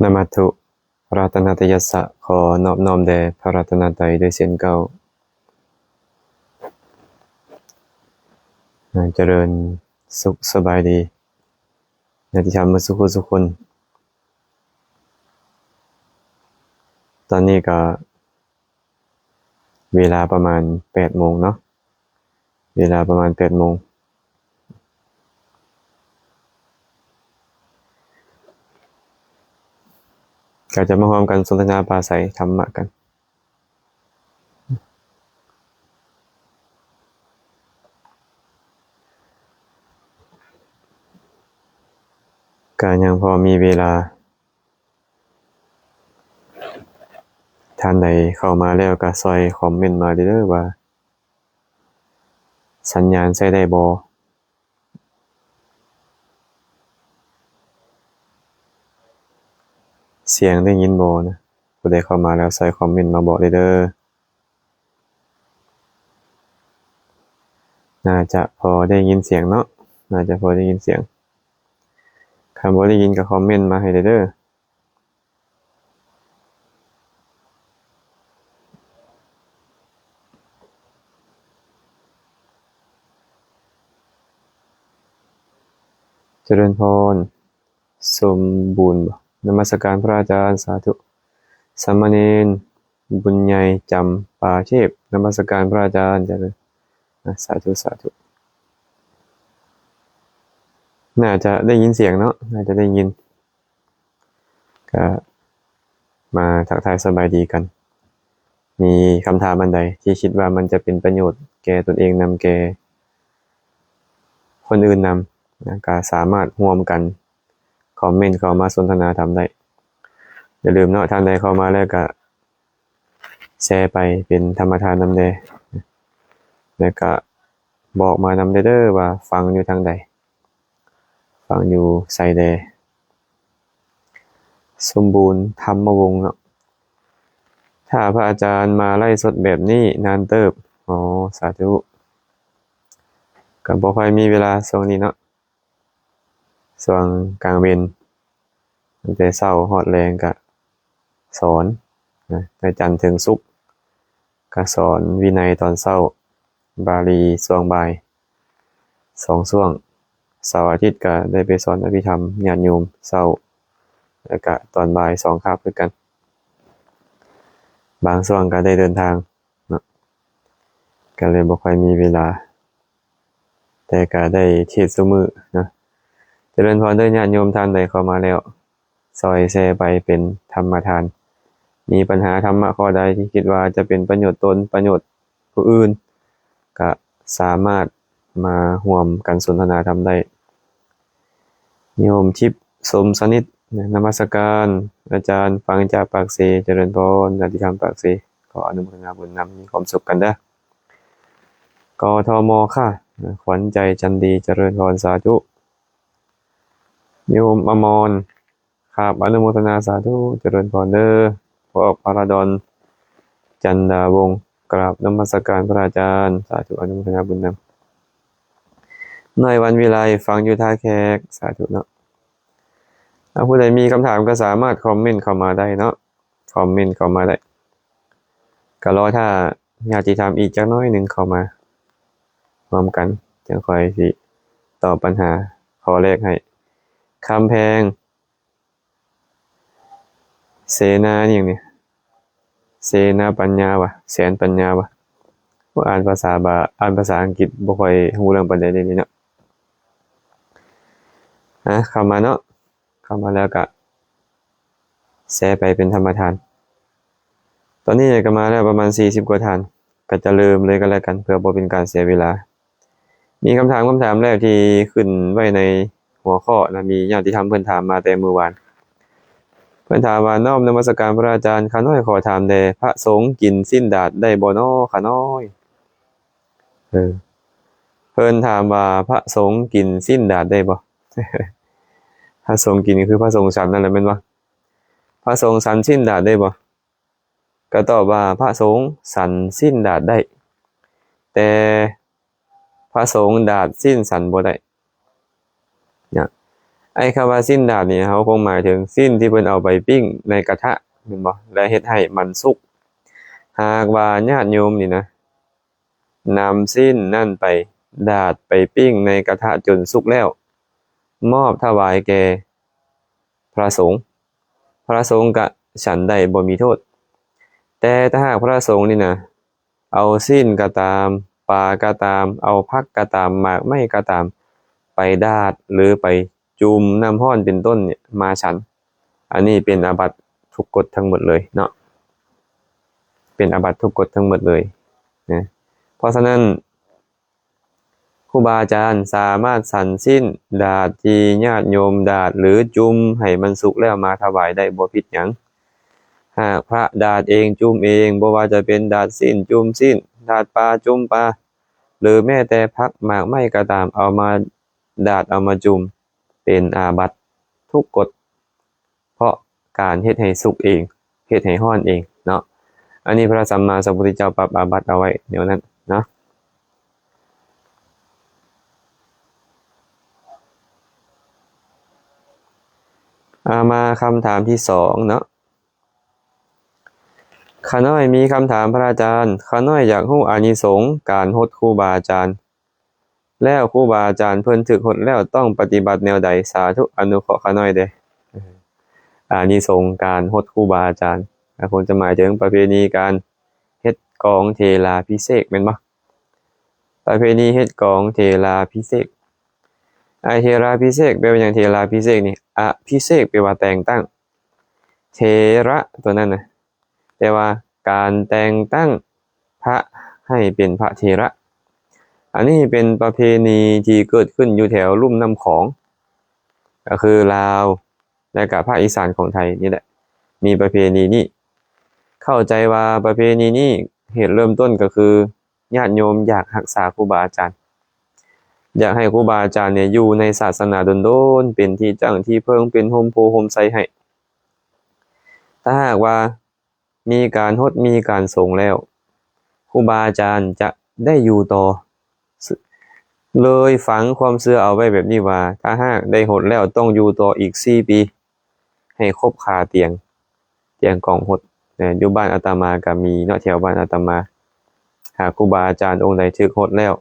ນະມະທຸ ລັດຕະນະຕະຍັດສະ ຂໍນອບນ້ອມແດ່ພະລັດຕະນະໄຕດ້ວຍເຊັ່ນເກົ່າ. ອາ ຈະເລີນສຸກສະບາຍດີ ຍາດຕິທຳໝົດສູ່ຜູ້ສູ່ຄົນ. ຕອນນີ້ກະເວລາປະມານແປດໂມງເນາະ. ເວລາປະມານແປດໂມງ ກໍຈະມາຮ່ວມກັນສົນທະນາປາໄສທຳມະກັນ. ກໍຍັງພໍມີເວລາ. ທ່ານໃດເຂົ້າມາແລ້ວກໍຊ່ອຍຄອມເມັນມາເດີ້ ວ່າສັນຍານໃຊ້ໄດ້ບໍ່? ສຽງໄດ້ຍິນບໍ່ນະ? ຜູ້ໃດເຂົ້າມາແລ້ວຊ່ອຍຄອມເມັນມາບອກເດີ້. ໜ້າຈະພໍໄດ້ຍິນສຽງເນາະ, ໜ້າຈະພໍໄດ້ຍິນສຽງ. ຄັນບໍ່ໄດ້ຍິນກໍຄອມເມັນມາໃຫ້ເດີ້. ຈະເລີນພອນ ສົມບູນບໍ? ນະມັດສະການພະອາຈານ ສາທຸ. ສາມະເນນ ບຸນໃຫຍ່ ຈຳປາເທບ ນະມັດສະການພະອາຈານ ຈະເລີນ. ອາ ສາທຸ ສາທຸ. ໜ້າຈະໄດ້ຍິນສຽງເນາະ, ໜ້າຈະໄດ້ຍິນ. ກະມາທັກທາຍສະບາຍດີກັນ. ມີຄຳຖາມອັນໃດທີ່ຄິດວ່າມັນຈະເປັນປະໂຫຍດແກ່ຕົນເອງນຳ ແກ່ຄົນອື່ນນຳນະ, ກະສາມາດຮ່ວມກັນຄອມເມັນເຂົ້າມາສົນທະນາທຳໄດ້. ຢ່າລືມເນາະ, ທ່ານໃດເຂົ້າມາແລ້ວກະ ແຊໄປເປັນທຳມະທານນຳແດ່ ແລ້ວກະບອກມານຳແດ່ເດີ້ ວ່າຟັງຢູ່ທາງໃດ, ຟັງຢູ່ໃສແດ່. ສົມບູນ ທຳມະວົງເນາະ. ຖ້າພະອາຈານມາໄລຟ໌ສົດແບບນີ້ນານເຕີບ. ອໍ ສາທຸ. ກໍບໍ່ຄ່ອຍມີເວລາຊ່ວງນີ້ເນາະ. ຊ່ວງກາງເວັນ ຕັ້ງແຕ່ເຊົ້າຮອດແລງກະສອນນະ, ໃນຈັນເຖິງສຸກກະສອນວິໄນຕອນເຊົ້າ, ບາລີຊ່ວງບ່າຍສອງຊ່ວງ, ເສົາອາທິດກະໄດ້ໄປສອນອະພິທຳຍາດໂຍມເຊົ້າ ແລ້ວກະຕອນບ່າຍສອງຄາບຄືກັນ. ບາງຊ່ວງກະໄດ້ເດີນທາງ ເນາະ, ກໍເລີຍບໍ່ຄ່ອຍມີເວລາ, ແຕ່ກໍໄດ້ເທດຊຸມື້ເນາະ. ຈະເລີນພອນເດີ້ ຍາດໂຍມທ່ານໃດເຂົ້າມາແລ້ວ ຊ່ອຍແຊໄປເປັນທຳມະທານ. ມີບັນຫາທຳມະຂໍ້ໃດທີ່ຄິດວ່າຈະເປັນປະໂຫຍດຕົນ, ປະໂຫຍດຜູ້ອື່ນ, ກໍສາມາດ ມາຮ່ວມກັນສົນທະນາທຳໄດ້. ໂຍມທິບ ສົມສະໜິດ ນະມັດສະການອາຈານ ຟັງຈາກປາກເຊ. ຈະເລີນພອນ ຍາດຕິທຳປາກເຊ, ຂໍອະນຸໂມທະນາບຸນນຳ, ມີຄວາມສຸກກັນເດີ້. ກທມ ຄ່ະ ຂວັນໃຈຈັນດີ, ຈະເລີນພອນ ສາທຸ. ໂຍມອະມອນ ຄັບ ອະນຸໂມທະນາສາທຸ ຈະເລີນພອນເດີ້. ພໍ່ອອກ ພາລາດອນ ຈັນດາວົງ ກາບນະມັດສະການພະອາຈານ ສາທຸ ອະນຸໂມທະນາບຸນນຳ. ນ້ອຍ ວັນວິໄລ ຟັງຢູ່ທ່າແຂກ ສາທຸເນາະ. ຖ້າຜູ້ໃດມີຄຳຖາມກໍສາມາດຄອມເມັນເຂົ້າມາໄດ້ເນາະ, ຄອມເມັນເຂົ້າມາໄດ້. ກໍລໍຖ້າຍາດຕິທຳອີກຈັກໜ້ອຍໜຶ່ງເຂົ້າມາຮ່ວມກັນ, ຈັ່ງຂ້ອຍຊິຕອບບັນຫາຂໍ້ແລກໃຫ້. ຄຳແພງ ເສນາ ອີ່ຫຍັງນີ້ ເສນາປັນຍາວະ ແສນປັນຍາວະ. ໂອ້ ອ່ານພາສາບາ ອ່ານພາສາອັງກິດບໍ່ຄ່ອຍຮູ້ເລື່ອງປານໃດເດນີ້ເນາະ. ອາ ເຂົ້າມາເນາະ, ເຂົ້າມາແລ້ວກະແຊໄປເປັນທຳມະທານ. ຕອນນີ້ກໍມາແລ້ວປະມານສີ່ສິບກວ່າທ່ານ, ກໍຈະເລີ່ມເລີຍກໍແລ້ວກັນ ເພື່ອບໍ່ເປັນການເສຍເວລາ. ມີຄຳຖາມ ຄຳຖາມແລກທີ່ຂຶ້ນໄວ້ໃນຫົວຂໍ້ນະ, ມີຍາດຕິທຳເພິ່ນຖາມມາແຕ່ມື້ວານ. ເພິ່ນຖາມວ່າ ນ້ອມນະມັດສະການພະອາຈານ, ຂ້ານ້ອຍຂໍຖາມແດ່, ພະສົງກິນຊີ້ນດາດໄດ້ບໍ່ນໍ ຂ້ານ້ອຍ? ເອີ ເພິ່ນຖາມວ່າ ພະສົງກິນຊີ້ນດາດໄດ້ບໍ່? ພະສົງກິນກໍຄືພະສົງສັນນັ້ນແຫຼະແມ່ນບໍ່? ພະສົງສັນຊີ້ນດາດໄດ້ບໍ່? ກໍຕອບວ່າ ພະສົງສັນຊີ້ນດາດໄດ້, ແຕ່ພະສົງດາດຊີ້ນສັນບໍ່ໄດ້ນະ. ໄອ້ຄຳວ່າຊີ້ນດາດນີ້ ເຮົາຄົງໝາຍເຖິງຊີ້ນທີ່ເພິ່ນເອົາໄປປີ້ງໃນກະທະ ແມ່ນບໍ່? ແລະເຮັດໃຫ້ມັນສຸກ. ຫາກວ່າຍາດໂຍມນີ້ນະ ນຳຊີ້ນນັ້ນໄປດາດ ໄປປີ້ງໃນກະທະຈົນສຸກແລ້ວ ມອບຖວາຍແກ່ພະສົງ, ພະສົງກະສັນໄດ້ບໍ່ມີໂທດ. ແຕ່ຖ້າຫາກພະສົງນີ້ນະ ເອົາຊີ້ນກໍຕາມ, ປາກໍຕາມ, ເອົາຜັກກໍຕາມ, ໝາກໄມ້ກໍຕາມ ໄປດາດ ຫຼື ໄປຈຸ່ມນ້ຳຮ້ອນເປັນຕົ້ນນີ້ມາສັນ, ອັນນີ້ເປັນອາບັດທຸກກົດທັງໝົດເລີຍເນາະ, ເປັນອາບັດທຸກກົດທັງໝົດເລີຍນະ. ເພາະສະນັ້ນ ຄູບາອາຈານສາມາດສັນຊີ້ນດາດທີ່ຍາດໂຍມດາດ ຫຼື ຈຸ່ມໃຫ້ມັນສຸກແລ້ວມາຖວາຍໄດ້ ບໍ່ຜິດຫຍັງ. ຫາກພະດາດເອງ ຈຸ່ມເອງ, ບໍ່ວ່າຈະເປັນດາດຊີ້ນ ຈຸ່ມຊີ້ນ, ດາດປາ ຈຸ່ມປາ ຫຼື ແມ້ແຕ່ຜັກໝາກໄມ້ກໍຕາມ ເອົາມາດາດ ເອົາມາຈຸ່ມ ເປັນອາບັດທຸກກົດ ເພາະການເຮັດໃຫ້ສຸກເອງ ເຮັດໃຫ້ຮ້ອນເອງເນາະ. ອັນນີ້ພະສຳມາສຳພຸດທະເຈົ້າປັບອາບັດເອົາໄວ້ແນວນັ້ນເນາະ. ອາ ມາຄຳຖາມທີສອງເນາະ. ຂ້ານ້ອຍມີຄຳຖາມພະອາຈານ, ຂ້ານ້ອຍຢາກຮູ້ອານິສົງການຫົດຄູບາອາຈານ ແລ້ວຄູບາອາຈານເພິ່ນຖືກຫົດແລ້ວຕ້ອງປະຕິບັດແນວໃດ? ສາທຸ ອະນຸເຄາະຂ້ານ້ອຍແດ່. ອານິສົງການຫົດຄູບາອາຈານ ອາ ຄົງຈະໝາຍເຖິງປະເພນີການເຮັດກອງເຖລາພິເສກແມ່ນບໍ່? ປະເພນີເຮັດກອງເຖລາພິເສກ. ອາ ເຖລາພິເສກແປວ່າຫຍັງ? ເຖລາພິເສກນີ້ ອະພິເສກແປວ່າແຕ່ງຕັ້ງ, ເຖລະຕົວນັ້ນນະ ແປວ່າການແຕ່ງຕັ້ງພະໃຫ້ເປັນພະເຖລະ. ອັນນີ້ເປັນປະເພນີທີ່ເກີດຂຶ້ນຢູ່ແຖວລຸ່ມນ້ຳຂອງ ກໍຄືລາວ ແລະກະພາກອີສານຂອງໄທນີ້ແຫຼະ ມີປະເພນີນີ້. ເຂົ້າໃຈວ່າປະເພນີນີ້ ເຫດເລີ່ມຕົ້ນກໍຄື ຍາດໂຍມຢາກຮັກສາຄູບາອາຈານ, ຢາກໃຫ້ຄູບາອາຈານນີ້ຢູ່ໃນສາສະໜາດົນໆ ເປັນທີ່ຕັ້ງທີ່ເພິ່ງ ເປັນຮົ່ມໂພຮົ່ມໄຊໃຫ້. ຖ້າຫາກວ່າມີການຫົດ ມີການສົງແລ້ວ ຄູບາອາຈານຈະໄດ້ຢູ່ຕໍ່. ເລີຍຝັງຄວາມເຊື່ອເອົາໄວ້ແບບນີ້ວ່າ ຖ້າຫາກໄດ້ຫົດແລ້ວຕ້ອງຢູ່ຕໍ່ອີກສີ່ປີ ໃຫ້ຄົບຄາຕຽງ ຕຽງກອງຫົດນະ. ຢູ່ບ້ານອາດຕະມາກໍມີເນາະ, ແຖວບ້ານອາດຕະມາ ຫາກຄູບາອາຈານອົງໃດຖືກຫົດແລ້ວ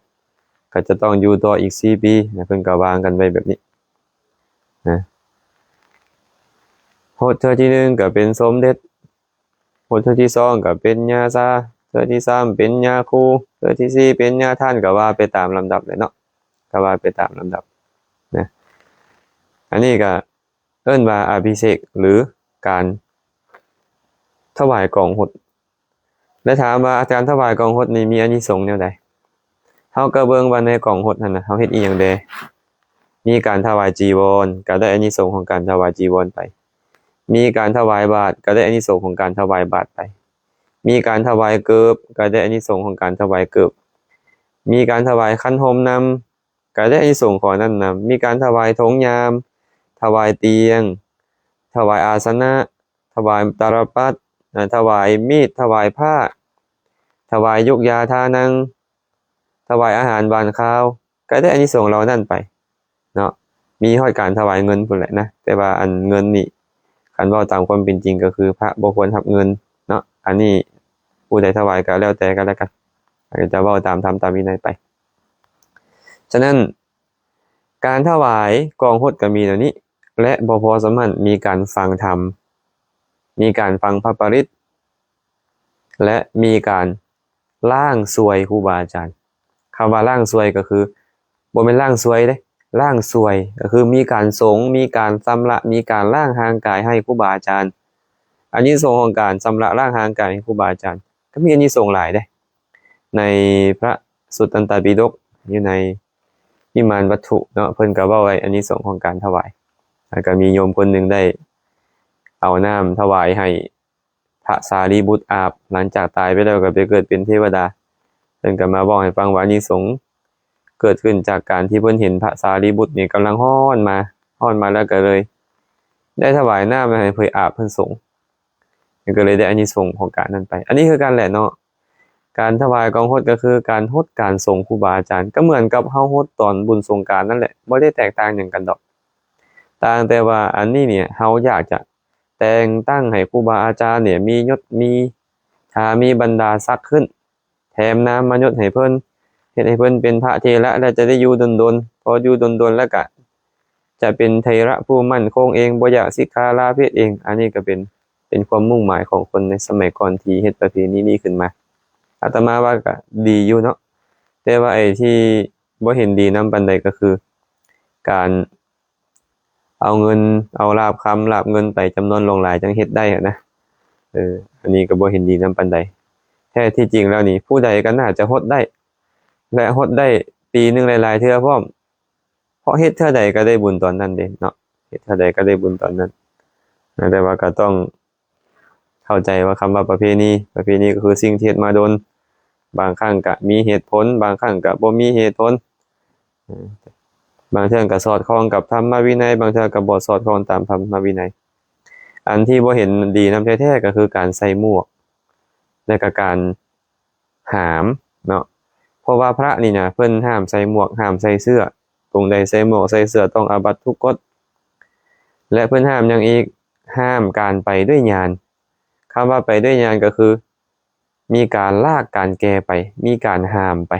ກໍຈະຕ້ອງຢູ່ຕໍ່ອີກສີ່ປີນະ, ເພິ່ນກໍວາງກັນໄວ້ແບບນີ້ນະ. ຫົດເທື່ອທີໜຶ່ງກໍເປັນສົມເດັດ, ຫົດເທື່ອທີສອງກໍເປັນຍາຊາ, ເທື່ອທີສາມເປັນຍາຄູ, ເທື່ອທີສີ່ເປັນຍາທ່ານ, ກໍວ່າໄປຕາມລຳດັບແຫຼະເນາະ, ກໍວ່າໄປຕາມລຳດັບນະ. ອັນນີ້ກໍ ເອີ້ນວ່າອະພິເສກ ຫຼື ການຖວາຍກອງຫົດ. ແລະ ຖາມວ່າການຖວາຍກອງຫົດນີ້ມີອານິສົງແນວໃດ? ເຮົາກໍເບິ່ງວ່າໃນກອງຫົດຫັ້ນນະ ເຮົາເຮັດອີ່ຫຍັງແດ່? ມີການຖວາຍຈີວອນ ກໍໄດ້ອານິສົງຂອງການຖວາຍຈີວອນໄປ, ມີການຖວາຍບາດ ກໍໄດ້ອານິສົງຂອງການຖວາຍບາດໄປ, ມີການຖວາຍເກີບ ກໍໄດ້ອານິສົງຂອງການຖວາຍເກີບ, ມີການຖວາຍຄັນຮົ່ມນຳ ກໍໄດ້ອານິສົງຂອງອັນນັ້ນນຳ, ມີການຖວາຍຖົງຍາມ, ຖວາຍຕຽງ, ຖວາຍອາສະນະ, ຖວາຍຕາລະປັດ, ອາ ຖວາຍມີດ, ຖວາຍຜ້າ, ຖວາຍຢູກຢາທານັງ, ຖວາຍອາຫານຫວານຄາວ, ກໍໄດ້ອານິສົງເຫຼົ່ານັ້ນໄປເນາະ. ມີຮອດການຖວາຍເງິນພຸ້ນແຫຼະນະ, ແຕ່ວ່າອັນເງິນນີ້ ຄັນເວົ້າຕາມຄວາມເປັນຈິງກໍຄືພະບໍ່ຄວນຮັບເງິນເນາະ. ອັນນີ້ຜູ້ໃດຖວາຍກໍແລ້ວແຕ່ກໍແລ້ວກັນ, ອາດຈະເວົ້າຕາມທຳຕາມວິໄນໄປ. ສະນັ້ນ ການຖວາຍກອງຫົດກໍມີແນວນີ້ ແລະ ບໍ່ພໍສ່ຳນັ້ນ ມີການຟັງທຳ, ມີການຟັງພະປະລິດ ແລະ ມີການລ້າງຊ່ວຍຄູບາອາຈານ. ຄຳວ່າລ້າງຊ່ວຍກໍຄື ບໍ່ແມ່ນລ້າງຊ່ວຍເດ້, ລ້າງຊ່ວຍກໍຄືມີການສົງ, ມີການຊຳລະ, ມີການລ້າງຮ່າງກາຍໃຫ້ຄູບາອາຈານ. ອານິສົງຂອງການຊຳລະລ້າງຮ່າງກາຍໃຫ້ຄູບາອາຈານ ກໍມີອານິສົງຫຼາຍເດ້. ໃນພະສຸດຕັນຕະປິດົກ ຢູ່ໃນວິມານວັດຖຸເນາະ, ເພິ່ນກໍເວົ້າໄວ້ອານິສົງຂອງການຖວາຍ. ແລ້ວກໍມີໂຍມຄົນໜຶ່ງໄດ້ເອົານ້ຳຖວາຍໃຫ້ພະສາລີບຸດອາບ, ຫຼັງຈາກຕາຍໄປແລ້ວກໍໄປເກີດເປັນເທວະດາ. ເພິ່ນກໍມາເວົ້າໃຫ້ຟັງວ່າອານິສົງເກີດຂຶ້ນຈາກການທີ່ເພິ່ນເຫັນພະສາລີບຸດນີ້ກຳລັງຮ້ອນມາ, ຮ້ອນມາແລ້ວກໍເລີຍໄດ້ຖວາຍນ້ຳໃຫ້ເພິ່ນອາບເພິ່ນສົງ. ມັນກໍເລີຍໄດ້ອານິສົງຂອງການນັ້ນໄປ. ອັນນີ້ຄືກັນແຫຼະເນາະ, ການຖວາຍກອງຫົດກໍຄືການຫົດການສົງຄູບາອາຈານ, ກໍເໝືອນກັບເຮົາຫົດຕອນບຸນສົງການນັ້ນແຫຼະ, ບໍ່ໄດ້ແຕກຕ່າງຫຍັງກັນດອກ. ແ ຕ່າງແຕ່ວ່າອັນນີ້ນີ້ເຮົາຢາກຈະແຕ່ງຕັ້ງໃຫ້ຄູບາອາຈານນີ້ມີຍົດມີຖາ ມີບັນດາສັກຂຶ້ນ ແຖມນາມມາຍົດໃຫ້ເພິ່ນ ເຮັດໃຫ້ເພິ່ນເປັນພະເຖລະ ແລ້ວຈະໄດ້ຢູ່ດົນໆ ພໍຢູ່ດົນໆ ແລ້ວກະຈະເປັນເຖລະຜູ້ໝັ້ນຄົງເອງ ບໍ່ຢາກສິກຂາລາເພດເອງ. ອັນນີ້ກໍເປັນ ເປັນຄວາມມຸ່ງໝາຍຂອງຄົນໃນສະໄໝກ່ອນທີ່ເຮັດປະເພນີນີ້ຂຶ້ນມາ. ອາດຕະມາວ່າກໍດີຢູ່ເນາະ ແຕ່ວ່າໄອ້ທີ່ບໍ່ເຫັນດີນຳປານໃດກໍຄື ການເອົາເງິນ ເອົາລາບຄຳລາບເງິນໄປຈຳນວນຫຼວງຫຼາຍຈັ່ງເຮັດໄດ້ຫັ້ນນະ. ເອີ ອັນນີ້ກໍບໍ່ເຫັນດີນຳປານໃດ. ແທ້ທີ່ຈິງແລ້ວນີ້ ຜູ້ໃດກໍໜ້າຈະຫົດໄດ້ ແລະ ຫົດໄດ້ປີໜຶ່ງຫຼາຍໆເທື່ອພ້ອມ ເພາະເຮັດເທື່ອໃດກໍໄດ້ບຸນຕອນນັ້ນເດ້ເນາະ ເຮັດເທື່ອໃດກໍໄດ້ບຸນຕອນນັ້ນ. ແຕ່ວ່າກໍຕ້ອງເຂົ້າໃຈວ່າຄຳວ່າປະເພນີ ປະເພນີກໍຄືສິ່ງທີ່ເຮັດມາດົນ ບາງຄັ້ງກໍມີເຫດຜົນ ບາງຄັ້ງກໍບໍ່ມີເຫດຜົນ ບາງເທື່ອກໍສອດຄ່ອງກັບທຳມະວິໄນ ບາງເທື່ອກໍບໍ່ສອດຄ່ອງຕາມທຳມະວິໄນ. ອັນທີ່ບໍ່ເຫັນດີນຳແທ້ໆກໍຄືການໃສ່ໝວກ ແລະ ກໍການ ຫາມເນາະ ເພາະວ່າພະນີ້ນະ ເພິ່ນຫ້າມໃສ່ໝວກ ຫ້າມໃສ່ເສື້ອ ຜູ້ໃດໃສ່ໝວກໃສ່ເສື້ອຕ້ອງອາບັດທຸກກົດ. ແລະ ເພິ່ນຫ້າມຫຍັງອີກ? ຫ້າມການໄປດ້ວຍຍານ. ຄຳວ່າໄປດ້ວຍຍານກໍຄື ມີການລາກການແກ່ໄປ ມີການຫາມໄປ.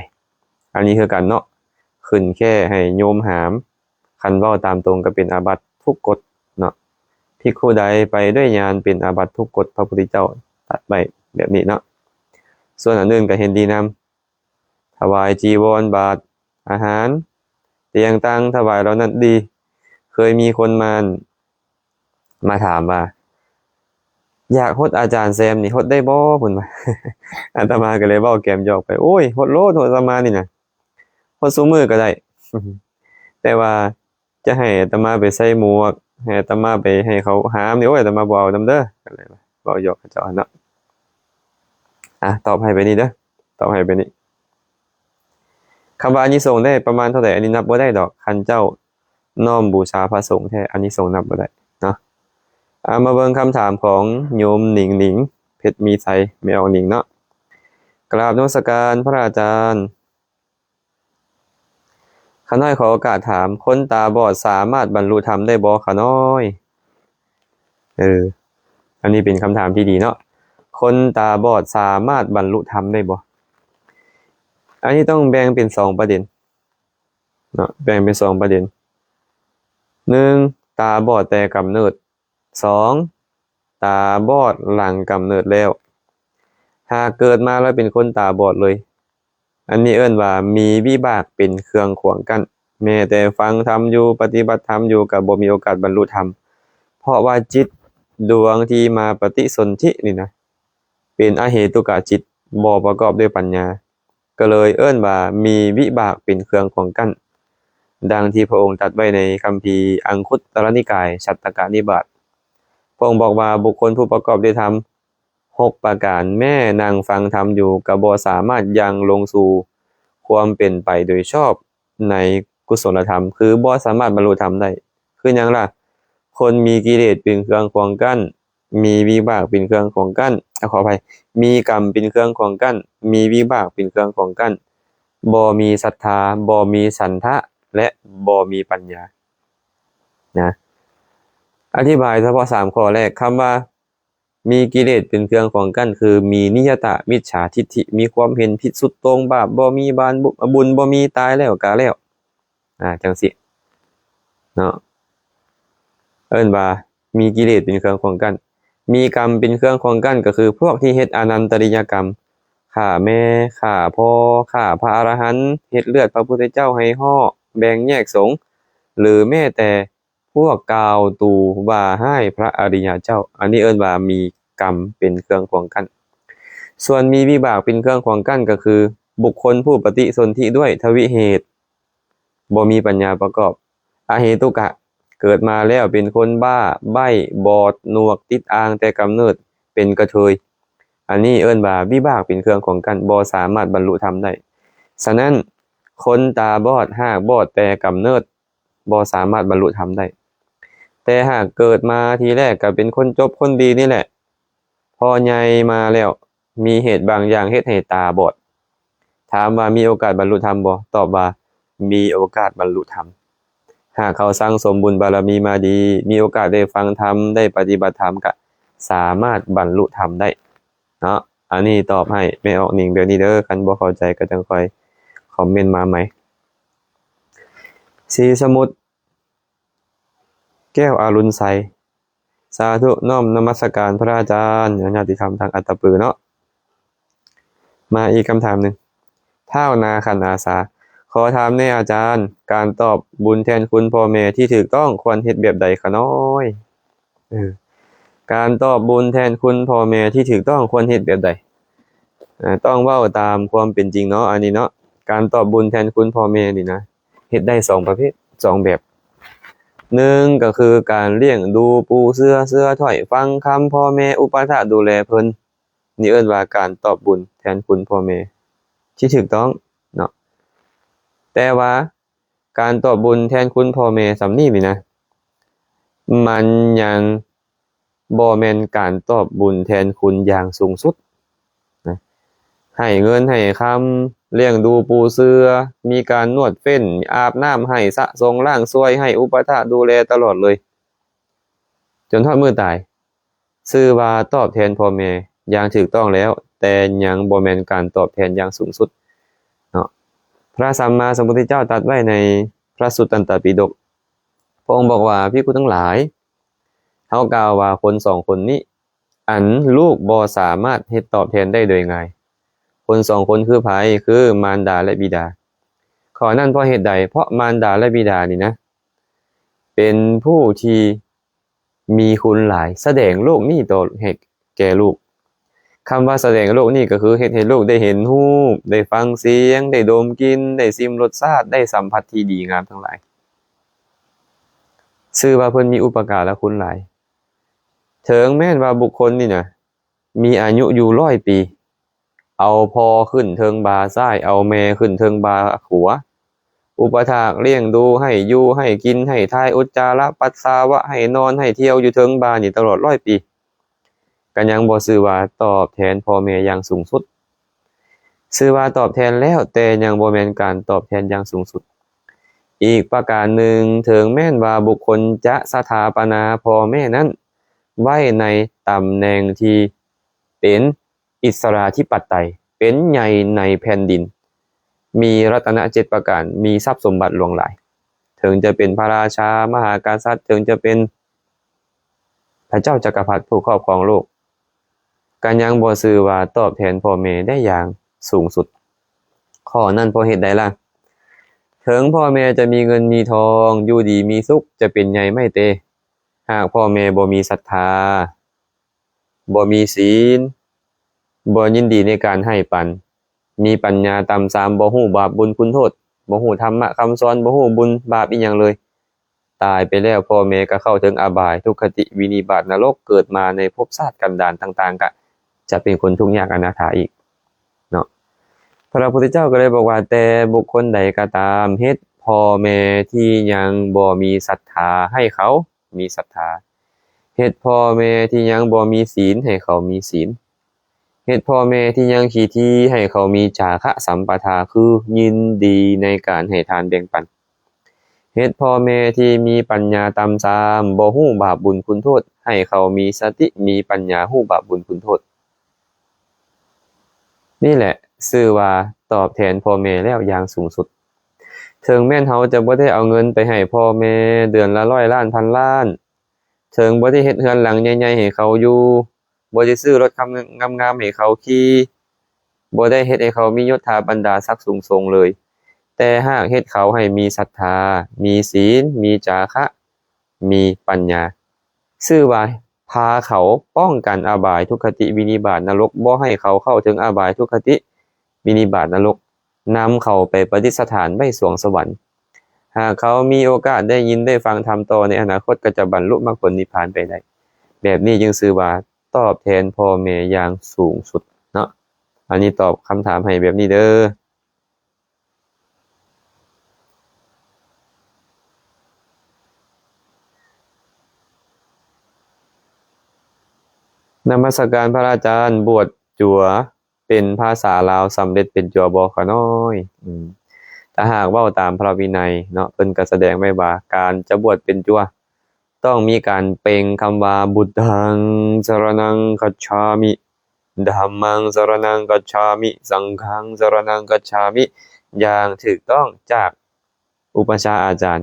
ອັນນີ້ຄືກັນເນາະ ຂຶ້ນແຄ່ໃຫ້ໂຍມຫາມ. ຄັນເວົ້າຕາມຕົງກໍເປັນອາບັດທຸກກົດເນາະ ພິກຂຸໃດໄປດ້ວຍຍານເປັນອາບັດທຸກກົດ ພະພຸດທະເຈົ້າຕັດໄວ້ແບບນີ້ເນາະ. ສ່ວນອັນອື່ນກໍເຫັນດີນຳ ຖວາຍຈີວອນ ບາດ ອາຫານ ຕຽງຕັ່ງ ຖວາຍເຫຼົ່ານັ້ນດີ. ເຄີຍມີຄົນມາ ມາຖາມວ່າ ຢາກຫົດອາຈານແຊມນີ້ຫົດໄດ້ບໍ່? ເພິ່ນວ່າ. ອາດຕະມາກໍເລີຍເວົ້າແກມຢອກໄປ ໂອ້ຍ ຫົດໂລດ ຫົດອາດຕະມານີ້ນະ ຫົດຊຸມື້ກໍໄດ້ ແຕ່ວ່າ ຈະໃຫ້ອາດຕະມາໄປໃສ່ໝວກ ໃຫ້ອາດຕະມາໄປໃຫ້ເຂົາຫາມນີ້ ໂອ້ຍ ອາດຕະມາບໍ່ເອົານຳເດີ ກໍເລີຍເວົ້າຢອກເຂົາເຈົ້າຫັ້ນເນາະ. ອ່ະ ຕອບໃຫ້ໄປນີ້ເດີ ຕອບໃຫ້ໄປນີ້ ຄຳວ່າອານິສົງໄດ້ປະມານເທົ່າໃດ? ອັນນີ້ນັບບໍ່ໄດ້ດອກ ຄັນເຈົ້ານ້ອມບູຊາພະສົງແທ້ ອານິສົງນັບບໍ່ໄດ້ເນາະ. ເອົາມາເບິ່ງຄຳຖາມຂອງໂຍມໜິງໜິງ ເພັດມີໄຊ ແມ່ອອກໜິງເນາະ. ກາບນະມັດສະການພະອາຈານ. ຂ້ານ້ອຍຂໍໂອກາດຖາມ, ຄົນຕາບອດສາມາດບັນລຸທຳໄດ້ບໍ່ຂ້ານ້ອຍ? ເອີ ອັນນີ້ເປັນຄຳຖາມທີ່ດີເນາະ, ຄົນຕາບອດສາມາດບັນລຸທຳໄດ້ບໍ່? ອັນນີ້ຕ້ອງແບ່ງເປັນສອງປະເດັນເນາະ, ແບ່ງເປັນສອງປະເດັນ. ໜຶ່ງ ຕາບອດແຕ່ກຳເນີດ, ສອງ ຕາບອດຫຼັງກຳເນີດແລ້ວ. ຫາກເກີດມາແລ້ວເປັນຄົນຕາບອດເລີຍ, ອັນນີ້ເອີ້ນວ່າມີວິບາກເປັນເຄື່ອງຂວາງກັ້ນ, ແມ້ແຕ່ຟັງທຳຢູ່, ປະຕິບັດທຳຢູ່, ກໍບໍ່ມີໂອກາດບັນລຸທຳ, ເພາະວ່າຈິດດວງທີ່ມາປະຕິສົນທິນີ້ນະ ເປັນອະເຫຕຸກະຈິດ, ບໍ່ປະກອບດ້ວຍປັນຍາ. ກໍເລີຍເອີ້ນວ່າມີວິບາກເປັນເຄື່ອງຂວາງກັ້ນ, ດັ່ງທີ່ພະອົງຕັດໄວ້ໃນຄຳພີອັງຄຸດຕະລະນິກາຍ ສັດຕະກະນິບາດ. ພະອົງບອກວ່າ ບຸກຄົນຜູ້ປະກອບດ້ວຍທຳຫົກປະການ ແມ້ນັ່ງຟັງທຳຢູ່ ກໍບໍ່ສາມາດຢ່າງລົງສູ່ຄວາມເປັນໄປໂດຍຊອບໃນກຸສົນລະທຳ, ຄືບໍ່ສາມາດບັນລຸທຳໄດ້. ຄືຫຍັງລະ? ຄົນມີກິເລດເປັນເຄື່ອງຂວາງກັ້ນ, ມີວິບາກເປັນເຄື່ອງຂວາງກັ້ນ, ອາ ຂໍອະໄພ, ມີກຳເປັນເຄື່ອງຂວາງກັ້ນ, ມີວິບາກເປັນເຄື່ອງຂວາງກັ້ນ, ບໍ່ມີສັດທາ, ບໍ່ມີສັນທະ ແລະ ບໍ່ມີປັນຍານະ. ອະທິບາຍສະເພາະສາມຂໍ້ແລກ, ຄຳວ່າມີກິເລດເປັນເຄື່ອງຂວາງກັ້ນ ຄືມີນິຍະຕະມິດສາທິດຖິ, ມີຄວາມເຫັນຜິດສຸດໂຕ່ງ, ບາບບໍ່ມີ, ບານບຸ ບຸນບໍ່ມີ, ຕາຍແລ້ວກະແລ້ວ. ອ່າ ຈັ່ງຊີ້ເນາະ, ເອີ້ນວ່າມີກິເລດເປັນເຄື່ອງຂວາງກັ້ນ. ມີກຳເປັນເຄື່ອງຂວາງກັ້ນ ກໍຄືພວກທີ່ເຮັດອະນັນຕະລິຍະກຳ, ຂ້າແມ່, ຂ້າພໍ່, ຂ້າພະອະລະຫັນ, ເຮັດເລືອດພະພຸດທະເຈົ້າໃຫ້ເຫາະ, ແບ່ງແຍກສົງ, ຫຼື ແມ້ແຕ່ພວກກ່າວຕູວ່າຮ້າຍພະອະລິຍະເຈົ້າ, ອັນນີ້ເອີ້ນວ່າມີກຳເປັນເຄື່ອງຂວາງກັ້ນ. ສ່ວນມີວິບາກເປັນເຄື່ອງຂວາງກັ້ນ ກໍຄືບຸກຄົນຜູ້ປະຕິສົນທິດ້ວຍທະວິເຫດ, ບໍ່ມີປັນຍາປະກອບ, ອະເຫຕຸກະ, ເກີດມາແລ້ວເປັນຄົນບ້າ, ໃບ້, ບອດ, ໜວກ, ຕິດອ່າງແຕ່ກຳເນີດ, ເປັນກະເທີຍ. ອັນນີ້ເອີ້ນວ່າວິບາກເປັນເຄື່ອງຂວາງກັ້ນ, ບໍ່ສາມາດບັນລຸທຳໄດ້. ສະນັ້ນ, ຄົນຕາບອດ, ຫາກບອດແຕ່ກຳເນີດ, ບໍ່ສາມາດບັນລຸທຳໄດ້. ແຕ່ຫາກເກີດມາທີແລກກໍເປັນຄົນຈົບຄົນດີນີ້ແຫຼະ, ພໍໃຫຍ່ມາແລ້ວ ມີເຫດບາງຢ່າງເຮັດໃຫ້ຕາບອດ. ຖາມວ່າມີໂອກາດບັນລຸທຳບໍ່? ຕອບວ່າມີໂອກາດບັນລຸທຳ. ຫາກເຂົາສັ່ງສົມບຸນບາລະມີມາດີ, ມີໂອກາດໄດ້ຟັງທຳ, ໄດ້ປະຕິບັດທຳ, ກະສາມາດບັນລຸທຳໄດ້ເນາະ. ອັນນີ້ຕອບໃຫ້ແມ່ອອກນິງແບບນີ້ເດີ, ຄັນບໍ່ເຂົ້າໃຈກໍຈັ່ງຄ່ອຍຄອມເມັນມາໃໝ່. ສີສະໝຸດ ແກ້ວອະລຸນໄຊ, ສາທຸ ນ້ອມນະມັດສະການພະອາຈານ ຍາດຕິທຳທາງອັດຕະປືເນາະ. ມາອີກຄຳຖາມໜຶ່ງ. ທ້າວນາຂັນອາສາ, ຂໍຖາມແນ່ອາຈານ, ການຕອບບຸນແທນຄຸນພໍ່ແມ່ທີ່ຖືກຕ້ອງຄວນເຮັດແບບໃດຂະນ້ອຍ? ເອີ ການຕອບບຸນແທນຄຸນພໍ່ແມ່ທີ່ຖືກຕ້ອງຄວນເຮັດແບບໃດ? ເອີ ຕ້ອງເວົ້າຕາມຄວາມເປັນຈິງເນາະ ອັນນີ້ເນາະ. ການຕອບບຸນແທນຄຸນພໍ່ແມ່ນີ້ນະ ເຮັດໄດ້ສອງປະເພດ ສອງແບບ. ໜຶ່ງ ກໍຄືການລ້ຽງດູປູເຊື່ອ ເຊື່ອຖ້ອຍຟັງຄຳພໍ່ແມ່ ອຸປະຖາກດູແລເພິ່ນ, ນີ້ເອີ້ນວ່າການຕອບບຸນແທນຄຸນພໍ່ແມ່ທີ່ຖືກຕ້ອງເນາະ. ແຕ່ວ່າການຕອບບຸນແທນຄຸນພໍ່ແມ່ສ່ຳນີ້ນີ້ນະ ມັນຍັງ ບໍ່ແມ່ນການຕອບບຸນແທນຄຸນຢ່າງສູງສຸດນະ. ໃຫ້ເງິນໃຫ້ຄຳ, ລ້ຽງດູປູເຊື່ອ, ມີການນວດເຟັ້ນ, ອາບນ້ຳໃຫ້, ສະສົງລ້າງຊ່ວຍໃຫ້, ອຸປະຖາກດູແລຕະຫຼອດເລີຍ ຈົນຮອດມື້ຕາຍ, ຊື່ວ່າຕອບແທນພໍ່ແມ່ຢ່າງຖືກຕ້ອງແລ້ວ, ແຕ່ຍັງບໍ່ແມ່ນການຕອບແທນຢ່າງສູງສຸດເນາະ. ພະສຳມາສຳພຸດທະເຈົ້າຕັດໄວ້ໃນພະສຸດຕັນຕະປິດົກ, ພະອົງບອກວ່າ, ພິກຂຸທັງຫຼາຍ, ເຮົາກ່າວວ່າຄົນສອງຄົນນີ້ ອັນລູກບໍ່ສາມາດເຮັດຕອບແທນໄດ້ໂດຍງ່າຍ. ຄົນສອງຄົນຄືໃຜ? ຄືມານດາ ແລະ ບິດາ. ຂໍ້ນັ້ນເພາະເຫດໃດ? ເພາະມານດາ ແລະ ບິດານີ້ນະ ເປັນຜູ້ທີ່ມີຄຸນຫຼາຍ, ສະແດງໂລກນີ້ຕໍ່ໃຫ້ແກ່ລູກ. ຄຳວ່າສະແດງໂລກນີ້ກໍຄືເຮັດໃຫ້ລູກໄດ້ເຫັນຮູບ, ໄດ້ຟັງສຽງ, ໄດ້ດົມກິ່ນ, ໄດ້ຊິມລົດຊາດ, ໄດ້ສຳຜັດທີ່ດີງາມທັງຫຼາຍ. ຊື່ວ່າເພິ່ນມີອຸປະກາລະຄຸນຫຼາຍ. ເຖິງແມ່ນວ່າບຸກຄົນນີ້ນະ ມີອາຍຸຢູ່ຮ້ອຍປີ, ເອົາພໍ່ຂຶ້ນເທິງບ່າຊ້າຍ, ເອົາແມ່ຂຶ້ນເທິງບ່າຂວາ, ອຸປະຖາກລ້ຽງດູ, ໃຫ້ຢູ່ໃຫ້ກິນ, ໃຫ້ຖ່າຍອຸດຈາລະປັດສາວະ, ໃຫ້ນອນໃຫ້ທ່ຽວຢູ່ເທິງບ່ານີ້ຕະຫຼອດຮ້ອຍປີ, ກໍຍັງບໍ່ຊື່ວ່າຕອບແທນພໍ່ແມ່ຢ່າງສູງສຸດ. ຊື່ວ່າຕອບແທນແລ້ວ, ແຕ່ຍັງບໍ່ແມ່ນການຕອບແທນຢ່າງສູງສຸດ. ອີກປະການໜຶ່ງ, ເຖິງແມ່ນວ່າບຸກຄົນຈະສະຖາປະນາພໍ່ແມ່ນັ້ນໄວ້ໃນຕຳແໜ່ງທີ່ເປັນອິດສະລາທິປະໄຕ, ເປັນໃຫຍ່ໃນແຜ່ນດິນ, ມີລັດຕະນະເຈັດປະການ, ມີຊັບສົມບັດຫຼວງຫຼາຍ, ເຖິງຈະເປັນພະລາຊາ, ມະຫາກະສັດ, ເຖິງຈະເປັນ ພະເຈົ້າຈັກກະພັດຜູ້ຄອບຄອງໂລກ, ກໍຍັງບໍ່ຊື່ວ່າຕອບແທນພໍ່ແມ່ໄດ້ຢ່າງສູງສຸດ. ຂໍ້ນັ້ນເພາະເຫດໃດລະ? ເຖິງພໍ່ແມ່ຈະມີເງິນມີທອງ, ຢູ່ດີມີສຸກ, ຈະເປັນໃຫຍ່ໄມ້ເຕ, ຫາກພໍ່ແມ່ບໍ່ມີສັດທາ, ບໍ່ມີສີນ, ບໍ່ຍິນດີໃນການໃຫ້ປັນ, ມີປັນຍາຕ່ຳຊາມ, ບໍ່ຮູ້ບາບບຸນຄຸນໂທດ, ບໍ່ຮູ້ທຳມະຄຳສອນ, ບໍ່ຮູ້ບຸນບາບອີ່ຫຍັງເລີຍ, ຕາຍໄປແລ້ວ ພໍ່ແມ່ກໍເຂົ້າເຖິງອະບາຍ, ທຸກຄະຕິ, ວິນິບາດ, ນະລົກ, ເກີດມາໃນພົບຊາດກັນດານຕ່າງໆ ກໍຈະເປັນຄົນທຸກຍາກອະນາຖາອີກເນາະ. ພະພຸດທະເຈົ້າກໍເລີຍບອກວ່າ, ແຕ່ບຸກຄົນໃດກໍຕາມ ເຮັດພໍ່ແມ່ທີ່ຍັງບໍ່ມີສັດທາ ໃຫ້ເຂົາມີສັດທາ, ເຮັດພໍ່ແມ່ທີ່ຍັງບໍ່ມີສີນ ໃຫ້ເຂົາມີສີນ, ເຮັດພໍ່ແມ່ທີ່ຍັງຂີ້ຖີ່ ໃຫ້ເຂົາມີຈາຄະສຳປະທາ ຄືຍິນດີໃນການໃຫ້ທານແບ່ງປັນ, ເຮັດພໍ່ແມ່ທີ່ມີປັນຍາຕ່ຳຊາມ ບໍ່ຮູ້ບາບບຸນຄຸນໂທດ ໃຫ້ເຂົາມີສະຕິ ມີປັນຍາ ຮູ້ບາບບຸນຄຸນໂທດ. ນີ້ແຫຼະຊື່ວ່າຕອບແທນພໍ່ແມ່ແລ້ວຢ່າງສູງສຸດ. ເຖິງແມ່ນເຮົາຈະບໍ່ໄດ້ເອົາເງິນໄປໃຫ້ພໍ່ແມ່ເດືອນລະຮ້ອຍລ້ານພັນລ້ານ, ເຖິງບໍ່ໄດ້ເຮັດເຮືອນຫຼັງໃຫຍ່ໆໃຫ້ເຂົາຢູ່, ບໍ່ໄດ້ຊື້ລົດຄັນງາມໆໃຫ້ເຂົາຂີ່, ບໍ່ໄດ້ເຮັດໃຫ້ເຂົາມີຍົດຖາບັນດາສັກສູງສົ່ງເລີຍ, ແຕ່ຫາກເຮັດເຂົາໃຫ້ມີສັດທາ, ມີສີນ, ມີຈາຄະ, ມີປັນຍາ, ຊື່ວ່າພາເຂົາປ້ອງກັນອະບາຍ, ທຸກຄະຕິ, ວິນິບາດ, ນະລົກ, ບໍ່ໃຫ້ເຂົາເຂົ້າເຖິງອະບາຍ, ທຸກຄະຕິ, ວິນິບາດ, ນະລົກ, ນຳເຂົາໄປປະດິດສະຖານໄວ້ສວງສະຫວັນ. ຫາກເຂົາມີໂອກາດໄດ້ຍິນໄດ້ຟັງທຳຕໍ່ໃນອະນາຄົດ ກໍຈະບັນລຸມັກຜົນນິບພານໄປໄດ້. ແບບນີ້ຈຶ່ງຊື່ວ່າຕອບແທນພໍ່ແມ່ຢ່າງສູງສຸດເນາະ. ອັນນີ້ຕອບຄຳຖາມໃຫ້ແບບນີ້ເດີ. ນະມັດສະການພະອາຈານ, ບວດຈົວເປັນພາສາລາວສຳເລັດເປັນຈົວບໍ່ຂະນ້ອຍ? ອືມ ຕ ຖ້າຫາກເວົ້າຕາມພະວິໄນເນາະ ເພິ່ນກໍສະແດງໄວ້ວ່າ ການຈະບວດເປັນຈົວ ຕ້ອງມີການເປັ່ງຄຳວ່າ ບຸດທັງສະຣະນັງຄັດສາມິ, ທຳມັງສະຣະນັງຄັດສາມິ, ສັງຄັງສະຣະນັງຄັດສາມິ ຢ່າງຖືກຕ້ອງຈາກ ອຸປັດຊາອາຈານ.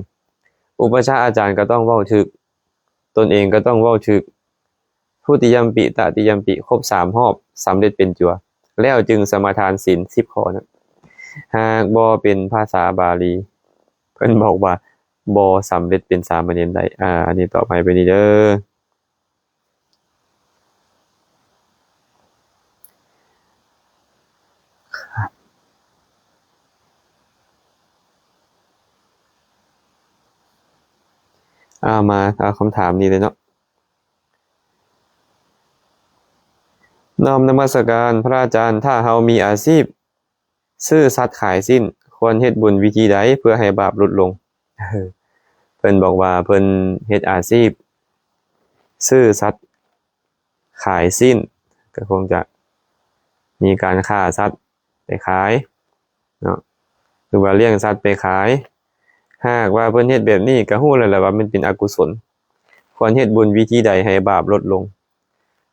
ອຸປັດຊາອາຈານກໍຕ້ອງເວົ້າຖືກ, ຕົນເອງກໍຕ້ອງເວົ້າຖືກ. ທຸຕິຍຳປິ ຕະຕິຍຳປິ ຄົບສາມຮອບ ສຳເລັດເປັນຈົວ ແລ້ວຈຶ່ງສະມາທານສິນສິບຂໍ້ນັ້ນ. ຫາກບໍ່ເປັນພາສາບາລີ ເພິ່ນບອກວ່າບໍ່ສຳເລັດເປັນສາມະເນນໄດ້. ອາ ອັນນີ້ຕອບໃຫ້ໄປນີ້ເດີ. ອາ ມາເອົາຄຳຖາມນີ້ເລີຍເນາະ. ນ້ອມນະມັດສະການພະອາຈານ, ຖ້າເຮົາມີອາຊີບ ຊື້ສັດຂາຍສິ້ນ ຄວນເຮັດບຸນວິທີໃດເພື່ອໃຫ້ບາບຫຼຸດລົງ? ເພິ່ນບອກວ່າເພິ່ນເຮັດອາຊີບຊື້ສັດຂາຍສິ້ນ ກໍຄົງຈະມີການຂ້າສັດໄປຂາຍເນາະ ຫຼືວ່າລ້ຽງສັດໄປຂາຍ. ຫາກວ່າເພິ່ນເຮັດແບບນີ້ ກໍຮູ້ແລ້ວລະວ່າມັນເປັນອະກຸສົນ. ຄວນເຮັດບຸນວິທີໃດໃຫ້ບາບຫຼຸດລົງ?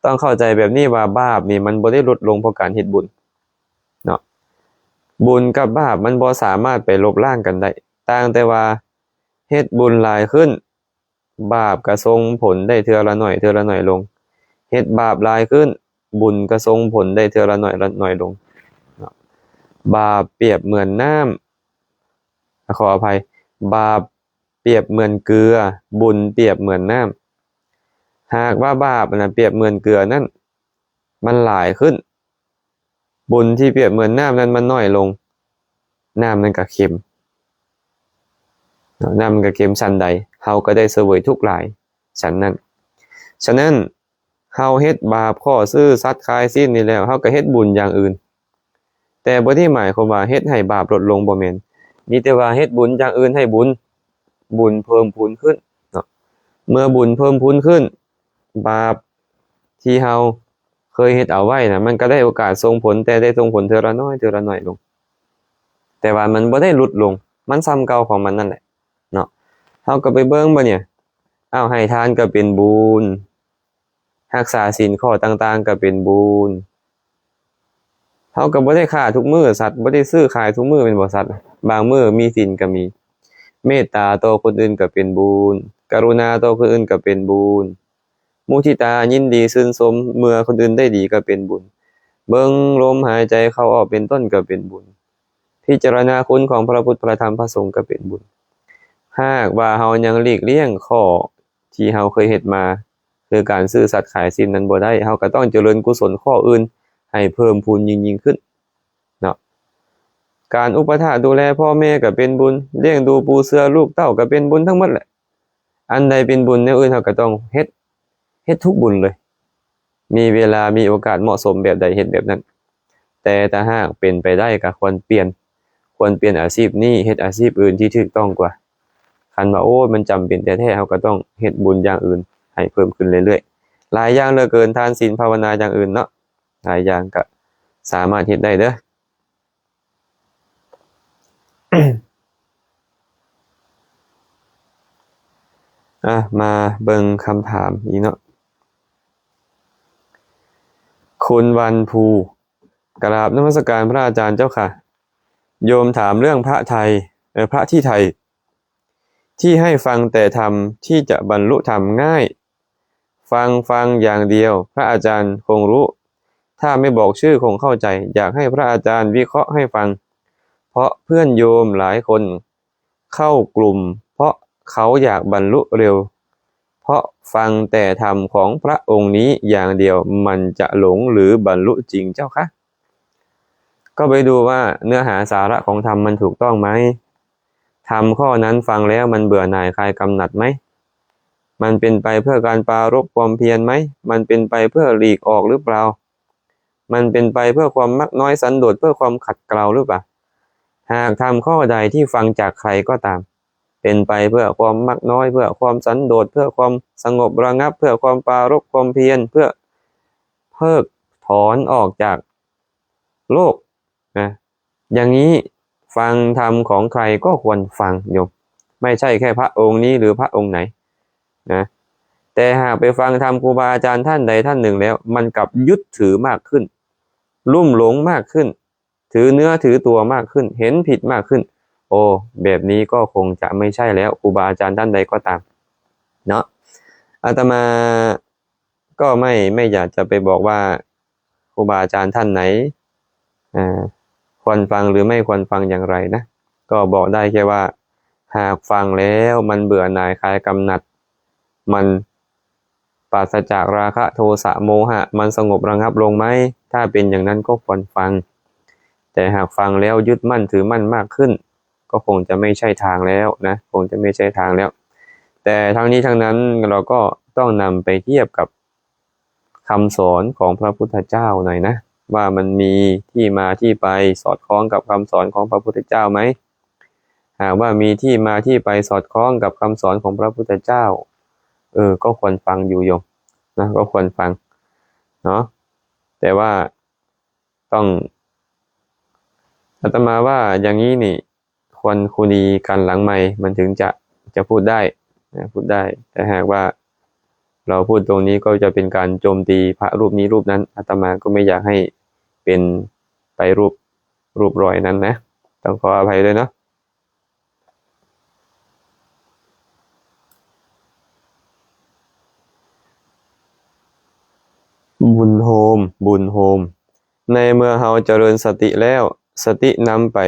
ຕ້ອງເຂົ້າໃຈແບບນີ້ວ່າ ບາບນີ້ມັນບໍ່ໄດ້ຫຼຸດລົງເພາະການເຮັດບຸນ ເນາະ ບຸນກັບບາບມັນບໍ່ສາມາດໄປລົບລ້າງກັນໄດ້. ຕ່າງແຕ່ວ່າເຮັດບຸນຫຼາຍຂຶ້ນ ບາບກະສົ່ງຜົນໄດ້ເທື່ອລະໜ້ອຍ ເທື່ອລະໜ້ອຍລົງ. ເຮັດບາບຫຼາຍຂຶ້ນ ບຸນກະສົ່ງຜົນໄດ້ເທື່ອລະໜ້ອຍ ລະໜ້ອຍລົງເນາະ. ບາບປຽບເໝືອນນ້ຳ ຂໍອະໄພ ບາບປຽບເໝືອນເກືອ ບຸນປຽບເໝືອນນ້ຳ. ຫາກວ່າບາບນັ້ນປຽບເໝືອນເກືອນັ້ນ ມັນຫຼາຍຂຶ້ນ ບຸນທີ່ປຽບເໝືອນນ້ຳນັ້ນມັນໜ້ອຍລົງ ນ້ຳນັ້ນກໍເຄັມເນາະ ນ້ຳມັນກໍເຄັມ. ສັນໃດເຮົາກໍໄດ້ສະເຫວີຍທຸກຫຼາຍສັນນັ້ນ. ສະນັ້ນ ເຮົາເຮັດບາບຂໍ້ຊື້ສັດຂາຍສິ້ນນີ້ແລ້ວ ເຮົາກໍເຮັດບຸນຢ່າງອື່ນ ແຕ່ບໍ່ໄດ້ໝາຍຄວາມວ່າເຮັດໃຫ້ບາບລົດລົງ ບໍ່ແມ່ນ. ມີແຕ່ວ່າເຮັດບຸນຢ່າງອື່ນໃຫ້ບຸນ ບຸນເພີ່ມພູນຂຶ້ນເນາະ. ເມື່ອບຸນເພີ່ມພູນຂຶ້ນ ບາບທີ່ເຮົາເຄີຍເຮັດເອົາໄວ້ນະ ມັນກໍໄດ້ໂອກາດສົ່ງຜົນ ແຕ່ໄດ້ສົ່ງຜົນເທື່ອລະໜ້ອຍ ເທື່ອລະໜ້ອຍລົງ ແຕ່ວ່າມັນບໍ່ໄດ້ຫຼຸດລົງ ມັນສ່ຳເກົ່າຂອງມັນນັ້ນແຫຼະເນາະ. ເຮົາກໍໄປເບິ່ງບາດນີ້ ອ້າວ ໃຫ້ທານກໍເປັນບຸນ ຮັກສາສິນຂໍ້ຕ່າງໆກໍເປັນບຸນ. ເຮົາກໍບໍ່ໄດ້ຄ້າທຸກມື້ສັດ ບໍ່ໄດ້ຊື້ຂາຍທຸກມື້ແມ່ນບໍ່ສັດ? ບາງມື້ມີສິນກໍມີ. ເມດຕາຕໍ່ຄົນອື່ນກໍເປັນບຸນ ກະລຸນາຕໍ່ຄົນອື່ນກໍເປັນບຸນ. ມຸທິຕາຍິນດີຊື່ນຊົມເມື່ອຄົນອື່ນໄດ້ດີກໍເປັນບຸນ. ເບິ່ງລົມຫາຍໃຈເຂົ້າອອກເປັນຕົ້ນກໍເປັນບຸນ. ພິຈາລະນາຄຸນຂອງພະພຸດ ພະທຳ ພະສົງກໍເປັນບຸນ. ຫາກວ່າເຮົາຍັງຫຼີກລ້ຽງຂໍ້ທີ່ເຮົາເຄີຍເຮັດມາ ຄືການຊື້ສັດຂາຍສິ້ນນັ້ນບໍ່ໄດ້ ເຮົາກໍຕ້ອງຈະເລີນກຸສົນຂໍ້ອື່ນໃຫ້ເພີ່ມພູນຍິ່ງໆຂຶ້ນເນາະ. ການອຸປະຖາກດູແລພໍ່ແມ່ກໍເປັນບຸນ ລ້ຽງດູປູເສືອລູກເຕົ້າກໍເປັນບຸນທັງໝົດແຫຼະ. ອັນໃດເປັນບຸນແນວອື່ນເຮົາກໍຕ້ອງເຮັດ ເຮັດທຸກບຸນເລີຍ. ມີເວລາ ມີໂອກາດເໝາະສົມແບບໃດເຮັດແບບນັ້ນ. ແຕ່ຖ້າຫາກເປັນໄປໄດ້ກໍຄວນປ່ຽນ ຄວນປ່ຽນອາຊີບນີ້ເຮັດອາຊີບອື່ນທີ່ຖືກຕ້ອງກວ່າ. ຄັນວ່າ ໂອ້ຍ ມັນຈຳເປັນແທ້ໆ ເຮົາກໍຕ້ອງເຮັດບຸນຢ່າງອື່ນໃຫ້ເພີ່ມຂຶ້ນເລື້ອຍໆ. ຫຼາຍຢ່າງເຫຼືອເກີນ ທານ ສິນ ພາວະນາ ຢ່າງອື່ນເນາະ ຫຼາຍຢ່າງກໍສາມາດເຮັດໄດ້ເດີ. ອ່ະ ມາເບິ່ງຄຳຖາມອີກເນາະ. ຄຸນວັນພູ ກະລາບນະມັດສະການພະອາຈານເຈົ້າຄ່ະ. ໂຍມຖາມເລື່ອງພະໄທ ເອີ ພະທີ່ໄທ ທີ່ໃຫ້ຟັງແຕ່ທຳ ທີ່ຈະບັນລຸທຳງ່າຍ. ຟັງ ຟັງຢ່າງດຽວ ພະອາຈານຄົງຮູ້. ຖ້າໄມ່ບອກຊື່ຄົງເຂົ້າໃຈ. ຢາກໃຫ້ພະອາຈານວິເຄາະໃຫ້ຟັງ ເພາະເພື່ອນໂຍມຫຼາຍຄົນເຂົ້າກຸ່ມ ເພາະເຂົາຢາກບັນລຸເລັວ. ເພາະຟັງແຕ່ທຳຂອງພະອົງນີ້ຢ່າງດຽວ ມັນຈະຫຼົງ ຫຼື ບັນລຸຈິງເຈົ້າຄະ? ກໍໄປດູວ່າເນື້ອຫາສາລະຂອງທຳມັນຖືກຕ້ອງໄໝ? ທຳຂໍ້ນັ້ນຟັງແລ້ວມັນເບື່ອໜ່າຍຄາຍກຳໜັດໄໝ? ມັນເປັນໄປເພື່ອການປາລົບຄວາມພຽນໄໝ? ມັນເປັນໄປເພື່ອຫຼີກອອກຫຼືເປົ່າ? ມັນເປັນໄປເພື່ອຄວາມມັກນ້ອຍສັນໂດດ ເພື່ອຄວາມຂັດເກລາຫຼືເປົ່າ? ຫາກທຳຂໍ້ໃດທີ່ຟັງຈາກໃຄກໍຕາມ ເປັນໄປເພື່ອຄວາມມັກນ້ອຍ ເພື່ອຄວາມສັນໂດດ ເພື່ອຄວາມສະຫງົບລະງັບ ເພື່ອຄວາມປາລົບຄວາມພຽນ ເພື່ອເພີກຖອນອອກຈາກໂລກນະ ຢ່າງນີ້ ฟังธรรมของใครก็ควรฟัง โยม ไม่ใช่แค่พระองค์นี้หรือพระองค์ไหนนะ แต่หากไปฟังธรรมครูบาอาจารย์ท่านใดท่านหนึ่งแล้ว มันกลับยึดถือมากขึ้น ลุ่มหลงมากขึ้น ถือเนื้อถือตัวมากขึ้น เห็นผิดมากขึ้น โอ้ แบบนี้ก็คงจะไม่ใช่แล้ว ครูบาอาจารย์ท่านใดก็ตามเนาะ อาตมาก็ไม่ ไม่อยากจะไปบอกว่าครูบาอาจารย์ท่านไหน อ่า ควรฟังหรือไม่ควรฟังอย่างไรนะ ก็บอกได้แค่ว่า หากฟังแล้วมันเบื่อหน่ายคลายกำหนัด มันปราศจากราคะโทสะโมหะ มันสงบระงับลงไหม ถ้าเป็นอย่างนั้นก็ควรฟัง แต่หากฟังแล้วยึดมั่นถือมั่นมากขึ้น ก็คงจะไม่ใช่ทางแล้วนะ คงจะไม่ใช่ทางแล้ว แต่ทั้งนี้ทั้งนั้นเราก็ต้องนำไปเทียบกับ คำสอนของพระพุทธเจ้าหน่อยนะ ว่ามันมีที่มาที่ไปสอดคล้องกับคำสอนของพระพุทธเจ้าไหม หากว่ามีที่มาที่ไปสอดคล้องกับคำสอนของพระพุทธเจ้า เออ ก็ควรฟังอยู่โยมนะ ก็ควรฟังเนาะ แต่ว่าต้อง อาตมาว่าอย่างนี้นี่ ควรคุยกันหลังไมค์ มันถึงจะ จะพูดได้นะ พูดได้ แต่หากว่าเราพูดตรงนี้ก็จะเป็นการโจมตีพระรูปนี้รูปนั้น อาตมาก็ไม่อยากให้เป็นไปรูป รูปรอยนั้นนะ ต้องขออภัยด้วยเนาะ บุญโฮม บุญโฮม ในเมื่อเฮาเจริญสติแล้ว สตินำไป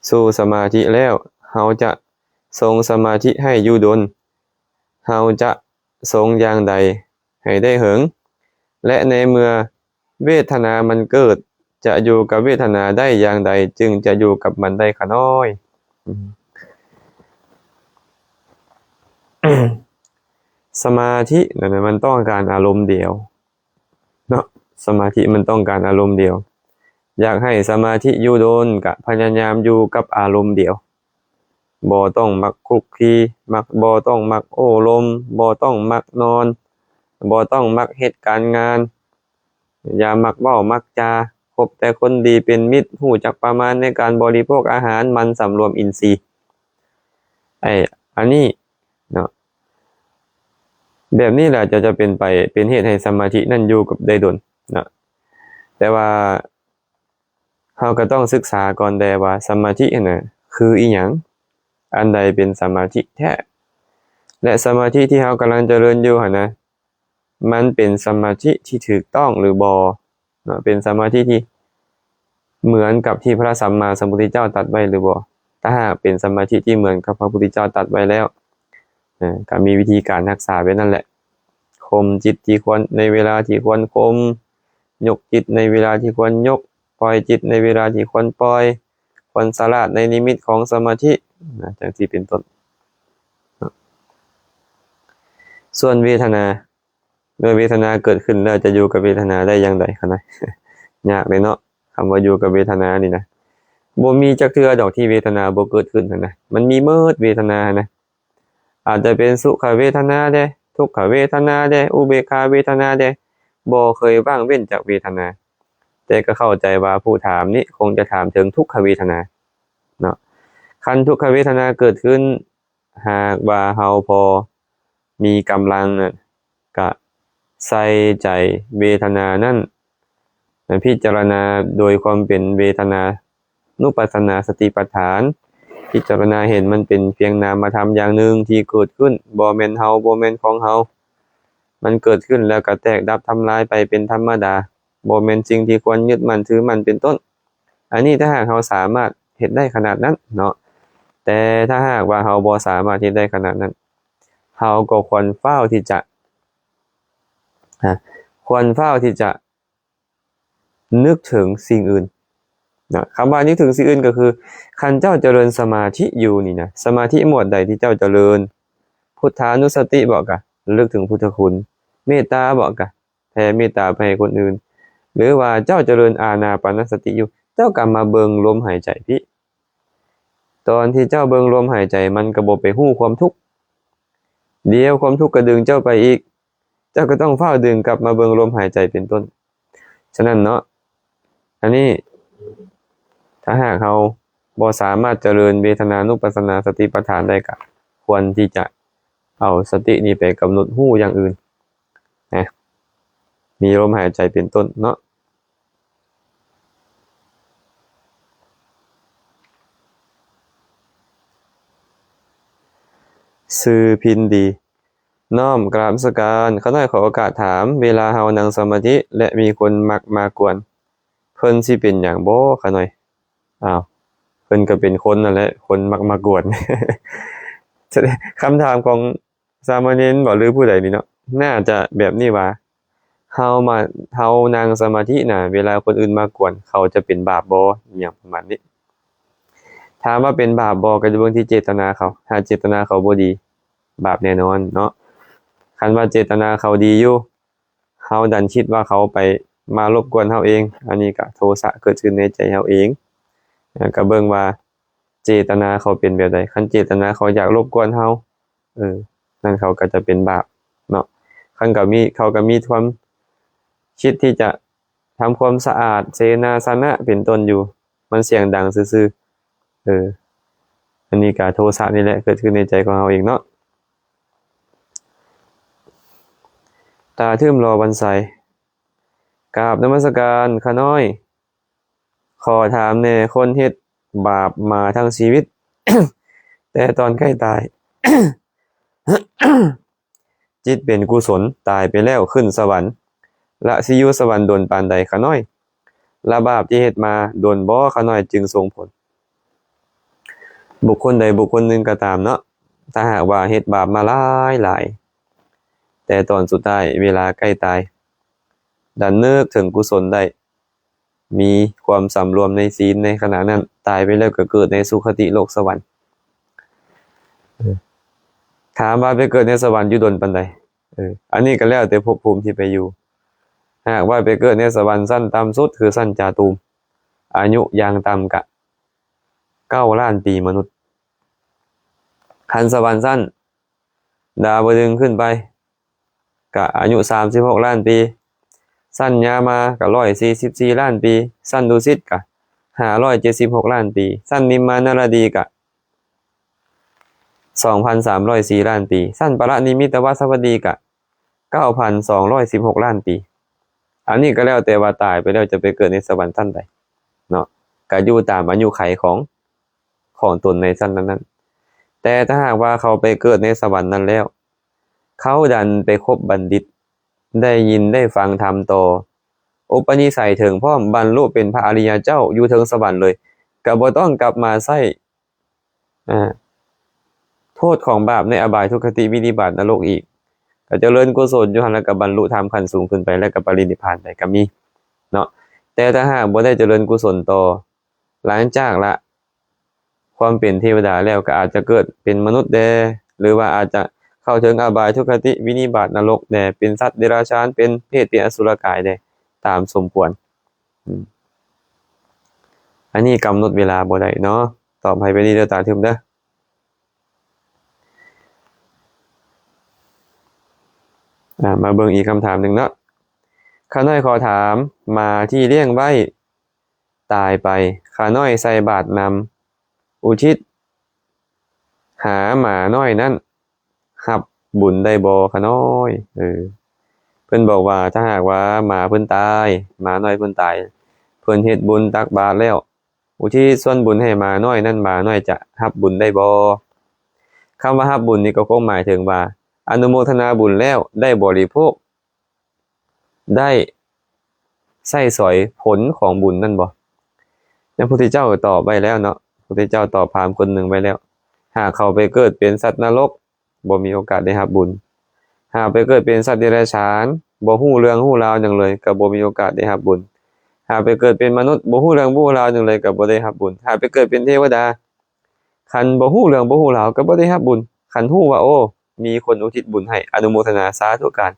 สู่สมาธิแล้ว เฮาจะทรงสมาธิให้อยู่ดน เฮาจะทรงอย่างใดให้ได้เหิง และในเมื่อเวทนามันเกิด จะอยู่กับเวทนาได้อย่างใด จึงจะอยู่กับมันได้ขะน้อย อืม สมาธินั่นน่ะ มันต้องการอารมณ์เดียว เนาะ สมาธิมันต้องการอารมณ์เดียว อยากให้สมาธิอยู่ดน กะพยายามอยู่กับอารมณ์เดียว บ่ต้องมักคลุกคลี มัก บ่ต้องมักโอ้ลม บ่ต้องมักนอน บ่ต้องมักเฮ็ดการงาน อย่ามักเว้ามักจา คบแต่คนดีเป็นมิตร ฮู้จักประมาณในการบริโภคอาหาร หมั่นสำรวมอินทรีย์ ไอ้ อันนี้เนาะ แบบนี้แหละจะ จะเป็นไป เป็นเหตุให้สมาธินั้นอยู่กับได้ดนเนาะ แต่ว่าเฮาก็ต้องศึกษาก่อนแด่ว่าสมาธิหั้นน่ะคืออิหยัง อันใดเป็นสมาธิแท้ และสมาธิที่เฮากำลังเจริญอยู่หั้นนะ มันเป็นสมาธิที่ถูกต้องหรือบ่เนาะ เป็นสมาธิที่เหมือนกับที่พระสัมมาสัมพุทธเจ้าตรัสไว้หรือบ่ ถ้าหากเป็นสมาธิที่เหมือนกับพระพุทธเจ้าตรัสไว้แล้ว เอ่อ ก็มีวิธีการรักษาแบบนั้นแหละ ข่มจิตที่ควร ในเวลาที่ควรข่ม ยกจิตในเวลาที่ควรยก ปล่อยจิตในเวลาที่ควรปล่อย ควรฉลาดในนิมิตของสมาธิ นะ จั่งซี้เป็นต้น ส่วนเวทนา เมื่อเวทนาเกิดขึ้นแล้วจะอยู่กับเวทนาได้อย่างใดคะนะ ยากเลยเนาะ คำว่าอยู่กับเวทนานี่นะ บ่มีจักเทื่อดอกที่เวทนาบ่เกิดขึ้นหั้นนะ มันมีเมิดเวทนาหั้นนะ อาจจะเป็นสุขเวทนาแด่ ทุกขเวทนาแด่ อุเบกขาเวทนาแด่ บ่เคยว่างเว้นจากเวทนา แต่ก็เข้าใจว่าผู้ถามนี้คงจะถามถึงทุกขเวทนาเนาะ คันทุกขเวทนาเกิดขึ้น หากว่าเฮาพอมีกำลังน่ะ กะใส่ใจเวทนานั้น พิจารณาโดยความเป็นเวทนานุปัสสนาสติปัฏฐาน พิจารณาเห็นมันเป็นเพียงนามธรรมอย่างหนึ่งที่เกิดขึ้น บ่แม่นเฮา บ่แม่นของเฮา มันเกิดขึ้นแล้วก็แตกดับทำลายไปเป็นธรรมดา บ่แม่นสิ่งที่ควรยึดมั่นถือมั่นเป็นต้น อันนี้ถ้าหากเฮาสามารถเฮ็ดได้ขนาดนั้นเนาะ แต่ถ้าหากว่าเฮาบ่สามารถเฮ็ดได้ขนาดนั้น เฮาก็ควรฟ้าวที่จะ ฮะ ควรฟ้าวที่จะนึกถึงสิ่งอื่นนะ คำว่านึกถึงสิ่งอื่นก็คือ คันเจ้าเจริญสมาธิอยู่นี่นะ สมาธิหมวดใดที่เจ้าเจริญ พุทธานุสติบ่กะ ระลึกถึงพุทธคุณ เมตตาบ่กะ แผ่เมตตาไปให้คนอื่น หรือว่าเจ้าเจริญอานาปานสติอยู่ เจ้าก็มาเบิ่งลมหายใจพี้ ตอนที่เจ้าเบิ่งลมหายใจ มันก็บ่ไปฮู้ความทุกข์ เดี๋ยวความทุกข์ก็ดึงเจ้าไปอีก เจ้าก็ต้องฟ้าวดึงกลับมาเบิ่งลมหายใจเป็นต้น ฉะนั้นเนาะ อันนี้ ถ ຖ້າຫາກເຮົາບໍ່ສາມາດຈະເລີນເວທະນານຸປັດສະນາສະຕິປັດຖານໄດ້ ກໍຄວນທີ່ຈະເອົາສະຕິນີ້ໄປກຳນົດຮູ້ຢ່າງອື່ນນະ ມີລົມຫາຍໃຈເປັນຕົ້ນເນາະ. ຊື່ພິນດີ ນ້ອມກາບນະມັດສະການ. ຂ້ານ້ອຍຂໍໂອກາດຖາມ, ເວລາເຮົານັ່ງສະມາທິ ແລະ ມີຄົນມັກມາກວນ ເພິ່ນຊິເປັນຫຍັງບໍ່ຂ້ານ້ອຍ? ອ້າວ ເພິ່ນກໍເປັນຄົນນັ້ນແຫຼະ ຄົນມັກມາກວນ. ຄຳຖາມຂອງສາມະເນນບໍ ຫຼືຜູ້ໃດນີ້ເນາະ ໜ້າຈະແບບນີ້ວ່າ ເຮົາມາ ເຮົານັ່ງສະມາທິນະ ເວລາຄົນອື່ນມາກວນ ເຂົາຈະເປັນບາບບໍ່ ອີ່ຫຍັງປະມານນີ້. ຖາມວ່າເປັນບາບບໍ່ ກໍຈະເບິ່ງທີ່ເຈດຕະນາເຂົາ, ຫາກເຈດຕະນາເຂົາບໍ່ດີ ບາບແນ່ນອນເນາະ. ຄັນວ່າເຈດຕະນາເຂົາດີຢູ່ ເຮົາດັນຄິດວ່າເຂົາໄປມາລົບກວນເຮົາເອງ ອັນນີ້ກະໂທສະເກີດຂຶ້ນໃນໃຈເຮົາເອງ. ເອີ ກະເບິ່ງວ່າເຈດຕະນາເຂົາເປັນແບບໃດ. ຄັນເຈດຕະນາເຂົາຢາກລົບກວນເຮົາ ເອີ ນັ້ນເຂົາກະຈະເປັນບາບເນາະ. ຄັນກະມີ ເຂົາກະມີຄວາມຄິດທີ່ຈະທຳຄວາມສະອາດເສນາສະນະເປັນຕົ້ນຢູ່ ມັນສຽງດັງຊື່ໆ. ເອີ ອັນນີ້ກະໂທສະນີ້ແຫຼະເກີດຂຶ້ນໃນໃຈຂອງເຮົາເອງເນາະ. ຕາທຶມຫຼໍ່ວັນໄຊ ກາບນະມັດສະການຂ້ານ້ອຍ. ຂໍຖາມແດ່ ຄົນເຮັດບາບມາທັງຊີວິດ ແຕ່ຕອນໃກ້ຕາຍ ຈິດເປັນກຸສົນ ຕາຍໄປແລ້ວຂຶ້ນສະຫວັນ ລະຊິຢູ່ສະຫວັນດົນປານໃດຂ້ານ້ອຍ? ລະບາບທີ່ເຮັດມາດົນບໍ່ຂ້ານ້ອຍຈຶ່ງສົ່ງຜົນ? ບຸກຄົນໃດບຸກຄົນໜຶ່ງກໍຕາມເນາະ ຖ້າຫາກວ່າເຮັດບາບມາຫຼາຍໆ ແຕ່ຕອນສຸດທ້າຍເວລາໃກ້ຕາຍ ດັນນຶກເຖິງກຸສົນໄດ້ ມີຄວາມສຳລວມໃນສີນໃນຂະນະນັ້ນ ຕາຍໄປແລ້ວກໍເກີດໃນສຸຄະຕິໂລກສະຫວັນ. ເອີ ຖາມວ່າໄປເກີດໃນສະຫວັນຢູ່ດົນປານໃດ? ເອີ ອັນນີ້ກໍແລ້ວແຕ່ພົບພູມທີ່ໄປຢູ່. ຫາກວ່າໄປເກີດໃນສະຫວັນຊັ້ນຕ່ຳສຸດ ຄືຊັ້ນຈາຕູມ ອາຍຸຢ່າງຕ່ຳກະເກົ້າລ້ານປີມະນຸດ. ຄັນສະຫວັນຊັ້ນດາວະດຶງຂຶ້ນໄປ ກະອາຍຸສາມສິບຫົກລ້ານປີ, ຊັ້ນຍາມາກະຮ້ອຍສີ່ສິບສີ່ລ້ານປີ, ຊັ້ນດຸສິດກະຫ້າຮ້ອຍເຈັດສິບຫົກລ້ານປີ, ຊັ້ນນິມມານະລະດີກະສອງພັນສາມຮ້ອຍສີ່ລ້ານປີ, ຊັ້ນປະລະນິມິດຕະວາສະວັດດີກະເກົ້າພັນສອງຮ້ອຍສິບຫົກລ້ານປີ. ອັນນີ້ກໍແລ້ວແຕ່ວ່າຕາຍໄປແລ້ວຈະໄປເກີດໃນສະຫວັນຊັ້ນໃດເນາະ, ກໍຢູ່ຕາມອາຍຸໄຂຂອງ ຂອງຕົນໃນຊັ້ນນັ້ນໆ. ແຕ່ຖ້າຫາກວ່າເຂົາໄປເກີດໃນສະຫວັນນັ້ນແລ້ວ ເຂົາດັນໄປຄົບບັນດິດ ໄດ້ຍິນໄດ້ຟັງທຳຕໍ່ ອຸປະນິໄສເຖິງພ້ອມ ບັນລຸເປັນພະອະລິຍະເຈົ້າຢູ່ເທິງສະຫວັນເລີຍ ກໍບໍ່ຕ້ອງກັບມາໃຊ້ ອາ ໂທດຂອງບາບໃນອະບາຍທຸກຄະຕິວິນິບາດນະລົກອີກ, ກໍຈະເລີນກຸສົນຢູ່ຫັ້ນ ແລ້ວກໍບັນລຸທຳຂັ້ນສູງຂຶ້ນໄປ ແລ້ວກໍປະລິນິບພານໄປກໍມີເນາະ. ແຕ່ຖ້າຫາກບໍ່ໄດ້ຈະເລີນກຸສົນຕໍ່ ຫຼັງຈາກລະຄວາມເປັນເທວະດາແລ້ວ ກໍອາດຈະເກີດເປັນມະນຸດແດ່ ຫຼືວ່າອາດຈະເຂົ້າເຖິງອະບາຍທຸກຄະຕິວິນິບາດນະລົກແດ່ ເປັນສັດເດຍລະຊານ ເປັນເປດ ເປັນອະສຸລະກາຍແດ່ ຕາມສົມຄວນ. ອືມ ອັນນີ້ກຳນົດເວລາບໍ່ໄດ້ເນາະ. ຕອບໃຫ້ໄປນີ້ເດີ ຕາທຶມເດີ. ອາ ມາເບິ່ງອີກຄຳຖາມໜຶ່ງເນາະ. ຂ້ານ້ອຍຂໍຖາມ, ໝາທີ່ລ້ຽງໄວ້ຕາຍໄປ, ຂ້ານ້ອຍໃສ່ບາດນຳ ອຸທິດຫາໝານ້ອຍນັ້ນ ຮັບບຸນໄດ້ບໍ່ຂ້ານ້ອຍ? ເອີ ເພິ່ນບອກວ່າ ຖ້າຫາກວ່າໝາເພິ່ນຕາຍ, ໝານ້ອຍເພິ່ນຕາຍ, ເພິ່ນເຮັດບຸນຕັກບາດແລ້ວ ອຸທິດສ່ວນບຸນໃຫ້ໝານ້ອຍນັ້ນ ໝານ້ອຍຈະຮັບບຸນໄດ້ບໍ່? ຄຳວ່າຮັບບຸນນີ້ກໍຄົງໝາຍເຖິງວ່າ ອະນຸໂມທະນາບຸນແລ້ວໄດ້ບໍລິໂພກ ໄດ້ໃຊ້ສອຍຜົນຂອງບຸນນັ້ນບໍ່? ພະພຸດທະເຈົ້າຕອບໄວ້ແລ້ວເນາະ, ພະພຸດທະເຈົ້າຕອບພາມຄົນໜຶ່ງໄວ້ແລ້ວ, ຫາກເຂົາໄປເກີດເປັນສັດນະລົກ ບໍ່ມີໂອກາດໄດ້ຮັບບຸນ. ຫາກໄປເກີດເປັນສັດເດຍລະຊານ ບໍ່ຮູ້ເລື່ອງຮູ້ລາວຫຍັງເລີຍ ກໍບໍ່ມີໂອກາດໄດ້ຮັບບຸນ. ຫາກໄປເກີດເປັນມະນຸດ ບໍ່ຮູ້ເລື່ອງຮູ້ລາວຫຍັງເລີຍ ກໍບໍ່ໄດ້ຮັບບຸນ. ຫາກໄປເກີດເປັນເທວະດາ ຄັນບໍ່ຮູ້ເລື່ອງບໍ່ຮູ້ລາວ ກໍບໍ່ໄດ້ຮັບບຸນ. ຄັນຮູ້ວ່າ ໂອ້ ມີຄົນອຸທິດບຸນໃຫ້ ອະນຸໂມທະນາສາທຸການ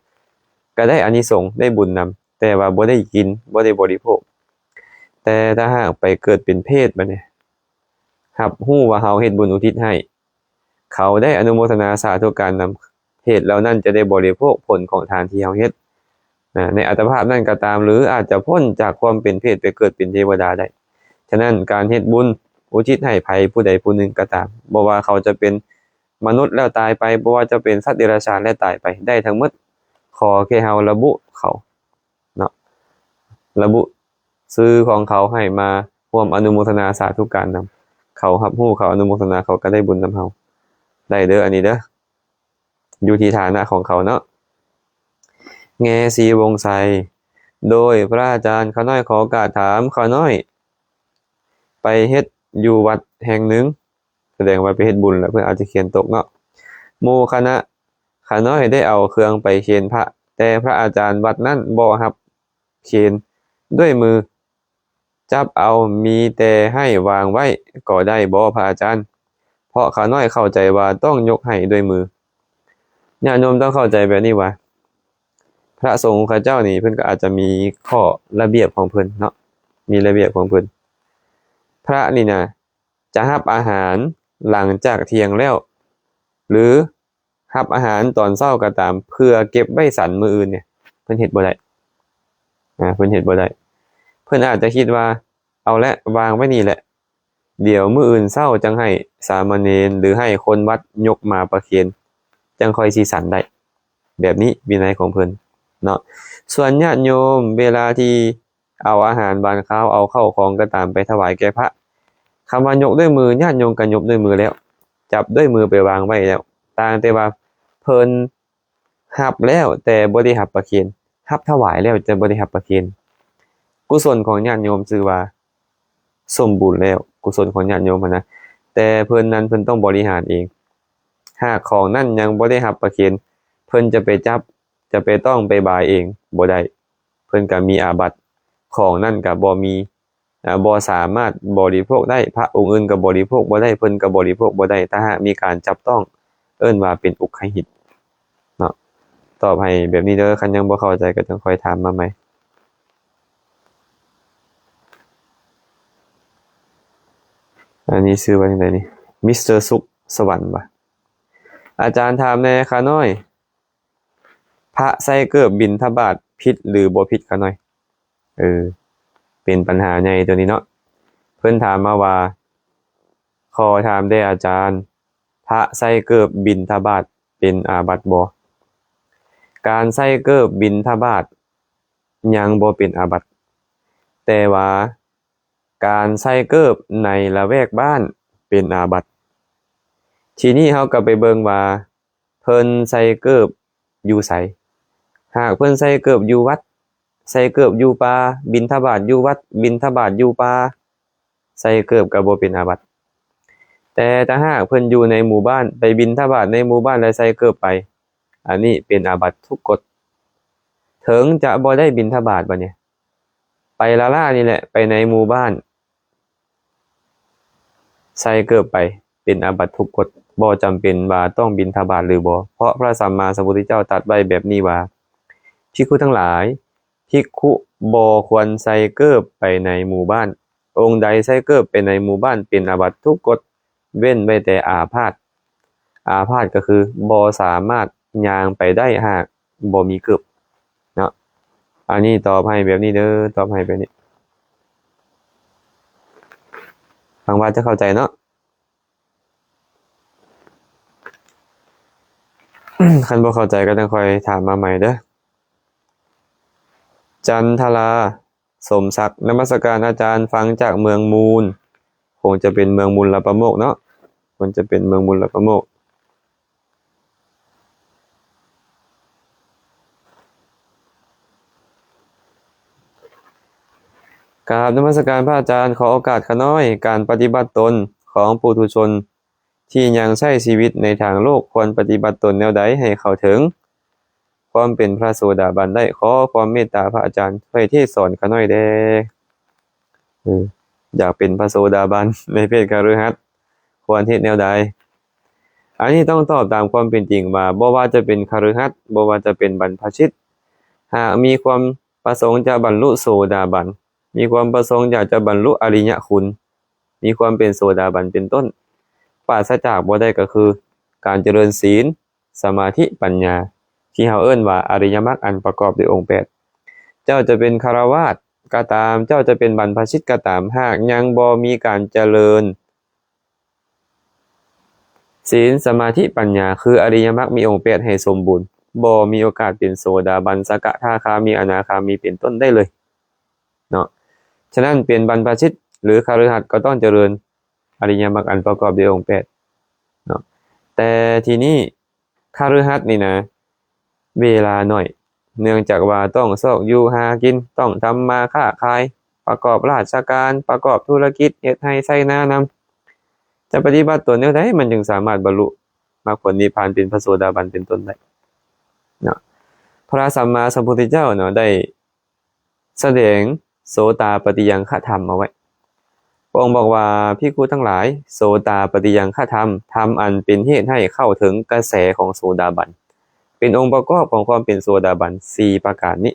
ກໍໄດ້ອານິສົງ ໄດ້ບຸນນຳ, ແຕ່ວ່າບໍ່ໄດ້ກິນ ບໍ່ໄດ້ບໍລິໂພກ. ແຕ່ຖ້າຫາກໄປເກີດເປັນເປດບາດນີ້ ຮັບຮູ້ວ່າເຮົາເຮັດບຸນອຸທິດໃຫ້ ເຂົາໄດ້ອະນຸໂມທະນາສາທຸການນຳ, ເປດເຫຼົ່ານັ້ນຈະໄດ້ບໍລິໂພກຜົນຂອງທານທີ່ເຮົາເຮັດ ນະ ໃນອັດຕະພາບນັ້ນກໍຕາມ ຫຼື ອາດຈະພົ້ນຈາກຄວາມເປັນເປດໄປເກີດເປັນເທວະດາໄດ້. ເທ ສະນັ້ນ ການເຮັດບຸນອຸທິດໃຫ້ໃຜຜູ້ໃດຜູ້ໜຶ່ງກໍຕາມ, ບໍ່ວ່າເຂົາຈະເປັນມະນຸດແລ້ວຕາຍໄປ, ບໍ່ວ່າຈະເປັນສັດເດຍລະສານແລ້ວຕາຍໄປ, ໄດ້ທັງໝົດ. ຂໍແຄ່ເຮົາລະບຸເຂົາເນາະ, ລະບຸຊື່ຂອງເຂົາໃຫ້ມາຮ່ວມອະນຸໂມທະນາສາທຸການນຳ. ເຂົາຮັບຮູ້, ເຂົາອະນຸໂມທະນາ, ເຂົາກໍໄດ້ບຸນນຳເຮົາ. ໄດ້ເດີ້ ອັນນີ້ເດີ້. ຢູ່ທີ່ຖານະຂອງເຂົາເນາະ. ແງສີວົງໄຊ, ໂດຍ ພະອາຈານ, ຂ້ານ້ອຍຂໍໂອກາດຖາມ, ຂ້ານ້ອຍໄປເຮັດຢູ່ວັດແຫ່ງໜຶ່ງ, ສະແດງວ່າໄປເຮັດບຸນແລ້ວ ເພິ່ນອາດຈະຂຽນຕົກເນາະ. ໝູ່ຄະນະຂ້ານ້ອຍໄດ້ເອົາເຄື່ອງໄປເຄນພະ, ແຕ່ພະອາຈານວັດນັ້ນບໍ່ຮັບ ເຄນດ້ວຍມືຈັບເອົາ, ມີແຕ່ໃຫ້ວາງໄວ້ກໍໄດ້ບໍ່ພະອາຈານ? ເພາະຂ້ານ້ອຍເຂົ້າໃຈວ່າຕ້ອງຍົກໃຫ້ດ້ວຍມື. ຍາດໂຍມຕ້ອງເຂົ້າໃຈແບບນີ້ວ່າ ພະສົງຂະເຈົ້ານີ້ ເພິ່ນກໍອາດຈະມີຂໍ້ລະບຽບຂອງເພິ່ນເນາະ, ມີລະບຽບຂອງເພິ່ນ. ພະນີ້ນະ ຈະຮັບອາຫານຫຼັງຈາກທ່ຽງແລ້ວ ຫຼື ຮັບອາຫານຕອນເຊົ້າກໍຕາມ ເພື່ອເກັບໄວ້ສັນມື້ອື່ນນີ້ ເພິ່ນເຮັດບໍ່ໄດ້. ອາ ເພິ່ນເຮັດບໍ່ໄດ້. ເພິ່ນອາດຈະຄິດວ່າ ເອົາແຫຼະ ວາງໄວ້ນີ້ແຫຼະ, ດຽວມື້ອື່ນເຊົ້າຈັ່ງໃຫ້ສາມະເນນ ຫຼື ໃຫ້ຄົນວັດຍົກມາປະເຄນ ຈັ່ງຄ່ອຍຊິສັນໄດ້. ແບບນີ້ວິໄນຂອງເພິ່ນເນາະ. ສ່ວນຍາດໂຍມ ເວລາທີ່ ເອົາອາຫານຫວານຄາວ ເອົາເຂົ້າຂອງກໍຕາມໄປຖວາຍແກ່ພະ. ຄຳວ່າຍົກດ້ວຍມື, ຍາດໂຍມກໍຍົກດ້ວຍມືແລ້ວ, ຈັບດ້ວຍມືໄປວາງໄວ້ແລ້ວ, ຕ່າງແຕ່ວ່າເພິ່ນຮັບແລ້ວ ແຕ່ບໍ່ໄດ້ຮັບປະເຄນ, ຮັບຖວາຍແລ້ວ ແຕ່ບໍ່ໄດ້ຮັບປະເຄນ. ກຸສົນຂອງຍາດໂຍມຊື່ວ່າສົມບູນແລ້ວ, ກຸສົນຂອງຍາດໂຍມຫັ້ນນະ, ແຕ່ເພິ່ນນັ້ນເພິ່ນຕ້ອງບໍລິຫານເອງ. ຫາກຂອງນັ້ນຍັງບໍ່ໄດ້ຮັບປະເຄນ, ເພິ່ນຈະໄປຈັບ ຈະໄປຕ້ອງໄປບາຍເອງບໍ່ໄດ້, ເພິ່ນກໍມີອາບັດ, ຂອງນັ້ນກໍບໍ່ມີ ອາ ບໍ່ສາມາດບໍລິໂພກໄດ້, ພະອົງອື່ນກໍບໍລິໂພກບໍ່ໄດ້, ເພິ່ນກໍບໍລິໂພກບໍ່ໄດ້, ຖ້າຫາກມີການຈັບຕ້ອງ, ເອີ້ນວ່າເປັນອຸກຄະຫິດເນາະ. ຕອບໃຫ້ແບບນີ້ເດີ້, ຄັນຍັງບໍ່ເຂົ້າໃຈກໍຈັ່ງຄ່ອຍຖາມມາໃໝ່. ອັນນີ້ຊື່ວ່າຈັ່ງໃດນີ້? ມິສເຕີສຸກສະຫວັນຫວາ? ອາຈານຖາມແດ່ຂ້ານ້ອຍ, ພະໃສ່ເກີບບິນທະບາດຜິດຫຼືບໍ່ຜິດຂ້ານ້ອຍ? ເອີ ເປັນບັນຫາໃຫຍ່ໂຕນີ້ເນາະ. ເພິ່ນຖາມມາວ່າ ຂໍຖາມແດ່ອາຈານ, ພະໃສ່ເກີບບິນທະບາດເປັນອາບັດບໍ່? ການໃສ່ເກີບບິນທະບາດຍັງບໍ່ເປັນອາບັດ, ແຕ່ວ່າການໃສ່ເກີບໃນລະແວກບ້ານເປັນອາບັດ. ທີນີ້ເຮົາກໍໄປເບິ່ງວ່າ ເພິ່ນໃສ່ເກີບຢູ່ໃສ? ຫາກເພິ່ນໃສ່ເກີບຢູ່ວັດ, ໃສ່ເກີບຢູ່ປ່າ, ບິນທະບາດຢູ່ວັດ, ບິນທະບາດຢູ່ປ່າ, ໃສ່ເກີບກໍບໍ່ເປັນອາບັດ. ແຕ່ຖ້າຫາກເພິ່ນຢູ່ໃນໝູ່ບ້ານ, ໄປບິນທະບາດໃນໝູ່ບ້ານແລ້ວໃສ່ເກີບໄປ, ອັນນີ້ເປັນອາບັດທຸກກົດ. ເຖິງຈະບໍ່ໄດ້ບິນທະບາດບັດນີ້, ໄປລ້າໆນີ້ແຫຼະ, ໄປໃນໝູ່ບ້ານ ໃສ່ເກີບໄປ ເປັນອາບັດທຸກກົດ, ບໍ່ຈຳເປັນວ່າຕ້ອງບິນທະບາດຫຼືບໍ່, ເພາະພະສຳມາສຳພຸດທະເຈົ້າຕັດໄວ້ແບບນີ້ວ່າ ພິກຂຸທັງຫຼາຍ, ພິກຂຸບໍ່ຄວນໃສ່ເກີບໄປໃນໝູ່ບ້ານ, ອົງໃດໃສ່ເກີບໄປໃນໝູ່ບ້ານເປັນອາບັດທຸກກົດ, ເວັ້ນໄວ້ແຕ່ອາພາດ. ອາພາດກໍຄືບໍ່ສາມາດຍ່າງໄປໄດ້ຫາກບໍ່ມີເກີບເນາະ. ອັນນີ້ຕອບໃຫ້ແບບນີ້ເດີ້, ຕອບໃຫ້ແບບນີ້. ຫວັງວ່າຈະເຂົ້າໃຈເນາະ. ຄັນບໍ່ເຂົ້າໃຈກໍຈັ່ງຄ່ອຍຖາມມາໃໝ່ເດີ້. ຈັນທະລາ ສົມສັກ, ນະມັດສະການອາຈານ, ຟັງຈາກເມືອງມູນ, ຄົງຈະເປັນເມືອງມູນລະປະໂມກເນາະ, ຄົງຈະເປັນເມືອງມູນລະປະໂມກ. ກາບນະມັດສະການພະອາຈານ, ຂໍໂອກາດຂ້ານ້ອຍ, ການປະຕິບັດຕົນຂອງປຸຖຸຊົນ ທີ່ຍັງໃຊ້ຊີວິດໃນທາງໂລກ ຄວນປະຕິບັດຕົນແນວໃດໃຫ້ເຂົ້າເຖິງຄວາມເປັນພະໂສດາບັນໄດ້? ຂໍຄວາມເມດຕາພະອາຈານຊ່ວຍເທດສອນຂ້ານ້ອຍແດ່. ເອີ ຢາກເປັນພະໂສດາບັນໃນເພດຄະລືຫັດ ຄວນເຮັດແນວໃດ? ອັນນີ້ຕ້ອງຕອບຕາມຄວາມເປັນຈິງວ່າ ບໍ່ວ່າຈະເປັນຄະລືຫັດ, ບໍ່ວ່າຈະເປັນບັນພະຊິດ, ຫາກມີຄວາມປະສົງຈະບັນລຸໂສດາບັນ, ມີຄວາມປະສົງຢາກຈະບັນລຸອະລິຍະຄຸນ, ມີຄວາມເປັນໂສດາບັນເປັນຕົ້ນ, ປາສະຈາກບໍ່ໄດ້ກໍຄືການຈະເລີນສີນ, ສະມາທິ, ປັນຍາ ທີ່ເຮົາເອີ້ນວ່າອະລິຍະມັກອັນປະກອບດ້ວຍອົງແປດ. ເຈົ້າຈະເປັນຄາລະວາດ ກໍຕາມ, ເຈົ້າຈະເປັນບັນພະຊິດກໍຕາມ, ຫາກຍັງບໍ່ມີການຈະເລີນ ສິນ, ສະມາທິ, ປັນຍາ ຄືອະລິຍະມັກມີອົງແປດໃຫ້ສົມບູນ, ບໍ່ມີໂອກາດເປັນໂສດາບັນ, ສະກະທາຄາມີ, ອະນາຄາມີເປັນຕົ້ນໄດ້ເລີຍເນາະ. ສະນັ້ນເປັນບັນພະຊິດ ຫຼື ຄະລືຫັດກໍຕ້ອງຈະເລີນອະລິຍະມັກອັນປະກອບດ້ວຍອົງແປດເນາະ. ແຕ່ທີນີ້ ຄະລືຫັດນີ້ນະ ເວລາໜ້ອຍ, ເນື່ອງຈາກວ່າຕ້ອງຊອກຢູ່ຫາກິນ, ຕ້ອງທຳມາຄ້າຂາຍ, ປະກອບລາຊະການ, ປະກອບທຸລະກິດ, ເຮັດໄຮ່ໄຖນານຳ. ຈະປະຕິບັດຕົນແນວໃດ ມັນຈຶ່ງສາມາດບັນລຸມັກຜົນນິບພານເປັນພະໂສດາບັນເປັນຕົ້ນໄດ້ເນາະ? ພະສຳມາສຳພຸດທະເຈົ້າເນາະ ໄດ້ ສະແດງໂສຕາປັດຕິຍັງຄະທຳເອົາໄວ້. ພະອົງບອກວ່າ, ພິກຂຸທັງຫຼາຍ, ໂສຕາປັດຕິຍັງຄະທຳ, ທຳອັນເປັນເຫດໃຫ້ເຂົ້າເຖິງກະແສຂອງໂສດາບັນ, ເປັນອົງປະກອບຂອງຄວາມເປັນໂສດາບັນສີ່ປະການນີ້.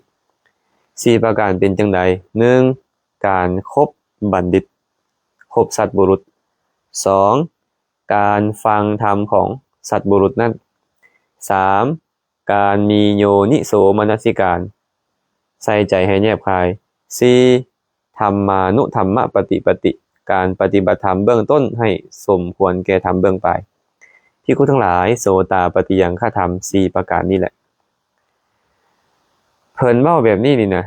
ສີ່ປະການເປັນຈັ່ງໃດ? ໜຶ່ງ ການຄົບບັນດິດ, ຄົບສັດບຸລຸດ. ສອງ ການຟັງທຳຂອງສັດບຸລຸດນັ້ນ. ສາມ ການມີໂຍນິໂສມະນະສິການ, ໃສ່ໃຈໃຫ້ແຍບຄາຍ. ສີ່ ທຳມານຸທຳມະປະຕິປັດຕິ, ການປະຕິບັດທຳເບື້ອງຕົ້ນໃຫ້ສົມຄວນແກ່ທຳເບື້ອງປາຍ. ພິກຂຸທັງຫຼາຍ, ໂສຕາປັດຕິຍັງຄະທຳສີ່ປະການນີ້ແຫຼະ. ເພິ່ນເວົ້າແບບນີ້ນີ້ນະ,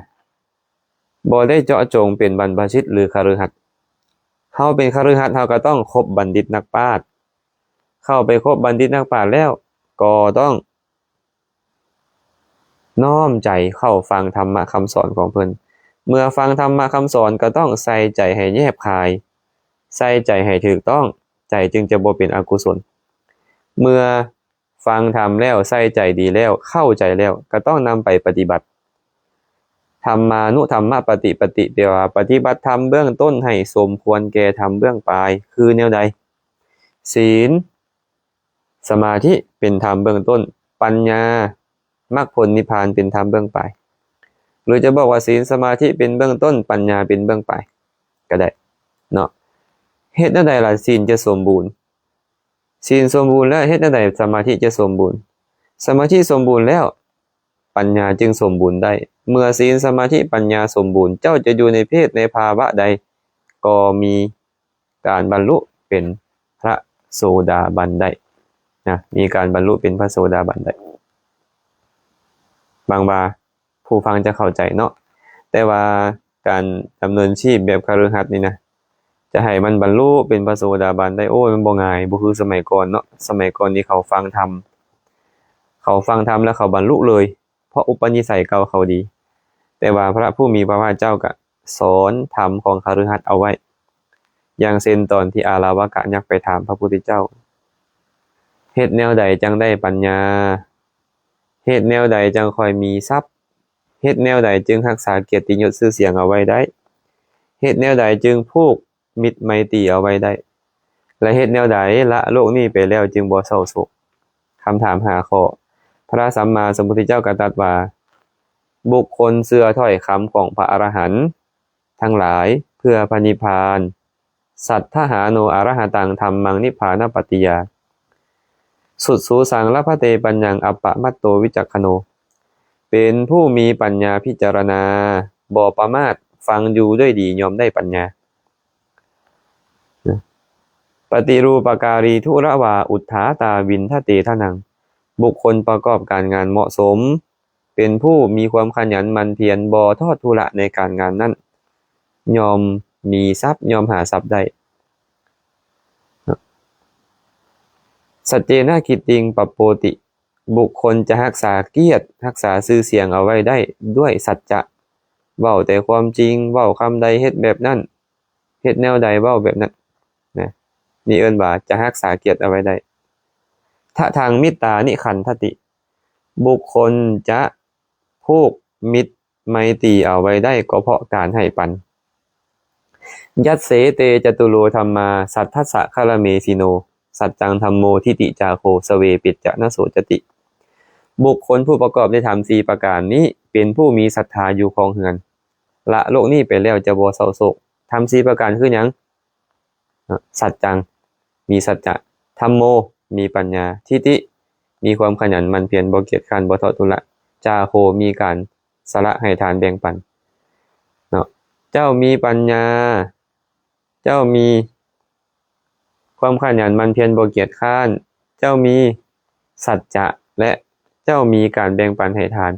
ບໍ່ໄດ້ເຈາະຈົງເປັນບັນພະຊິດ ຫຼື ຄະລືຫັດ. ເຮົາເປັນຄະລືຫັດ, ເຮົາກໍຕ້ອງຄົບບັນດິດນັກປາດ. ເຂົ້າໄປຄົບບັນດິດນັກປາດແລ້ວ, ກໍຕ້ອງນ້ອມໃຈເຂົ້າຟັງທຳມະຄຳສອນຂອງເພິ່ນ. ເມື່ອຟັງທຳມະຄຳສອນ, ກໍຕ້ອງໃສ່ໃຈໃຫ້ແຍບຄາຍ, ໃສ່ໃຈໃຫ້ຖືກຕ້ອງ, ໃຈຈຶ່ງຈະບໍ່ເປັນອະກຸສົນ. ເມື່ອ ຟັງທຳແລ້ວ, ໃສ່ໃຈດີແລ້ວ, ເຂົ້າໃຈແລ້ວ, ກໍຕ້ອງນຳໄປປະຕິບັດ. ທຳມານຸທຳມະປະຕິປັດຕິ ແປວ່າ ປະຕິບັດທຳເບື້ອງຕົ້ນໃຫ້ສົມຄວນແກ່ທຳເບື້ອງປາຍ. ຄືແນວໃດ? ສິນ, ສະມາທິ ເປັນທຳເບື້ອງຕົ້ນ, ປັນຍາ, ມັກຜົນນິບພານ ເປັນທຳເບື້ອງປາຍ. ຫຼືຈະບອກວ່າ ສິນ, ສະມາທິ ເປັນເບື້ອງຕົ້ນ, ປັນຍາ ເປັນເບື້ອງປາຍ ກໍໄດ້ເນາະ. ເຮັດແນວໃດລະ ສິນຈະສົມບູນ? ສິນສົມບູນແລ້ວ ເຮັດແນວໃດສະມາທິຈະສົມບູນ? ສະມາທິສົມບູນແລ້ວ ປັນຍາຈຶ່ງສົມບູນໄດ້. ເມື່ອສິນ, ສະມາທິ, ປັນຍາສົມບູນ, ເຈົ້າຈະຢູ່ໃນເພດໃນພາວະໃດ ກໍມີການບັນລຸເປັນພະໂສດາບັນໄດ້ນະ, ມີການບັນລຸເປັນພະໂສດາບັນໄດ້. ຫວັງວ່າ ຜູ້ຟັງຈະເຂົ້າໃຈເນາະ. ແຕ່ວ່າການດຳເນີນຊີບແບບຄະລືຫັດນີ້ນະ ຈະໃຫ້ມັນບັນລຸເປັນພະໂສດາບັນໄດ້, ໂອ້ຍ ມັນບໍ່ງ່າຍ, ບໍ່ຄືສະໄໝກ່ອນເນາະ. ສະໄໝກ່ອນນີ້ເຂົາຟັງທຳ, ເຂົາຟັງທຳແລ້ວເຂົາບັນລຸເລີຍ, ເພາະອຸປະນິໄສເກົ່າເຂົາດີ. ແຕ່ວ່າພະຜູ້ມີພະພາກເຈົ້າກະສອນທຳຂອງຄະລືຫັດເອົາໄວ້. ຢ່າງເຊັ່ນ ຕອນທີ່ອາລາວະກະຍັກໄປຖາມພະພຸດທະເຈົ້າ, ເຮັດແນວໃດຈັ່ງໄດ້ປັນຍາ? ເຮັດແນວໃດຈັ່ງຄ່ອຍມີຊັບ? ເຮັດແນວໃດຈຶ່ງຮັກສາກຽດຕິຍົດຊື່ສຽງເອົາໄວ້ໄດ້? ເຮັດແນວໃດຈຶ່ງຜູກມິດໄມຕີເອົາໄວ້ໄດ້? ແລະ ເຮັດແນວໃດລະໂລກນີ້ໄປແລ້ວຈຶ່ງບໍ່ເສົ້າໂສກ? ຄຳຖາມຫ້າຂໍ້. ພະສຳມາສຳພຸດທະເຈົ້າກໍຕັດວ່າ, ບຸກຄົນເຊື່ອຖ້ອຍຄຳຂອງພະອະລະຫັນທັງຫຼາຍເພື່ອພະນິບພານ, ສັດທະຫາໂນອະລະຫະຕັງທຳມັງນິບພານະປັດຕິຍາ, ສຸດສູສັງລະພະເຕປັນຍັງອັບປະມັດໂຕວິຈັກຂະໂນ, ເປັນຜູ້ມີປັນຍາພິຈາລະນາ, ບໍ່ປະໝາດ, ຟັງຢູ່ດ້ວຍດີ, ຍ່ອມໄດ້ປັນຍາ. ປະຕິຮູປະກາລີທຸລະວາ ອຸດຖາຕາວິນທະເຕທະນັງ, ບຸກຄົນປະກອບການງານເໝາະສົມ, ເປັນຜູ້ມີຄວາມຂະຫຍັນໝັ່ນພຽນ, ບໍ່ທໍ້ທຸລະໃນການງານນັ້ນ, ຍ່ອມມີຊັບ, ຍ່ອມຫາຊັບໄດ້. ສັດເຈນະກິດຕິງປັບໂປຕິ, ບຸກຄົນຈະຮັກສາກຽດ, ຮັກສາຊື່ສຽງເອົາໄວ້ໄດ້ດ້ວຍສັດຈະ, ເວົ້າແຕ່ຄວາມຈິງ, ເວົ້າຄຳໃດເຮັດແບບນັ້ນ, ເຮັດແນວໃດເວົ້າແບບນັ້ນນະ, ນີ້ເອີ້ນວ່າຈະຮັກສາກຽດເອົາໄວ້ໄດ້. ທະທັງມິດຕານິຄັນທະຕິ, ບຸກຄົນຈະຜູກມິດໄມຕີເອົາໄວ້ໄດ້ກໍເພາະການໃຫ້ປັນ. ຍັດເສເຕຈະຕຸໂລທຳມາ ສັດທັດສະຄາລະເມສິໂນ, ສັດຈັງທຳໂມທິຕິຈາໂຄ ສະເວປິດຈະນະໂສຈະຕິ. ບຸກຄົນຜູ້ປະກອບດ້ວຍທຳສີ່ປະການນີ້ ເປັນຜູ້ມີສັດທາຢູ່ຄອງເຮືອນ, ລະໂລກນີ້ໄປແລ້ວຈະບໍ່ເສົ້າໂສກ. ທຳສີ່ປະການຄືຫຍັງ? ສັດຈັງ ມີສັດຈະ, ທຳໂມ ມີປັນຍາ, ທິຕິ ມີຄວາມຂະຫຍັນໝັ່ນພຽນ ບໍ່ກຽດຄ້ານ ບໍ່ທໍ້ທຸລະ, ຈາໂຄ ມີການສະຫຼະໃຫ້ທານແບ່ງປັນເນາະ. ເຈົ້າມີປັນຍາ, ເຈົ້າມີຄວາມຂະຫຍັນໝັ່ນພຽນບໍ່ກຽດຄ້ານ, ເຈົ້າມີສັດຈະ ແລະ ເຈົ້າມີການແບ່ງປັນໃຫ້ທານ.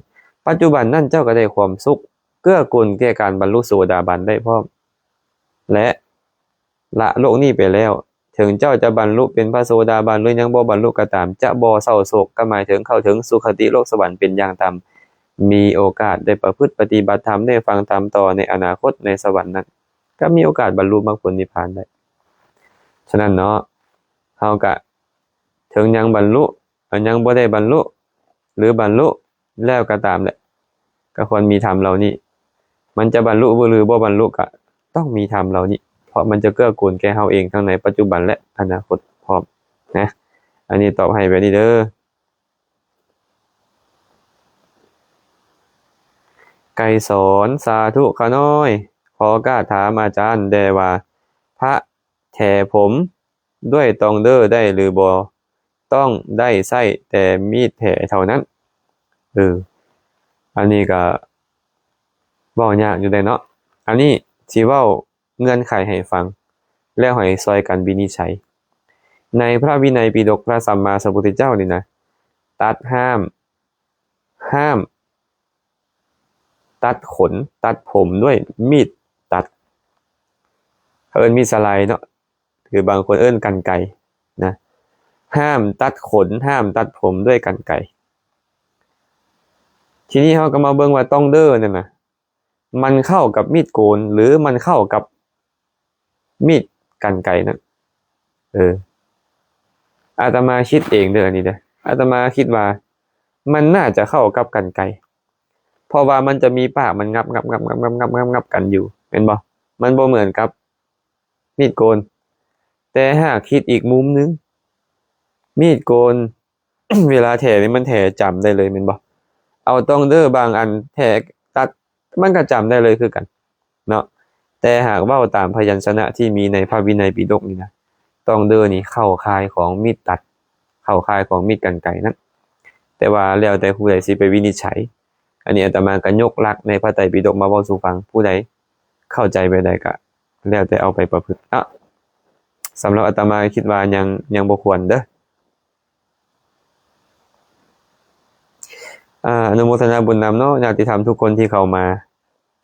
ປັດຈຸບັນນັ້ນເຈົ້າກໍໄດ້ຄວາມສຸກ ເກື້ອກູນແກ່ການບັນລຸໂສດາບັນໄດ້ພ້ອມ ແລະ ລະໂລກນີ້ໄປແລ້ວ. ເຖິງເຈົ້າຈະບັນລຸເປັນພະໂສດາບັນ ຫຼື ຍັງບໍ່ບັນລຸກໍຕາມ, ຈະບໍ່ເສົ້າໂສກ, ກໍໝາຍເຖິງເຂົ້າເຖິງສຸຄະຕິໂລກສະຫວັນເປັນຢ່າງຕ່ຳ, ມີໂອກາດໄດ້ປະພຶດປະຕິບັດທຳ, ໄດ້ຟັງທຳຕໍ່ໃນອະນາຄົດໃນສະຫວັນນັ້ນ, ກໍມີໂອກາດບັນລຸມັກຜົນນິບພານໄດ້. ສະນັ້ນເນາະ, ເຮົາກະເຖິງຍັງບັນລຸ ອັນຍັງບໍ່ໄດ້ບັນລຸ ຫຼື ບັນລຸແລ້ວກໍຕາມແຫຼະ, ກໍຄວນມີທຳເຫຼົ່ານີ້. ມັນຈະບັນລຸ ຫຼື ບໍ່ບັນລຸ ກໍຕ້ອງມີທຳເຫຼົ່ານີ້, ເພາະມັນຈະເກື້ອກູນແກ່ເຮົາເອງທັງໃນປັດຈຸບັນ ແລະ ອະນາຄົດພ້ອມນະ. ອັນນີ້ຕອບໃຫ້ແບບນີ້ເດີ. ໄກສອນ ສາທຸຂ້ານ້ອຍ, ຂໍກາບຖາມອາຈານແດ່ວ່າ ພະແຖຜົມ ດ້ວຍຕອງເດີໄດ້ຫຼືບໍ່? ຕ້ອງໄດ້ໃຊ້ແຕ່ມີດແຖເທົ່ານັ້ນ. ເອີ ອັນນີ້ກໍເວົ້າຍາກຢູ່ເດ້ເນາະ. ອັນນີ້ຊິເວົ້າເງື່ອນໄຂໃຫ້ຟັງ ແລ້ວໃຫ້ຊ່ອຍກັນວິນິດໄຈ. ໃນພະວິໄນປິດົກພະສຳມາສຳພຸດທະເຈົ້ານີ້ນະ ຕັດຫ້າມ ຫ້າມຕັດຂົນ ຕັດຜົມດ້ວຍມີດຕັດ, ເຂົາເອີ້ນມີດສະໄລເນາະ ຫຼື ບາງຄົນເອີ້ນກັນໄກນະ. ຫ້າມຕັດຂົນ ຫ້າມຕັດຜົມດ້ວຍກັນໄກ. ທີນີ້ເຮົາກໍມາເບິ່ງວ່າຕອງເດີນັ້ນນະ ມັນເຂົ້າກັບມີດໂກນ ຫຼື ມັນເຂົ້າກັບມີດກັນໄກນັ້ນ? ເອີ ອາດຕະມາຄິດເອງເດີ ອັນນີ້ເດີ, ອາດຕະມາຄິດວ່າມັນໜ້າຈະເຂົ້າກັບກັນໄກ ເພາະວ່າມັນຈະມີປາກມັນງັບໆໆໆໆກັນຢູ່ ແມ່ນບໍ່? ມັນບໍ່ເໝືອນກັບມີດໂກນ. ແຕ່ຫາກຄິດອີກມຸມໜຶ່ງ, ມີດໂກນ ເວລາແຖນີ້ມັນແຖຈ້ຳໄດ້ເລີຍແມ່ນບໍ່? ເອົາຕອງເດີບາງອັນແຖຕັດ ມັນກໍຈ້ຳໄດ້ເລີຍຄືກັນເນາະ. ແຕ່ຫາກເວົ້າຕາມພະຍັນຊະນະທີ່ມີໃນພະວິໄນປິດົກນີ້ນະ, ຕອງເດີນີ້ເຂົ້າຂ່າຍຂອງມີດຕັດ, ເຂົ້າຂ່າຍຂອງມີດກັນໄກນັ້ນ. ແຕ່ວ່າແລ້ວແຕ່ຜູ້ໃດຊິໄປວິນິດໄຈ. ອັນນີ້ອາດຕະມາກໍຍົກຫຼັກໃນພະໄຕປິດົກມາເວົ້າສູ່ຟັງ, ຜູ້ໃດເຂົ້າໃຈແບບໃດກໍແລ້ວແຕ່ເອົາໄປປະພຶດເນາະ. ສຳລັບອາດຕະມາຄິດວ່າຍັງ ຍັງບໍ່ຄວນເດີ. ອາ ອະນຸໂມທະນາບຸນນຳເນາະ ຍາດຕິທຳທຸກຄົນທີ່ເຂົ້າມາ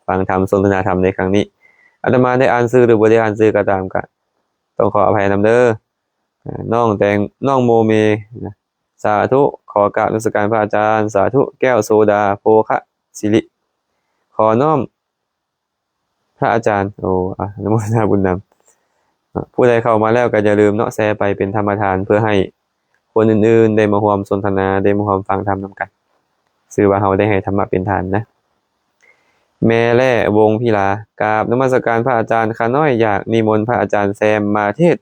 ຟັງທຳ ສົນທະນາທຳໃນຄັ້ງນີ້. ອາດຕະມາໄດ້ອ່ານຊື່ ຫຼື ບໍ່ໄດ້ອ່ານຊື່ກໍຕາມ ກໍຕ້ອງຂໍອະໄພນຳເດີ. ອາ ນ້ອງແຕງ ນ້ອງໂມເມນະ ສາທຸ ຂໍກາບນະມັດສະການພະອາຈານ. ສາທຸ ແກ້ວໂສດາ ໂພຄະສິລິ ຂໍນ້ອມ ພະອາຈານ ໂອ ອະນຸໂມທະນາບຸນນຳ. ຜູ້ໃດເຂົ້າມາແລ້ວກໍຢ່າລືມເນາະ ແຊໄປເປັນທຳມະທານ ເພື່ອໃຫ້ຄົນອື່ນໆໄດ້ມາຮ່ວມສົນທະນາ ໄດ້ມາຮ່ວມຟັງທຳນຳກັນ. ຊື່ວ່າເຮົາໄດ້ໃຫ້ທຳມະເປັນທານນະ. ແມ່ແລ້ ວົງພິລາ ກາບນະມັດສະການພະອາຈານ. ຂ້ານ້ອຍຢາກນິມົນພະອາຈານແຊມມາເທດ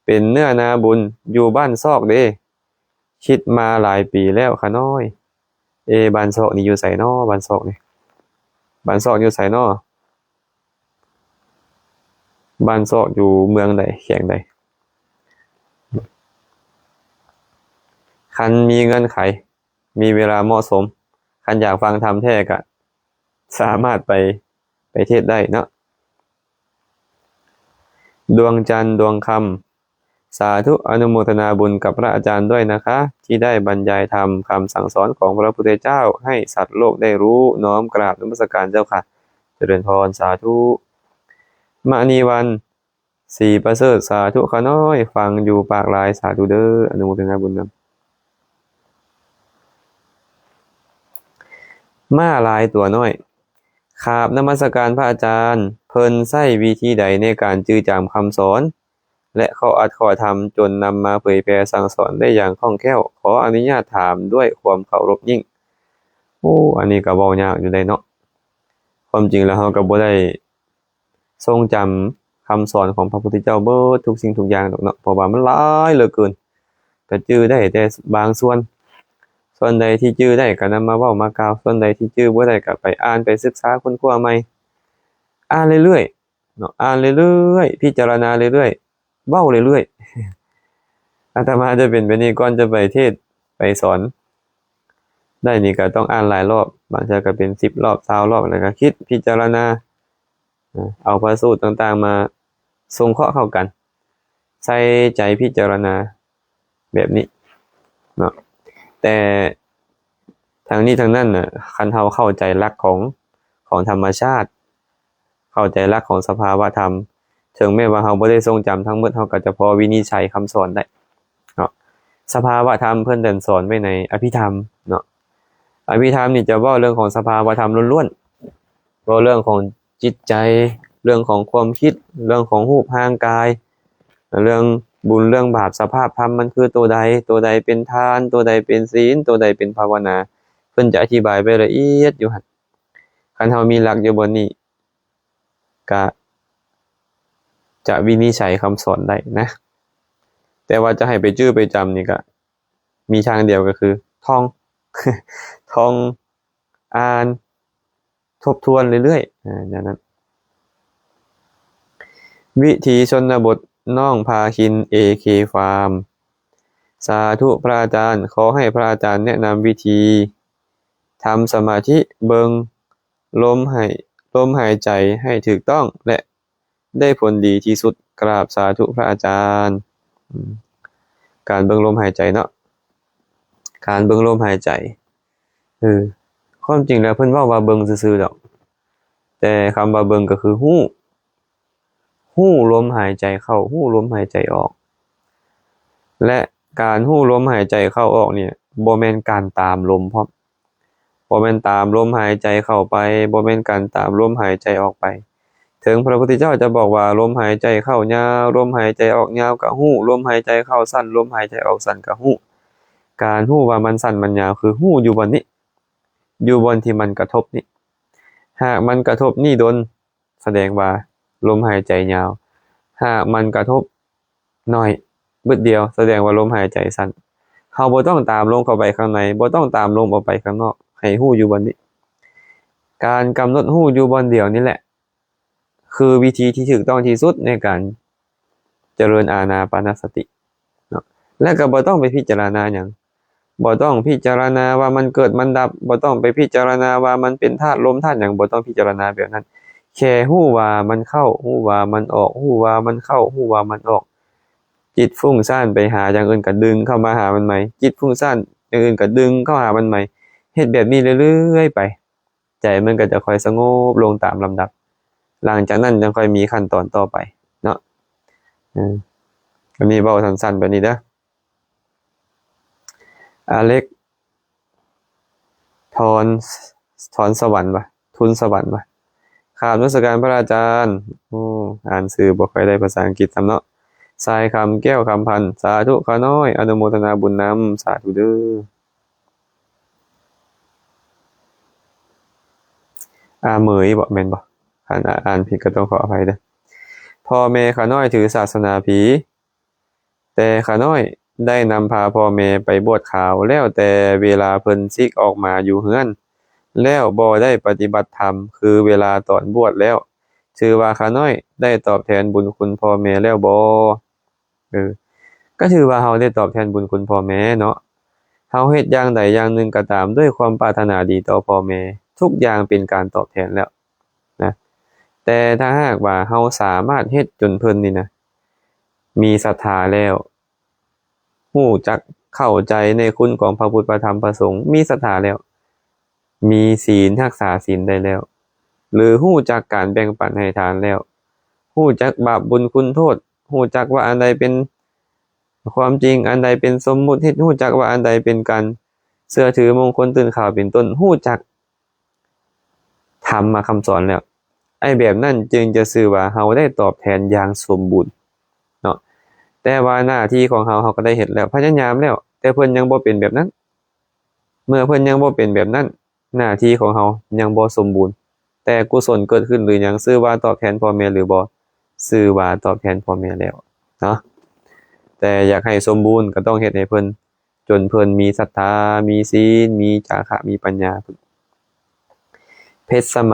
ເປັນເນື້ອນາບຸນຢູ່ບ້ານຊອກເດ້. ຄິດມາຫຼາຍປີແລ້ວຂ້ານ້ອຍ. ເອ ບ້ານຊອກນີ້ຢູ່ໃສນໍ? ບ້ານຊອກນີ້ ບ້ານຊອກຢູ່ໃສນໍ? ບ້ານຊອກຢູ່ເມືອງໃດ ແຂວງໃດ? ຄັນມີເງື່ອນໄຂ ມີເວລາເໝາະສົມ ຄັນຢາກຟັງທຳແທ້ກະສາມາດໄປ ໄປເທດໄດ້ເນາະ. ດວງຈັນ ດວງຄຳ ສາທຸ ອະນຸໂມທະນາບຸນກັບພະອາຈານດ້ວຍນະຄະ ທີ່ໄດ້ບັນຍາຍທຳຄຳສັ່ງສອນຂອງພະພຸດທະເຈົ້າໃຫ້ສັດໂລກໄດ້ຮູ້. ນ້ອມກາບນະມັດສະການເຈົ້າຄ່ະ. ຈະເລີນພອນ ສາທຸ. ມະນີວັນ ສີປະເສີດ ສາທຸຂ້ານ້ອຍ ຟັງຢູ່ປາກລາຍ. ສາທຸເດີ ອະນຸໂມທະນາບຸນນຳ. ມ້າລາຍຕົວນ້ອຍ ກາບນະມັດສະການພະອາຈານ. ເພິ່ນໃຊ້ວິທີໃດໃນການຈື່ຈຳຄຳສອນ ແລະ ຂໍ້ອັດຂໍ້ທຳ ຈົນນຳມາເຜີຍແຜ່ສັ່ງສອນໄດ້ຢ່າງຄ່ອງແຄ້ວ? ຂໍອະນຸຍາດຖາມດ້ວຍຄວາມເຄົາລົບຍິ່ງ. ໂອ້ ອັນນີ້ກໍເວົ້າຍາກຢູ່ໄດ໋ເນາະ. ຄວາມຈິງແລ້ວເຮົາກໍບໍ່ໄດ້ ຊົງຈຳຄຳສອນຂອງພະພຸດທະເຈົ້າເບິດທຸກສິ່ງທຸກຢ່າງດອກເນາະ ເພາະວ່າມັນຫຼາຍເຫຼືອເກີນ. ກະຈື່ໄດ້ແຕ່ບາງສ່ວນ, ສ່ວນໃດທີ່ຈື່ໄດ້ກະນຳມາເວົ້າມາກ່າວ, ສ່ວນໃດທີ່ຈື່ບໍ່ໄດ້ກະໄປອ່ານໄປສຶກສາຄົ້ນຄວ້າໃໝ່, ອ່ານເລື້ອຍໆເນາະ, ອ່ານເລື້ອຍໆ, ພິຈາລະນາເລື້ອຍໆ, ເວົ້າເລື້ອຍໆ. ອາດຕະມາຈະເປັນແບບນີ້ ກ່ອນຈະໄປເທດໄປສອນໄດ້ນີ້ກະຕ້ອງອ່ານຫຼາຍລອບ, ບາງເທື່ອກະເປັນສິບລອບ ຊາວລອບ ແລ້ວກະຄິດພິຈາລະນາ ເອົາພະສູດຕ່າງໆມາສົງເຄາະເຂົ້າກັນ ໃສ່ໃຈພິຈາລະນາແບບນີ້ເນາະ. ແຕ່ທັງນີ້ທັງນັ້ນນະ ຄັນເຮົາເຂົ້າໃຈຫຼັກຂອງ ຂອງທຳມະຊາດ ເຂົ້າໃຈຫຼັກຂອງສະພາວະທຳ ເຖິງແມ່ນວ່າເຮົາບໍ່ໄດ້ຊົງຈຳທັງໝົດ ເຮົາກໍຈະພໍວິນິດໄສຄຳສອນໄດ້ເນາະ. ສະພາວະທຳເພິ່ນແຕ່ນສອນໄວ້ໃນອະພິທຳເນາະ. ອະພິທຳນີ້ຈະເວົ້າເລື່ອງຂອງສະພາວະທຳລ້ວນໆ ເວົ້າເລື່ອງຂອງຈິດໃຈ ເລື່ອງຂອງຄວາມຄິດ ເລື່ອງຂອງຮູບຮ່າງກາຍ ເລື່ອງບຸນເລື່ອງບາບ ສະພາບທຳມັນຄືໂຕໃດ ໂຕໃດເປັນທານ ໂຕໃດເປັນສິນ ໂຕໃດເປັນພາວະນາ ເພິ່ນຈະອະທິບາຍໄວ້ລະອຽດຢູ່ຫັ້ນ. ຄັນເຮົາມີຫຼັກຢູ່ບ່ອນນີ້ ກະຈະວິນິດໄສຄຳສອນໄດ້ນະ. ແຕ່ວ່າຈະໃຫ້ໄປຈື່ໄປຈຳນີ້ກະມີທາງດຽວ ກໍຄືທ່ອງ ທ່ອງ ອ່ານ ທົບທວນເລື້ອຍໆ ອາ ແນວນັ້ນ. ວິຖີຊົນນະບົດ ນ້ອງພາຄິນ ເອເຄຟາມ. ສາທຸພະອາຈານ, ຂໍໃຫ້ພະອາຈານແນະນຳວິທີທຳສະມາທິ ເບິ່ງລົມຫາຍ ລົມຫາຍໃຈໃຫ້ຖືກຕ້ອງ ແລະ ໄດ້ຜົນດີທີ່ສຸດ. ກາບສາທຸພະອາຈານ. ອືມ ການເບິ່ງລົມຫາຍໃຈເນາະ ການເບິ່ງລົມຫາຍໃຈ. ເອີ ຄວາມຈິງແລ້ວເພິ່ນເວົ້າວ່າເບິ່ງຊື່ໆດອກ ແຕ່ຄຳວ່າເບິ່ງກໍຄືຮູ້ ຮູ້ລົມຫາຍໃຈເຂົ້າ ຮູ້ລົມຫາຍໃຈອອກ. ແລະ ການຮູ້ລົມຫາຍໃຈເຂົ້າອອກນີ້ ບໍ່ແມ່ນການຕາມລົມພ້ອມ ບໍ່ແມ່ນຕາມລົມຫາຍໃຈເຂົ້າໄປ ບໍ່ແມ່ນການຕາມລົມຫາຍໃຈອອກໄປ. ເຖິງພະພຸດທະເຈົ້າຈະບອກວ່າ ລົມຫາຍໃຈເຂົ້າຍາວ ລົມຫາຍໃຈອອກຍາວກະຮູ້ ລົມຫາຍໃຈເຂົ້າສັ້ນ ລົມຫາຍໃຈອອກສັ້ນກະຮູ້. ການຮູ້ວ່າມັນສັ້ນມັນຍາວ ຄືຮູ້ຢູ່ບ່ອນນີ້ ຢູ່ບ່ອນທີ່ມັນກະທົບນີ້. ຫາກມັນກະທົບນີ້ດົນ ສະແດງວ່າລົມຫາຍໃຈຍາວ. ຫາກມັນກະທົບໜ້ອຍບຶດດຽວ ສະແດງວ່າລົມຫາຍໃຈສັ້ນ. ເຮົາບໍ່ຕ້ອງຕາມລົມເຂົ້າໄປຂ້າງໃນ ບໍ່ຕ້ອງຕາມລົມອອກໄປຂ້າງນອກ ໃຫ້ຮູ້ຢູ່ບ່ອນນີ້. ການກຳນົດຮູ້ຢູ່ບ່ອນດຽວນີ້ແຫຼະ ຄືວິທີທີ່ຖືກຕ້ອງທີ່ສຸດໃນການຈະເລີນອານາປານະສະຕິເນາະ. ແລະ ກໍບໍ່ຕ້ອງໄປພິຈາລະນາຫຍັງ ບໍ່ຕ້ອງພິຈາລະນາວ່າມັນເກີດມັນດັບ ບໍ່ຕ້ອງໄປພິຈາລະນາວ່າມັນເປັນທາດລົມທາດຫຍັງ ບໍ່ຕ້ອງພິຈາລະນາແບບນັ້ນ. ແຄ່ຮູ້ວ່າມັນເຂົ້າ ຮູ້ວ່າມັນອອກ ຮູ້ວ່າມັນເຂົ້າ ຮູ້ວ່າມັນອອກ. ຈິດຟຸ້ງສ້ານໄປຫາຢ່າງອື່ນກໍດຶງເຂົ້າມາຫາມັນໃໝ່ ຈິດຟຸ້ງສ້ານຢ່າງອື່ນກໍດຶງເຂົ້າຫາມັນໃໝ່. ເຮັດແບບນີ້ເລື້ອຍໆໄປ ໃຈມັນກໍຈະຄ່ອຍສະຫງົບລົງຕາມລຳດັບ. ຫຼັງຈາກນັ້ນຈັ່ງຄ່ອຍມີຂັ້ນຕອນຕໍ່ໄປເນາະ. ເອີ ອັນນີ້ເວົ້າສັ້ນໆແບບນີ້ເດີ. ອາເລັກ ທອນ ທອນສະຫວັນວະ ທຶນສະຫວັນວະ. ຄາບນະມັດສະການພະອາຈານ. ໂອ້ ອ່ານຊື່ບໍ່ຄ່ອຍໄດ້ພາສາອັງກິດຊ້ຳເນາະ. ຊາຍຄຳ ແກ້ວຄຳພັນ. ສາທຸຂ້ານ້ອຍ ອະນຸໂມທະນາບຸນນຳ. ສາທຸເດີ. ອາເໝີຍບໍ ແມ່ນບໍ? ຄັນອ່ານຜິດກໍຕ້ອງຂໍອະໄພເດີ. ພໍ່ແມ່ຂ້ານ້ອຍຖືສາສະໜາຜີ ແຕ່ຂ້ານ້ອຍໄດ້ນຳພາພໍ່ແມ່ໄປບວດຂາວ ແລ້ວແຕ່ເວລາເພິ່ນສິກອອກມາຢູ່ເຮືອນແລ້ວບໍ່ໄດ້ປະຕິບັດທຳ ຄືເວລາຕອນບວດແລ້ວ ຖືວ່າຂ້ານ້ອຍໄດ້ຕອບແທນບຸນຄຸນພໍ່ແມ່ແລ້ວບໍ່? ເອີ ກໍຖືວ່າເຮົາໄດ້ຕອບແທນບຸນຄຸນພໍ່ແມ່ເນາະ. ເຮົາເຮັດຢ່າງໃດຢ່າງໜຶ່ງກໍຕາມດ້ວຍຄວາມປາດຖະໜາດີຕໍ່ພໍ່ແມ່ ທຸກຢ່າງເປັນການຕອບແທນແລ້ວນະ. ແຕ່ຖ້າຫາກວ່າເຮົາສາມາດເຮັດຈົນເພິ່ນນີ້ນະ ມີສັດທາແລ້ວ ຮູ້ຈັກເຂົ້າໃຈໃນຄຸນຂອງພະພຸດ ພະທຳ ພະສົງ, ມີສັດທາແລ້ວ, ມີສິນ, ຮັກສາສິນໄດ້ແລ້ວ ຫຼື ຮູ້ຈັກການແບ່ງປັນໃຫ້ທານແລ້ວ, ຮູ້ຈັກບາບບຸນຄຸນໂທດ, ຮູ້ຈັກວ່າອັນໃດເປັນຄວາມຈິງ, ອັນໃດເປັນສົມມຸດ, ເຮັດ ຮູ້ຈັກວ່າອັນໃດເປັນການເຊື່ອຖື, ມົງຄົນຕື່ນຂາວເປັນຕົ້ນ, ຮູ້ຈັກ ທຳມະຄຳສອນແລ້ວ, ໄອ້ແບບນັ້ນຈຶ່ງຈະຊື່ວ່າເຮົາໄດ້ຕອບແທນຢ່າງສົມບູນເນາະ. ແຕ່ວ່າໜ້າທີ່ຂອງເຮົາ ເຮົາກໍໄດ້ເຮັດແລ້ວ, ພະຍາຍາມແລ້ວ, ແຕ່ເພິ່ນຍັງບໍ່ເປັນແບບນັ້ນ. ເມື່ອເພິ່ນຍັງບໍ່ເປັນແບບນັ້ນ, ໜ້າທີ່ຂອງເຮົາຍັງບໍ່ສົມບູນ. ແຕ່ກຸສົນເກີດຂຶ້ນຫຼືຍັງ, ຊື່ວ່າຕອບແທນພໍ່ແມ່ຫຼືບໍ່? ຊື່ວ່າຕອບແທນພໍ່ແມ່ແລ້ວເນາະ. ແຕ່ຢາກໃຫ້ສົມບູນ ກໍຕ້ອງເຮັດໃຫ້ເພິ່ນ ຈົນເພິ່ນມີສັດທາ, ມີສິນ, ມີຈາຄະ, ມີປັນຍາພຸ້ນ. ເພັດສະໄໝ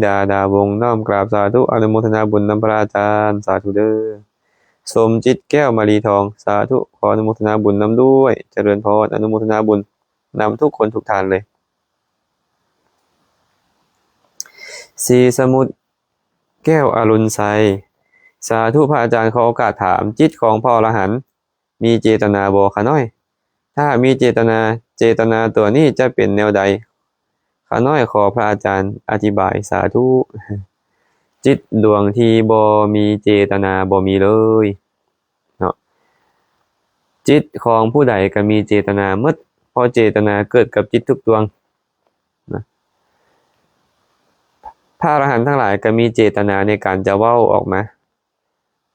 ດາດາວົງ ນ້ອມກາບສາທຸ ອະນຸໂມທະນາບຸນນຳພະອາຈານ, ສາທຸເດີ. ສົມຈິດ ແກ້ວມະລີທອງ, ສາທຸ ຂໍອະນຸໂມທະນາບຸນນຳດ້ວຍ, ຈະເລີນພອນ, ອະນຸໂມທະນາບຸນນຳທຸກຄົນທຸກທ່ານເລີຍ. ສີສະໝຸດ ແກ້ວອະລຸນໄຊ. ສາທຸພະອາຈານ, ຂໍໂອກາດຖາມ, ຈິດຂອງພະອໍລະຫັນມີເຈຕະນາບໍ່ຂະນ້ອຍ? ຖ້າຫາກມີເຈຕະນາ, ເຈຕະນາຕົວນີ້ຈະເປັນແນວໃດ? ຂະນ້ອຍຂໍພະອາຈານອະທິບາຍ. ສາທຸ. ຈິດດວງທີ່ບໍ່ມີເຈຕະນາບໍ່ມີເລີຍເນາະ. ຈິດຂອງຜູ້ໃດກໍມີເຈຕະນາໝົດ, ເພາະເຈຕະນາເກີດກັບຈິດທຸກດວງນະ. ພະອະລະຫັນທັງຫຼາຍກໍມີເຈຕະນາໃນການຈະເວົ້າອອກມາ.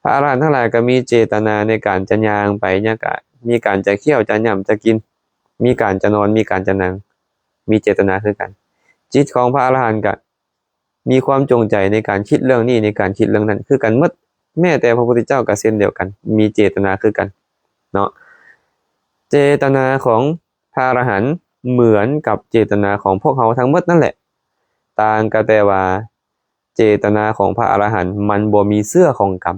ພະອະລະຫັນທັງຫຼາຍກໍມີເຈຕະນາໃນການຈະຍ່າງໄປ, ຍັງກະມີການຈະຂ້ຽວ, ຈະຫຍ້ຳ, ຈະກິນ, ມີການຈະນອນ, ມີການຈະນັ່ງ, ມີເຈຕະນາຄືກັນ. ຈິດຂອງພະອະລະຫັນກະມີຄວາມຈົງໃຈໃນການຄິດເລື່ອງນີ້, ໃນການຄິດເລື່ອງນັ້ນຄືກັນໝົດ. ແມ້ແຕ່ພະພຸດທະເຈົ້າກໍເຊັ່ນດຽວກັນ, ມີເຈຕະນາຄືກັນເນາະ. ເຈຕະນາຂອງພະອະລະຫັນເໝືອນກັບເຈຕະນາຂອງພວກເຮົາທັງໝົດນັ້ນແຫຼະ, ຕ່າງກໍແຕ່ວ່າ ເຈຕະນາຂອງພະອະລະຫັນມັນບໍ່ມີເຊື້ອຂອງກຳ.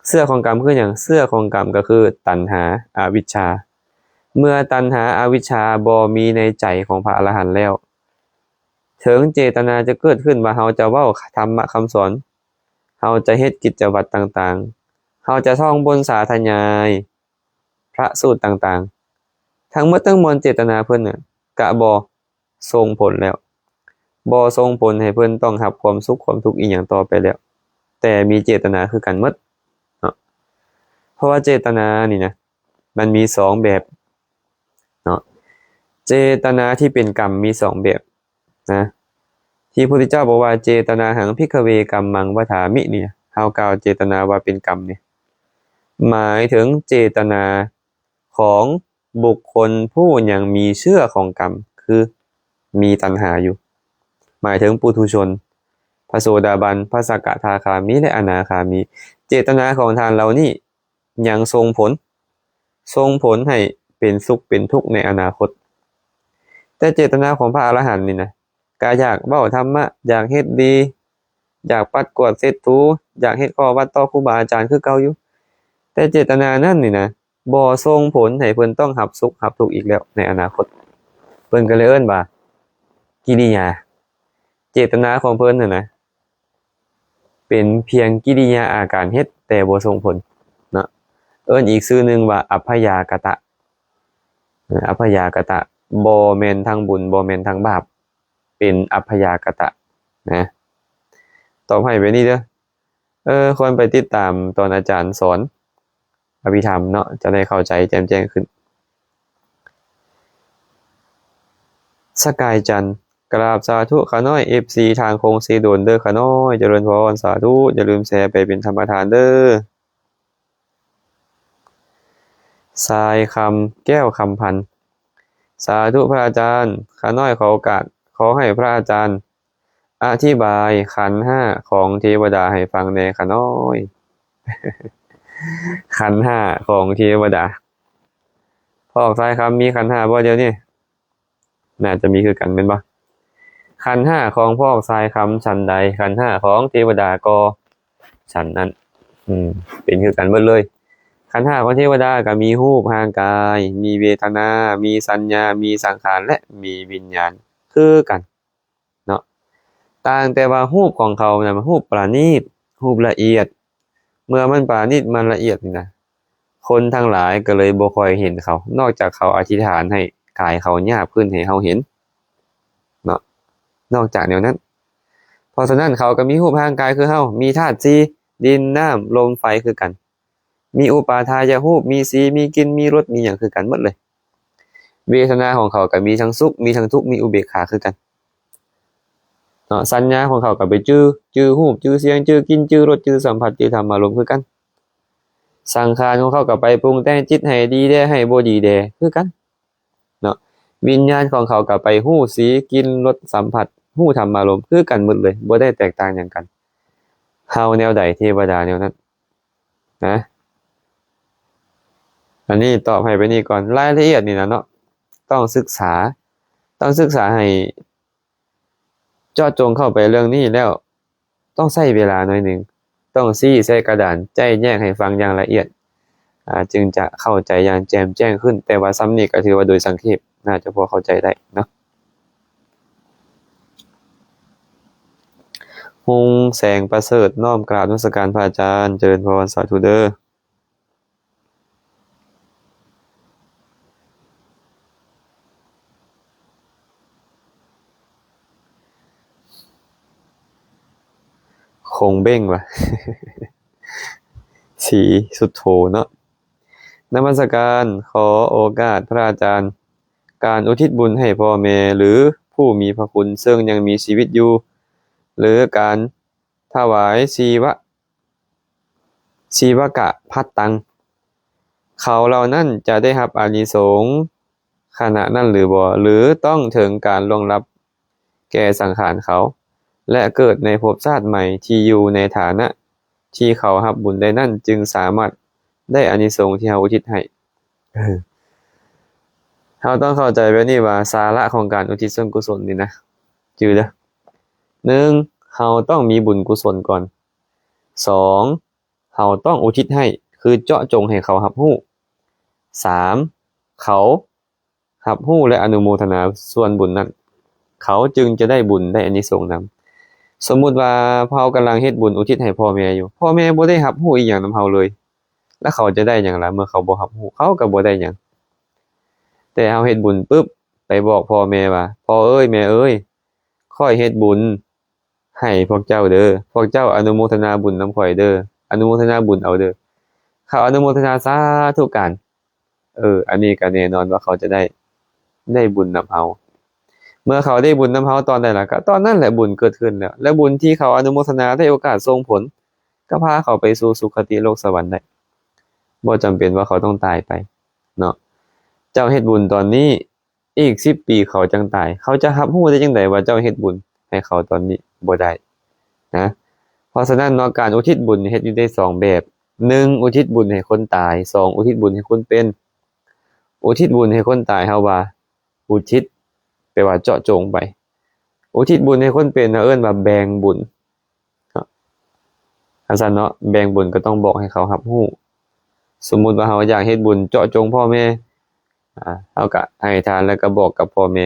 ເຊື້ອຂອງກຳຄືຫຍັງ? ເຊື້ອຂອງກຳກໍຄືຕັນຫາ ອະວິດຊາ. ເມື່ອຕັນຫາ ອະວິດຊາບໍ່ມີໃນໃຈຂອງພະອະລະຫັນແລ້ວ, ເຖິງເຈຕະນາຈະເກີດຂຶ້ນວ່າເຮົາຈະເວົ້າທຳມະຄຳສອນ, ເຮົາຈະເຮັດກິດຈະວັດຕ່າງໆ, ເຮົາຈະທ່ອງບົນສາທະຍາຍ ພະສູດຕ່າງໆ, ທັງໝົດທັງມວນເຈຕະນາເພິ່ນນະ ກະບໍ່ສົ່ງຜົນແລ້ວ, ບໍ່ສົ່ງຜົນໃຫ້ເພິ່ນຕ້ອງຮັບຄວາມສຸກຄວາມທຸກອີ່ຫຍັງຕໍ່ໄປແລ້ວ, ແຕ່ມີເຈຕະນາຄືກັນໝົດເນາະ. ເພາະວ່າເຈຕະນານີ້ນະ ມັນມີສອງແບບເນາະ. ເຈຕະນາທີ່ເປັນກຳມີສອງແບບ ນະ ທີ່ພະພຸດທະເຈົ້າບອກວ່າ ເຈຕະນາຫັງ ພິກຂະເວ ກຳມັງ ວະຖາມິ ນີ້ ເຮົາກ່າວເຈຕະນາວ່າເປັນກຳນີ້ ໝາຍເຖິງເຈຕະນາຂອງບຸກຄົນຜູ້ຍັງມີເຊື້ອຂອງກຳ ຄືມີຕັນຫາຢູ່, ໝາຍເຖິງປຸຖຸຊົນ, ພະໂສດາບັນ, ພະສະກະທາຄາມີ ແລະ ອະນາຄາມີ. ເຈຕະນາຂອງທ່ານເຫຼົ່ານີ້ ຍັງສົ່ງຜົນ, ສົ່ງຜົນໃຫ້ເປັນສຸກເປັນທຸກໃນອະນາຄົດ. ແຕ່ເຈຕະນາຂອງພະອະລະຫັນນີ້ນະ ກະຢາກເວົ້າທຳມະ, ຢາກເຮັດດີ, ຢາກປັດກວາດເຊັດຖູ, ຢາກເຮັດຂໍ້ວັດຕໍ່ຄູບາອາຈານຄືເກົ່າຢູ່. ແຕ່ເຈຕະນານັ້ນນີ້ນະ ບໍ່ສົ່ງຜົນໃຫ້ເພິ່ນຕ້ອງຮັບສຸກຮັບທຸກອີກແລ້ວໃນອະນາຄົດ. ເພິ່ນກໍເລີຍເອີ້ນວ່າ ກິລິຍາ. ເຈຕະນາຂອງເພິ່ນຫັ້ນນະ ເປັນພຽງກິລິຍາອາການເຮັດ ແຕ່ບໍ່ສົ່ງຜົນເນາະ. ເອີ້ນອີກຊື່ໜຶ່ງວ່າ ອັບພະຍາກະຕະ, ອັບພະຍາກະຕະ, ບໍ່ແມ່ນທັງບຸນ ບໍ່ແມ່ນທັງບາບ, ເປັນອັບພະຍາກະຕະນະ. ຕອບໃຫ້ແບບນີ້ເດີ. ເອີ ຄວນໄປຕິດຕາມຕອນອາຈານສອນ ອະພິທຳເນາະ ຈະໄດ້ເຂົ້າໃຈແຈ່ມແຈ້ງຂຶ້ນ. ສະກາຍຈັນ ກະລາບສາທຸຂະນ້ອຍ ເອັຟຊີ ທາງຄົງເຊໂດນເດີຂະນ້ອຍ. ຈະເລີນພອນ ສາທຸ. ຢ່າລືມແຊໄປເປັນທຳມະທານເດີ. ສາຍຄຳ ແກ້ວຄຳພັນ ສາທຸພະອາຈານ, ຂະນ້ອຍຂໍໂອກາດ, ຂໍໃຫ້ພະອາຈານ ອະທິບາຍຂັນຫ້າຂອງເທວະດາໃຫ້ຟັງແດ່ຂະນ້ອຍ. ຂັນຫ້າຂອງເທວະດາ. ພວກຊາຍຄຳມີຂັນຫ້າບໍ່ດຽວນີ້? ໜ້າຈະມີຄືກັນແມ່ນບໍ່? ຂັນຫ້າຂອງພວກຊາຍຄຳສັນໃດ, ຂັນຫ້າຂອງເທວະດາກໍສັນນັ້ນ. ອືມ ເປັນຄືກັນເບິດເລີຍ. ຂັນຫ້າຂອງເທວະດາກໍມີຮູບຮ່າງກາຍ, ມີເວທະນາ, ມີສັນຍາ, ມີສັງຂານ ແລະ ມີວິນຍານ ຄືກັນ. ເນາະ ຕ່າງແຕ່ວ່າຮູບຂອງເຂົານະ ຮູບປານີດ ຮູບລະອຽດ. ເມື່ອມັນປານີດ ມັນລະອຽດນີ້ນະ ຄົນທັງຫຼາຍກໍເລີຍບໍ່ຄ່ອຍເຫັນເຂົາ ນອກຈາກເຂົາອະທິຖານໃຫ້ກາຍເຂົາຫຍາບຂຶ້ນໃຫ້ເຮົາເຫັນເນາະ ນອກຈາກແນວນັ້ນ. ເພາະສະນັ້ນເຂົາກໍມີຮູບຮ່າງກາຍຄືເຮົາ ມີທາດສີ່ ດິນ ນ້ຳ ລົມ ໄຟ ຄືກັນ. ມີອຸປາທາຍະຮູບ ມີສີ ມີກິ່ນ ມີລົດ ມີຫຍັງຄືກັນໝົດເລີຍ. ເວທະນາຂອງເຂົາກໍມີທັງສຸກ ມີທັງທຸກ ມີອຸເບກຂາຄືກັນເນາະ. ສັນຍາຂອງເຂົາກໍໄປຈື່ ຈື່ຮູບ ຈື່ສຽງ ຈື່ກິ່ນ ຈື່ລົດ ຈື່ສຳຜັດ ຈື່ທຳມາລົມຄືກັນ. ສັງຂານຂອງເຂົາກໍໄປປຸງແຕ່ງຈິດໃຫ້ດີແດ່ ໃຫ້ບໍ່ດີແດ່ຄືກັນເນາະ. ວິນຍານຂອງເຂົາກໍໄປຮູ້ສີ ກິ່ນ ລົດ ສຳຜັດ ຮູ້ທຳມາລົມຄືກັນໝົດເລີຍ ບໍ່ໄດ້ແຕກຕ່າງຫຍັງກັນ. ເຮົາແນວໃດ ເທວະດາແນວນັ້ນ. ນະ ອັນນີ້ຕອບໃຫ້ໄປນີ້ກ່ອນ ລາຍລະອຽດນີ້ນະເນາະ ຕ້ອງສຶກສາ ຕ້ອງສຶກສາໃຫ້ເຈາະຈົງເຂົ້າໄປເລື່ອງນີ້ແລ້ວ ຕ້ອງໃຊ້ເວລາໜ້ອຍໜຶ່ງ ຕ້ອງຊີ້ໃສ່ກະດານ ໄຈ້ແຍກໃຫ້ຟັງຢ່າງລະອຽດ ອາ ຈຶ່ງຈະເຂົ້າໃຈຢ່າງແຈ່ມແຈ້ງຂຶ້ນ ແຕ່ວ່າຊ່ຳນີ້ກໍຖືວ່າໂດຍສັງເຂບ ໜ້າຈະພໍເຂົ້າໃຈໄດ້ເນາະ. ຮຸ່ງແສງປະເສີດ ນ້ອມກາບນະມັດສະການພະອາຈານ ຈະເລີນພອນ ສາທຸເດີ. ຄົງເບັງວະ ສີສຸດໂທເນາະ. ນະມັດສະການ ຂໍໂອກາດພະອາຈານ ການອຸທິດບຸນໃຫ້ພໍ່ແມ່ ຫຼື ຜູ້ມີພະຄຸນເຊິ່ງຍັງມີຊີວິດຢູ່ ຫຼື ການຖວາຍຊີວະ ຊີວະກະພັດຕັງ ເຂົາເຫຼົ່ານັ້ນຈະໄດ້ຮັບອານິສົງຂະນະນັ້ນຫຼືບໍ່ ຫຼື ຕ້ອງເຖິງການລ່ວງລັບແກ່ສັງຂານເຂົາ ແລະ ເກີດໃນພົບຊາດໃໝ່ທີ່ຢູ່ໃນຖານະທີ່ເຂົາຮັບບຸນໄດ້ນັ້ນ ຈຶ່ງສາມາດໄດ້ອານິສົງທີ່ເຮົາອຸທິດໃຫ້. ເອີ ເຮົາຕ້ອງເຂົ້າໃຈແບບນີ້ວ່າ ສາລະຂອງການອຸທິດສ່ວນກຸສົນນີ້ນະ ຈື່ເດີ ໜຶ່ງ ເຮົາຕ້ອງມີບຸນກຸສົນກ່ອນ, ສອງ ເຮົາຕ້ອງອຸທິດໃຫ້ ຄືເຈາະຈົງໃຫ້ເຂົາຮັບຮູ້, ສາມ ເຂົາຮັບຮູ້ ແລະ ອະນຸໂມທະນາສ່ວນບຸນນັ້ນ ເຂົາຈຶ່ງຈະໄດ້ບຸນ ໄດ້ອານິສົງນຳ. ສົມມຸດວ່າເຮົາກຳລັງເຮັດບຸນອຸທິດໃຫ້ພໍ່ແມ່ຢູ່ ພໍ່ແມ່ບໍ່ໄດ້ຮັບຮູ້ອີ່ຫຍັງນຳເຮົາເລີຍ ແລ້ວເຂົາຈະໄດ້ຫຍັງລະ? ເມື່ອເຂົາບໍ່ຮັບຮູ້ ເຂົາກໍບໍ່ໄດ້ຫຍັງ. ແຕ່ເຮົາເຮັດບຸນປຶບ ໄປບອກພໍ່ແມ່ວ່າ ພໍ່ເອີຍ ແມ່ເອີຍ ຂ້ອຍເຮັດບຸນ ໃຫ້ພວກເຈົ້າເດີ ພວກເຈົ້າອະນຸໂມທະນາບຸນນຳຂ້ອຍເດີ ອະນຸໂມທະນາບຸນເອົາເດີ. ເຂົາອະນຸໂມທະນາສາທຸການ ເອີ ອັນນີ້ກໍແນ່ນອນວ່າເຂົາຈະໄດ້ ໄດ້ບຸນນຳເຮົາ. ເມື່ອເຂົາໄດ້ບຸນນຳເຮົາຕອນໃດລະ ກໍຕອນນັ້ນແຫຼະບຸນເກີດຂຶ້ນແລ້ວ ແລະ ບຸນທີ່ເຂົາອະນຸໂມທະນາໄດ້ໂອກາດສົ່ງຜົນ ກໍພາເຂົາໄປສູ່ສຸຄະຕິໂລກສະຫວັນໄດ້ ບໍ່ຈຳເປັນວ່າເຂົາຕ້ອງຕາຍໄປເນາະ. ເຈົ້າເຮັດບຸນຕອນນີ້ ອີກສິບປີເຂົາຈັ່ງຕາຍ ເຂົາຈະຮັບຮູ້ໄດ້ຈັ່ງໃດວ່າເຈົ້າເຮັດບຸນໃຫ້ເຂົາຕອນນີ້? ບໍ່ໄດ້ນະ. ເພາະສະນັ້ນເນາະ ການອຸທິດບຸນເຮັດຢູ່ໄດ້ສອງແບບ, ໜຶ່ງ ອຸທິດບຸນໃຫ້ຄົນຕາຍ, ສອງ ອຸທິດບຸນໃຫ້ຄົນເປັນ. ອຸທິດບຸນໃຫ້ຄົນຕາຍ ເຮົາວ່າອຸທິດ ແປວ່າເຈາະຈົງໄປ. ອຸທິດບຸນໃຫ້ຄົນເປັນ ເຮົາເອີ້ນວ່າແບ່ງບຸນ. ເນາະ ຈັ່ງຊັ້ນເນາະ ແບ່ງບຸນກໍຕ້ອງບອກໃຫ້ເຂົາຮັບຮູ້. ສົມມຸດວ່າເຮົາຢາກເຮັດບຸນເຈາະຈົງພໍ່ແມ່ ອາ ເຮົາກະໃຫ້ທານ ແລ້ວກະບອກກັບພໍ່ແມ່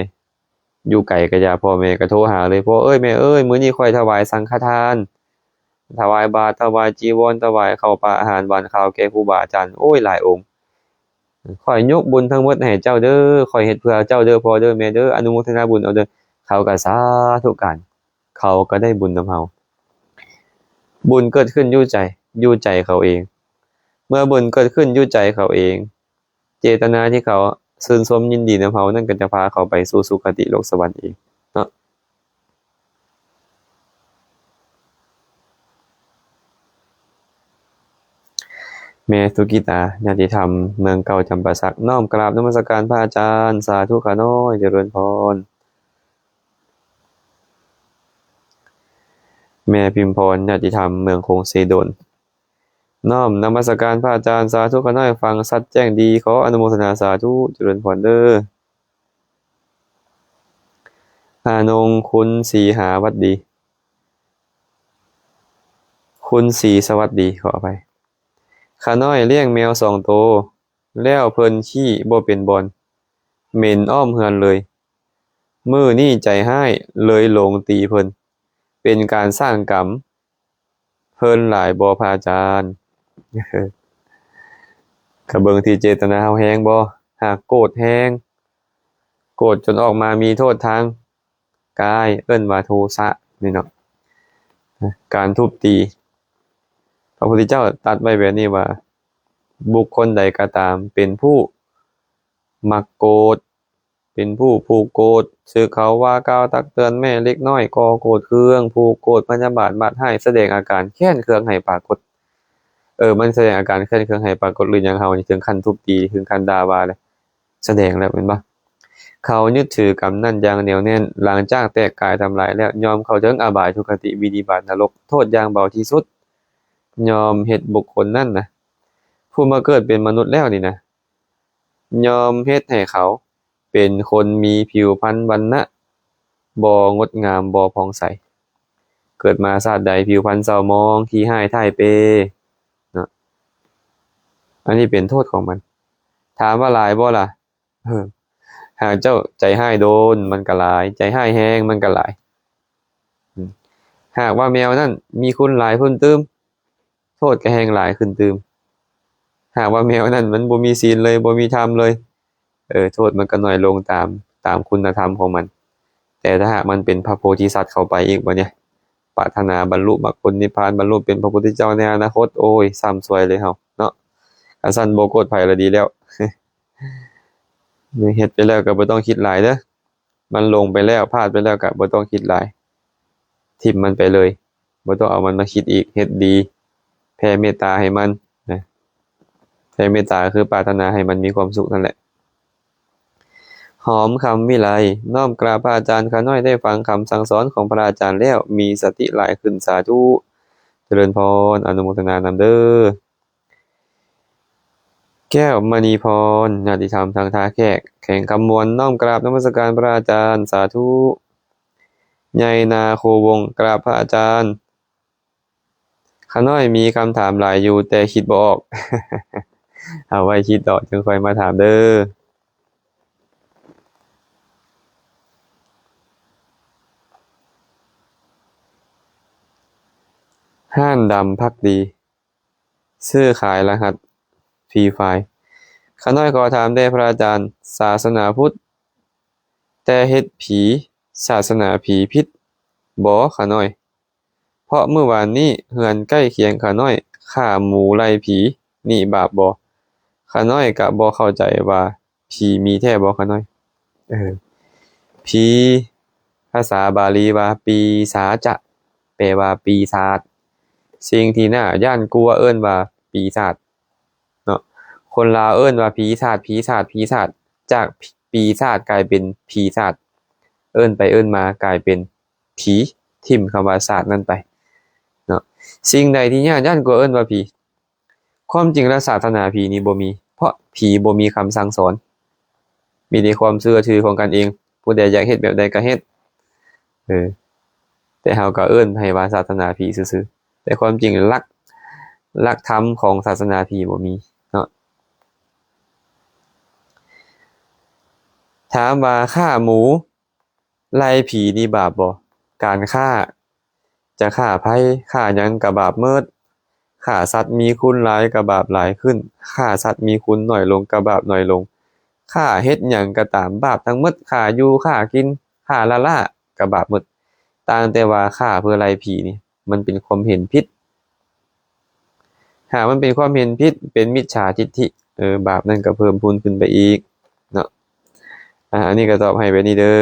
ຢູ່ໄກກະຢ່າ ພໍ່ແມ່ກະໂທຫາເລີຍ ພໍ່ເອີຍ ແມ່ເອີຍ ມື້ນີ້ຂ້ອຍຖວາຍສັງຄະທານ ຖວາຍບາດ ຖວາຍຈີວອນ ຖວາຍເຂົ້າປາອາຫານຫວານຄາວແກ່ຄູບາອາຈານ ໂອ້ຍ ຫຼາຍອົງ ຂ້ອຍຍົກບຸນທັງໝົດໃຫ້ເຈົ້າເດີ ຂ້ອຍເຮັດເພື່ອເຈົ້າເດີ ພໍ່ເດີ ແມ່ເດີ ອະນຸໂມທະນາບຸນເອົາເດີ. ເຂົາກະສາທຸການ ເຂົາກໍໄດ້ບຸນນຳເຮົາ. ບຸນເກີດຂຶ້ນຢູ່ໃຈ ຢູ່ໃຈເຂົາເອງ. ເມື່ອບຸນເກີດຂຶ້ນຢູ່ໃຈເຂົາເອງ ເຈດຕະນາທີ່ເຂົາຊື່ນຊົມຍິນດີນຳເຮົານັ້ນ ກໍຈະພາເຂົາໄປສູ່ສຸຄະຕິໂລກສະຫວັນເອງເນາະ. ແມ່ສຸກິຕາ ຍາດຕິທຳເມືອງເກົ່າຈຳປາສັກ ນ້ອມກາບນະມັດສະການພະອາຈານ ສາທຸຂ້ານ້ອຍ ຈະເລີນພອນ. ແມ່ພິມພອນ ຍາດຕິທຳເມືອງຄົງເຊໂດນ ນ້ອມນະມັດສະການພະອາຈານ ສາທຸຂ້ານ້ອຍ ຟັງຊັດແຈ້ງດີ ຂໍອະນຸໂມທະນາ ສາທຸ ຈະເລີນພອນເດີ. ອານົງ ຄຸນສີຫາວັດດີ ຄຸນສີສະຫວັດດີ ຂໍອະໄພ. ຂ້ານ້ອຍລ້ຽງແມວສອງໂຕ ແລ້ວເພິ່ນຂີ້ບໍ່ເປັນບ່ອນ ເໝັນອ້ອມເຮືອນເລີຍ ມື້ນີ້ໃຈຮ້າຍເລີຍຫຼົງຕີເພິ່ນ ເປັນການສ້າງກຳເພິ່ນຫຼາຍບໍ່ພະອາຈານ? ກະເບິ່ງທີ່ເຈດຕະນາເຮົາແຮງບໍ່? ຫາກໂກດແຮງ ໂກດຈົນອອກມາມີໂທດທາງ ກາຍ ເອີ້ນວ່າໂທສະນີ້ເນາະ. ການທຸບຕີ ພະພຸດທະເຈົ້າຕັດໄວ້ແບບນີ້ວ່າ ບຸກຄົນໃດກໍຕາມເປັນຜູ້ມັກໂກດ ເປັນຜູ້ຜູກໂກດ ສຶກເຂົາວ່າກ່າວຕັກເຕືອນແມ່ເລັກນ້ອຍກໍ່ໂກດເຄືອງ ຜູກໂກດພະຍາບາດມາດຮ້າຍ ສະແດງອາການແຄ້ນເຄືອງໃຫ້ປາກົດ. ເອີ ມັນສະແດງອາການແຄ້ນເຄືອງໃຫ້ປາກົດ ຫຼືຫຍັງ ເຮົານີ້ເຖິງຂັ້ນທຸບຕີ ເຖິງຂັ້ນດ່າວ່າແລ້ວ ສະແດງແລ້ວແມ່ນບໍ່? ເຂົາຍຶດຖືກຳນັ້ນຢ່າງໜຽວແໜ້ນ ຫຼັງຈາກແຕກກາຍທຳລາຍແລ້ວ ຍ່ອມເຂົ້າເຖິງອະບາຍ ທຸກຄະຕິ ວິນິບາດ ນະລົກ ໂທດຢ່າງເບົາທີ່ສຸດ ຍ່ອມເຮັດບຸກຄົນນັ້ນນະ ຜູ້ມາເກີດເປັນມະນຸດແລ້ວນີ້ນະ ຍ່ອມເຮັດໃຫ້ເຂົາເປັນຄົນມີຜິວພັນວັນນະບໍ່ງົດງາມ ບໍ່ຜ່ອງໃສ ເກີດມາຊາດໃດຜິວພັນເສົ້າໝອງ ຂີ້ຮ້າຍທ້າຍເປ່ເນາະ. ອັນນີ້ເປັນໂທດຂອງມັນ. ຖາມວ່າຫຼາຍບໍ່ລະ? ເອີ ຫາກເຈົ້າໃຈຮ້າຍໂດນ ມັນກໍຫຼາຍ ໃຈຮ້າຍແຮງ ມັນກໍຫຼາຍ. ອືມ ຫາກວ່າແມວນັ້ນມີຄຸນຫຼາຍຂຶ້ນຕື່ມ ໂທດກໍແຮ່ງຫຼາຍຂຶ້ນຕື່ມ. ຫາກວ່າແມວນັ້ນມັນບໍ່ມີສິນເລີຍ ບໍ່ມີທຳເລີຍ ເອີ ໂທດມັນກໍໜ້ອຍລົງຕາມ ຕາມຄຸນນະທຳຂອງມັນ. ແຕ່ຖ້າຫາກມັນເປັນພະໂພທິສັດເຂົ້າໄປອີກບັດນີ້ ປາດຖະໜາບັນລຸມັກຜົນນິບພານ ບັນລຸເປັນພະພຸດທະເຈົ້າໃນອະນາຄົດ ໂອ້ຍ ຊ້ຳຊວຍເລີຍເຮົາເນາະ. ຄັນຊັ້ນບໍ່ໂກດໃຜລະດີແລ້ວ. ເຮັດໄປແລ້ວກໍບໍ່ຕ້ອງຄິດຫຼາຍເດີ້. ມັນຫຼົງໄປແລ້ວ ພາດໄປແລ້ວກໍບໍ່ຕ້ອງຄິດຫຼາຍ ຖິ້ມມັນໄປເລີຍ ບໍ່ຕ້ອງເອົາມັນມາຄິດອີກ. ເຮັດດີ ແຜ່ເມດຕາໃຫ້ມັນນະ ແຜ່ເມດຕາຄືປາດຖະໜາໃຫ້ມັນມີຄວາມສຸກນັ້ນແຫຼະ. ຫອມຄຳວິໄລ ນ້ອມກາບພະອາຈານ. ຂ້ານ້ອຍໄດ້ຟັງຄຳສັ່ງສອນຂອງພະອາຈານແລ້ວ ມີສະຕິຫຼາຍຂຶ້ນ. ສາທຸ ຈະເລີນພອນ ອະນຸໂມທະນານຳເດີ້. ແກ້ວມະນີພອນ ຍາດຕິທຳທາງທ່າແຂກ ແຂວງຄຳມ່ວນ ນ້ອມກາບນະມັດສະການພະອາຈານ. ສາທຸ. ໃຫຍ່ນາໂຄວົງ ກາບພະອາຈານ. ຂ້ານ້ອຍມີຄຳຖາມຫຼາຍຢູ່ ແຕ່ຄິດບໍ່ອອກ ເອົາໄວ້ຄິດດອກຈຶ່ງຄ່ອຍມາຖາມເດີ້. ຮ້ານດຳພັກດີ ຊື້ຂາຍລະຫັດຟຣີຟາຍ. ຂ້ານ້ອຍຂໍຖາມແດ່ພະອາຈານ, ສາສະໜາພຸດ ແຕ່ເຮັດຜີ ສາສະໜາຜີຜິດບໍ່ຂ້ານ້ອຍ? ເພາະມື້ວານນີ້ເຮືອນໃກ້ຄຽງຂ້ານ້ອຍຂ້າໝູໄລ່ຜີ ນີ້ບາບບໍ່? ຂ້ານ້ອຍກະບໍ່ເຂົ້າໃຈວ່າ ຜີມີແທ້ບໍ່ຂ້ານ້ອຍ? ເອີ ຜີ ພາສາບາລີວ່າປີສາຈະ ແປວ່າປີສາດ. ສິ່ງທີ່ໜ້າຢ້ານກົວເອີ້ນວ່າປີສາດເນາະ. ຄົນລາວເອີ້ນວ່າຜີສາດ ຜີສາດ ຜີສາດ. ຈາກປີສາດກາຍເປັນຜີສາດ. ເອີ້ນໄປເອີ້ນມາກາຍເປັນຜີ ຖິ້ມຄຳວ່າສາດນັ້ນໄປເນາະ. ສິ່ງໃດທີ່ຢ້ານ ຢ້ານກົວເອີ້ນວ່າຜີ. ຄວາມຈິງແລ້ວສາສະໜາຜີນີ້ບໍ່ມີ, ເພາະຜີບໍ່ມີຄຳສັ່ງສອນ, ມີແຕ່ຄວາມເຊື່ອຖືຂອງກັນເອງ, ຜູ້ໃດຢາກເຮັດແບບໃດກໍເຮັດ. ເອີ ແຕ່ເຮົາກໍເອີ້ນໃຫ້ວ່າສາສະໜາຜີຊື່ໆ, ແຕ່ຄວາມຈິງຫຼັກ, ຫຼັກທຳຂອງສາສະໜາຜີບໍ່ມີເນາະ. ຖາມວ່າຂ້າໝູ ໄລ່ຜີນີ້ບາບບໍ່? ການຂ້າ ຈະຂ້າໃຜ ຂ້າຫຍັງກະບາບເໝິດ. ຂ້າສັດມີຄຸນຫຼາຍກະບາບຫຼາຍຂຶ້ນ, ຂ້າສັດມີຄຸນໜ້ອຍລົງກະບາບໜ້ອຍລົງ. ຂ້າເຮັດຫຍັງກະຕາມບາບທັງໝົດ, ຂ້າຢູ່ ຂ້າກິນ ຂ້າລ້າໆກະບາບໝົດ. ຕ່າງແຕ່ວ່າຂ້າເພື່ອໄລ່ຜີນີ້ ມັນເປັນຄວາມເຫັນຜິດ. ຫາກມັນເປັນຄວາມເຫັນຜິດ ເປັນມິດສາທິດຖິ, ເອີ ບາບນັ້ນກໍເພີ່ມພູນຂຶ້ນໄປອີກເນາະ. ອາ ອັນນີ້ກໍຕອບໃຫ້ແບບນີ້ເດີ້.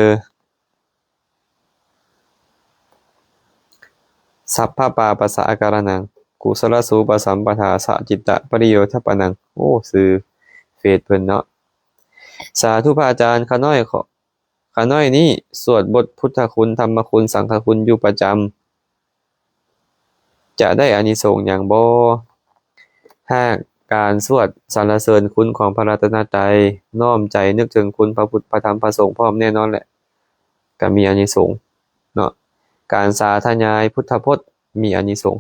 ສັບພະປາປະສະອາກາລະນັງ ກຸສະລະສູປະສຳປະທາ ສະຈິດຕະປະລິໂຍທະປະນັງ. ໂອ້ ຊື່ເຟສເພິ່ນເນາະ. ສາທຸພະອາຈານ, ຂ້ານ້ອຍຂໍ ຂ້ານ້ອຍນີ້ສວດບົດພຸດທະຄຸນ, ທຳມະຄຸນ, ສັງຄະຄຸນຢູ່ປະຈຳ ຈະໄດ້ອານິສົງຫຍັງບໍ່? ຫາກການສວດສັນລະເສີນຄຸນຂອງພະລັດຕະນະໄຕ, ນ້ອມໃຈນຶກເຖິງຄຸນພະພຸດ, ພະທຳ, ພະສົງພ້ອມ, ແນ່ນອນແຫຼະ ກະມີອານິສົງເນາະ. ການສາທະຍາຍພຸດທະພົດ ມີອານິສົງ.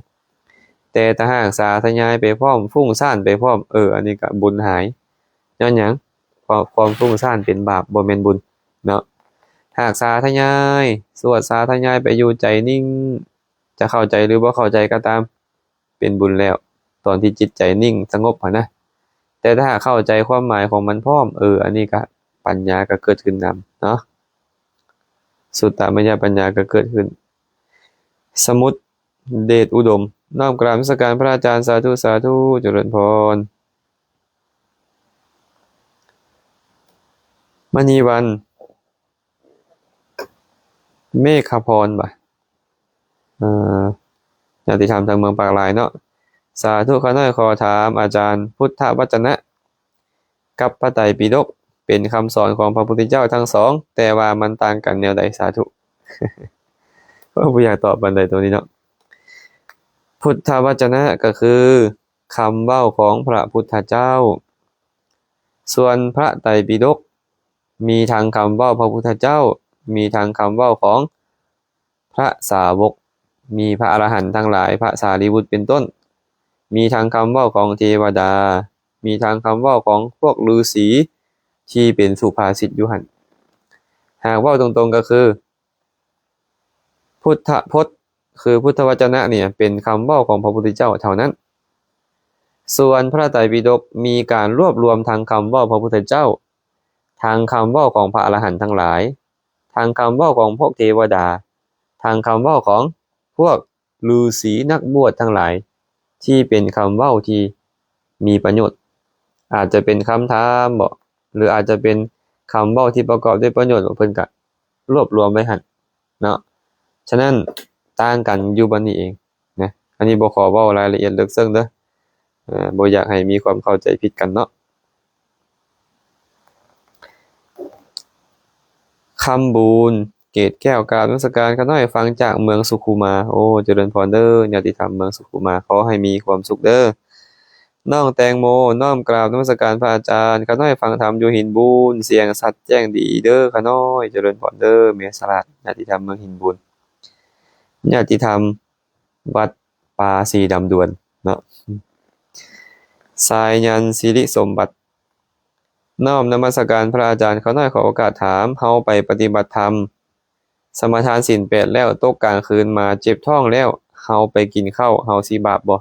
ແຕ່ຖ້າຫາກສາທະຍາຍໄປພ້ອມ, ຟຸ້ງສ້ານໄປພ້ອມ, ເອີ ອັນນີ້ກະບຸນຫາຍ. ຍ້ອນຫຍັງ? ເພາະຄວາມຟຸ້ງສ້ານເປັນບາບ, ບໍ່ແມ່ນບຸນເນາະ. ຫາກສາທະຍາຍ, ສວດສາທະຍາຍໄປຢູ່ໃຈນິ່ງ, ຈະເຂົ້າໃຈຫຼືບໍ່ເຂົ້າໃຈກໍຕາມ, ເປັນບຸນແລ້ວ ຕອນທີ່ຈິດໃຈນິ່ງສະຫງົບຫັ້ນນະ. ແຕ່ຖ້າຫາກເຂົ້າໃຈຄວາມໝາຍຂອງມັນພ້ອມ, ເອີ ອັນນີ້ກະປັນຍາກະເກີດຂຶ້ນນຳເນາະ. ສຸດຕະມະຍະປັນຍາກໍເກີດຂຶ້ນ. ສະໝຸດ ເດດອຸດົມ ນ້ອມກາບນະມັດສະການພະອາຈານ. ສາທຸ ສາທຸ ຈະເລີນພອນ. ມະນີວັນ ເມກຂະພອນ ບະ ເອີ ຍາດຕິທຳທາງເມືອງປາກລາຍເນາະ. ສາທຸ ຂ້ານ້ອຍຂໍຖາມອາຈານ ພຸດທະວັດຈະນະ ກັບພະໄຕປິດົກ ເປັນຄຳສອນຂອງພະພຸດທະເຈົ້າທັງສອງ, ແຕ່ວ່າມັນຕ່າງກັນແນວໃດ? ສາທຸ. ໂອ້ ບໍ່ຢາກຕອບປານໃດໂຕນີ້ເນາະ. ພຸດທະວັດຈະນະກໍຄືຄຳເວົ້າຂອງພະພຸດທະເຈົ້າ, ສ່ວນພະໄຕປິດົກມີທັງຄຳເວົ້າພະພຸດທະເຈົ້າ, ມີທັງຄຳເວົ້າຂອງ ພະສາວົກ, ມີພະອະລະຫັນທັງຫຼາຍ, ພະສາລີບຸດເປັນຕົ້ນ, ມີທັງຄຳເວົ້າຂອງເທວະດາ, ມີທັງຄຳເວົ້າຂອງພວກລືສີທີ່ເປັນສຸພາສິດຢູ່ຫັ້ນ. ຫາກເວົ້າຕົງໆກໍຄື ພຸດທະພົດ ຄືພຸດທະວະຈະນະນີ້ເປັນຄຳເວົ້າຂອງພະພຸດທະເຈົ້າເທົ່ານັ້ນ. ສ່ວນພະໄຕປິດົກມີການລວບລວມທັງຄຳເວົ້າພະພຸດທະເຈົ້າ, ທັງຄຳເວົ້າຂອງພະອະລະຫັນທັງຫຼາຍ, ທັງຄຳເວົ້າຂອງພວກເທວະດາ, ທັງຄຳເວົ້າຂອງພວກ ລືສີນັກບວດທັງຫຼາຍ ທີ່ເປັນຄຳເວົ້າທີ່ມີປະໂຫຍດ, ອາດຈະເປັນຄຳຖາມບໍ ຫຼືອາດຈະເປັນຄຳເວົ້າທີ່ປະກອບດ້ວຍປະໂຫຍດ, ເພິ່ນກະລວບລວມໄວ້ຫັ້ນເນາະ. ສະນັ້ນ ຕ່າງກັນຢູ່ບ່ອນນີ້ເອງນະ. ອັນນີ້ບໍ່ຂໍເວົ້າລາຍລະອຽດເລິກເຊິ່ງເດີ, ເອີ ບໍ່ຢາກໃຫ້ມີຄວາມເຂົ້າໃຈຜິດກັນເນາະ. ຄຳບຸນ ເກດແກ້ວ ກາບນະມັດສະການຂ້ານ້ອຍຟັງຈາກເມືອງສຸຂຸມາ. ໂອ້ ຈະເລີນພອນເດີ ຍາດຕິທຳເມືອງສຸຂຸມາ, ຂໍໃຫ້ມີຄວາມສຸກເດີ. ນ້ອງແຕງໂມ ນ້ອມກາບນະມັດສະການພະອາຈານ, ຂ້ານ້ອຍຟັງທຳຢູ່ຫີນບູນ, ສຽງຊັດແຈ້ງດີເດີຂ້ານ້ອຍ. ຈະເລີນພອນເດີ ແມ່ສະຫຼາດ, ຍາດຕິທຳເມືອງຫີນບູນ, ຍາດຕິທຳ ວັດປ່າສີດຳດວນເນາະ. ສາຍຍັນ ສິລິສົມບັດ ນ້ອມນະມັດສະການພະອາຈານ, ຂ້ານ້ອຍຂໍໂອກາດຖາມ, ເຮົາໄປປະຕິບັດທຳ ສະມາທານສິນແປດແລ້ວ, ຕົກກາງຄືນມາເຈັບທ້ອງແລ້ວ, ເຮົາໄປກິນເຂົ້າ, ເຮົາຊິບາບບໍ່?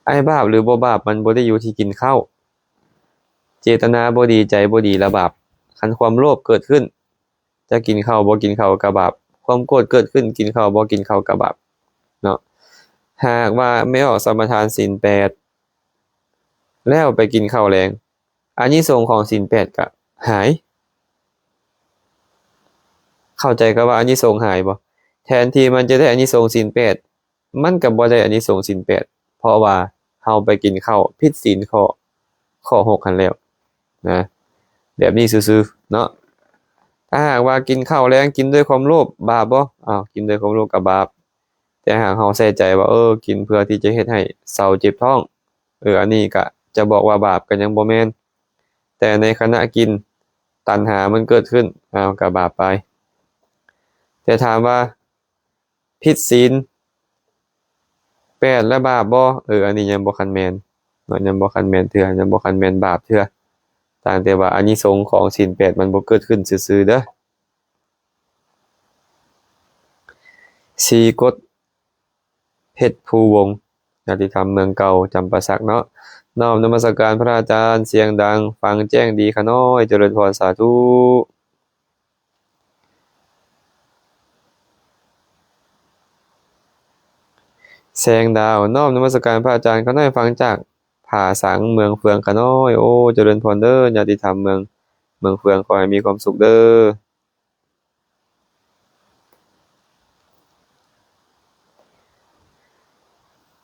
ອ້າຍ ບາບຫຼືບໍ່ບາບ ມັນບໍ່ໄດ້ຢູ່ທີ່ກິນເຂົ້າ. ເຈດຕະນາບໍ່ດີ, ໃຈບໍ່ດີລະບາບ. ຄັນຄວາມໂລບເກີດຂຶ້ນ, ຈະກິນເຂົ້າບໍ່ກິນເຂົ້າກະບາບ, ຄວາມໂກດເກີດຂຶ້ນ, ກິນເຂົ້າບໍ່ກິນເຂົ້າກະບາບເນາະ. ຫາກວ່າແມ່ອອກສະມາທານສິນແປດແລ້ວໄປກິນເຂົ້າແລງ, ອານິສົງຂອງສິນແປດກະຫາຍ. ເຂົ້າໃຈຄຳວ່າອານິສົງຫາຍບໍ່? ແທນທີ່ມັນຈະໄດ້ອານິສົງສິນແປດ, ມັນກໍບໍ່ໄດ້ອານິສົງສິນແປດ ເພາະວ່າເຮົາໄປກິນເຂົ້າຜິດສິນຂໍ້ ຂໍ້ຫົກຫັ້ນແລ້ວນະ. ແບບນີ້ຊື່ໆເນາະ. ຖ້າຫາກວ່າກິນເຂົ້າແລງກິນດ້ວຍຄວາມໂລບ ບາບບໍ່? ອ້າວ ກິນດ້ວຍຄວາມໂລບກໍບາບ. ແຕ່ຫາກເຮົາໃສ່ໃຈວ່າ ເອີ ກິນເພື່ອທີ່ຈະເຮັດໃຫ້ເຊົາເຈັບທ້ອງ, ເອີ ອັນນີ້ກະຈະບອກວ່າບາບກໍຍັງບໍ່ແມ່ນ. ແຕ່ໃນຂະນະກິນ ຕັນຫາມັນເກີດຂຶ້ນ, ອ້າວ ກໍບາບໄປ. ແຕ່ຖາມວ່າ ຜິດສິນແປດແລ້ວບາບບໍ່? ເອີ ອັນນີ້ຍັງບໍ່ຄັນແມ່ນເນາະ, ຍັງບໍ່ຄັນແມ່ນເທື່ອ, ຍັງບໍ່ຄັນແມ່ນບາບເທື່ອ, ຕ່າງແຕ່ວ່າອານິສົງຂອງສິນແປດມັນບໍ່ເກີດຂຶ້ນຊື່ໆເດີ. ສີກົດ ເພັດພູວົງ, ຍາດຕິທຳເມືອງເກົ່າ ຈຳປາສັກເນາະ. ນ້ອມນະມັດສະການພະອາຈານ, ສຽງດັງ ຟັງແຈ້ງດີຂະນ້ອຍ, ຈະເລີນພອນ ສາທຸ. ແສງດາວ ນ້ອມນະມັດສະການພະອາຈານ, ຂ້ານ້ອຍຟັງຈາກຜາສັງ ເມືອງເຟືອງຂະນ້ອຍ. ໂອ້ ຈະເລີນພອນເດີ ຍາດຕິທຳເມືອງ ເມືອງເຟືອງ, ຂໍໃຫ້ມີຄວາມສຸກເດີ.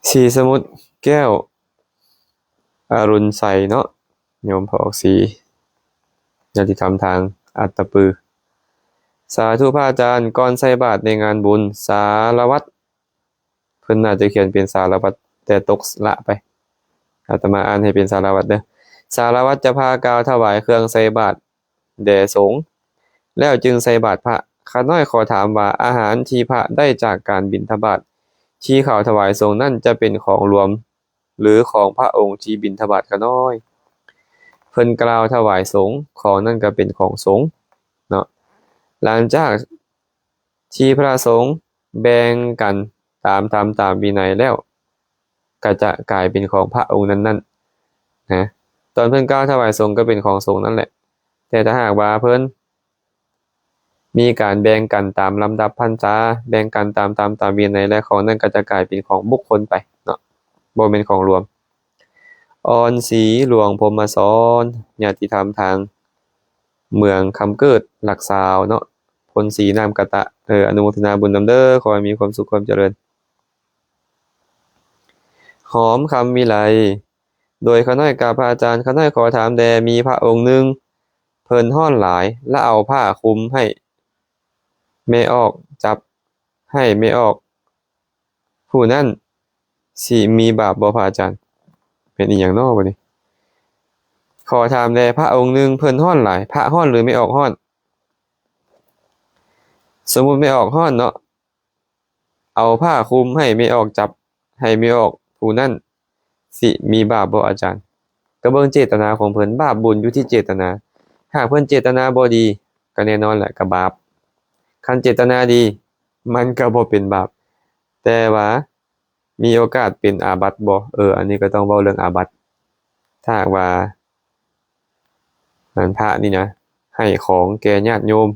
ສີສະໝຸດແກ້ວ ອະລຸນໄຊເນາະ, ໂຍມພອກສີ ຍາດຕິທຳທາງອັດຕະປື. ສາທຸພະອາຈານ, ກ່ອນໃສ່ບາດໃນງານບຸນ ສາລະວັດ ເພິ່ນໜ້າຈະຂຽນເປັນສາລະວັດ ແຕ່ຕົກລະໄປ, ອາດຕະມາອ່ານໃຫ້ເປັນສາລະວັດເດີ. ສາລະວັດຈະພາກ່າວຖວາຍເຄື່ອງໃສ່ບາດແດ່ສົງ ແລ້ວຈຶ່ງໃສ່ບາດພະ. ຂ້ານ້ອຍຂໍຖາມວ່າ ອາຫານທີ່ພະໄດ້ຈາກການບິນທະບາດທີ່ເຂົ້າຖວາຍສົງນັ້ນ ຈະເປັນຂອງລວມ ຫຼື ຂອງພະອົງທີ່ບິນທະບາດ? ຂ້ານ້ອຍເພິ່ນກ່າວຖວາຍສົງ, ຂອງນັ້ນກໍເປັນຂອງສົງເນາະ. ຫຼັງຈາກ ທີ່ພະສົງແບ່ງກັນຕາມທຳຕາມວິໄນແລ້ວ ກໍຈະກາຍເປັນຂອງພະອົງນັ້ນໆນະ. ຕອນເພິ່ນກ່າວຖວາຍສົງກໍເປັນຂອງສົງນັ້ນແຫຼະ, ແຕ່ຖ້າຫາກວ່າເພິ່ນມີການແບ່ງກັນຕາມລຳດັບພັນສາ, ແບ່ງກັນຕາມທຳຕາມວິໄນ ແລະ ຂອງນັ້ນກໍຈະກາຍເປັນຂອງບຸກຄົນໄປເນາະ, ບໍ່ແມ່ນຂອງລວມ. ອອນສີ ຫຼວງພົມມະສອນ, ຍາດຕິທຳທາງເມືອງຄຳເກີດ ຫຼັກຊາວເນາະ, ພົນສີ ນ້ຳກະຕະ, ເອີ ອະນຸໂມທະນາບຸນນຳເດີ, ຂໍໃຫ້ມີຄວາມສຸກຄວາມຈະເລີນ. ຫອມຄຳວິໄລ, ໂດຍຂ້ານ້ອຍກາບພະອາຈານ, ຂ້ານ້ອຍຂໍຖາມແດ່, ມີພະອົງໜຶ່ງ ເພິ່ນຮ້ອນຫຼາຍ ລະເອົາຜ້າຄຸມໃຫ້ແມ່ອອກ, ຈັບໃຫ້ແມ່ອອກ ຜູ້ນັ້ນຊິມີບາບບໍ່ພະອາຈານ? ແມ່ນອີ່ຫຍັງນໍບັດນີ້? ຂໍຖາມແດ່, ພະອົງໜຶ່ງເພິ່ນຮ້ອນຫຼາຍ, ພະຮ້ອນ ຫຼື ແມ່ອອກຮ້ອນ? ສົມມຸດແມ່ອອກຮ້ອນເນາະ, ເອົາຜ້າຄຸມໃຫ້ແມ່ອອກ, ຈັບໃຫ້ແມ່ອອກຜູ້ນັ້ນ ຊິມີບາບບໍ່ອາຈານ? ກໍເບິ່ງເຈດຕະນາຂອງເພິ່ນ, ບາບບຸນຢູ່ທີ່ເຈດຕະນາ. ຫາກເພິ່ນເຈດຕະນາບໍ່ດີ ກໍແນ່ນອນແຫຼະ, ກໍບາບ. ຄັນເຈດຕະນາດີ ມັນກໍບໍ່ເປັນບາບ ແຕ່ວ່າມີໂອກາດເປັນອາບັດບໍ່? ເອີ ອັນນີ້ກໍຕ້ອງເວົ້າເລື່ອງອາບັດ. ຖ້າຫາກວ່າ ອັນພະນີ້ນະ ໃຫ້ຂອງແກ່ຍາດໂຍມ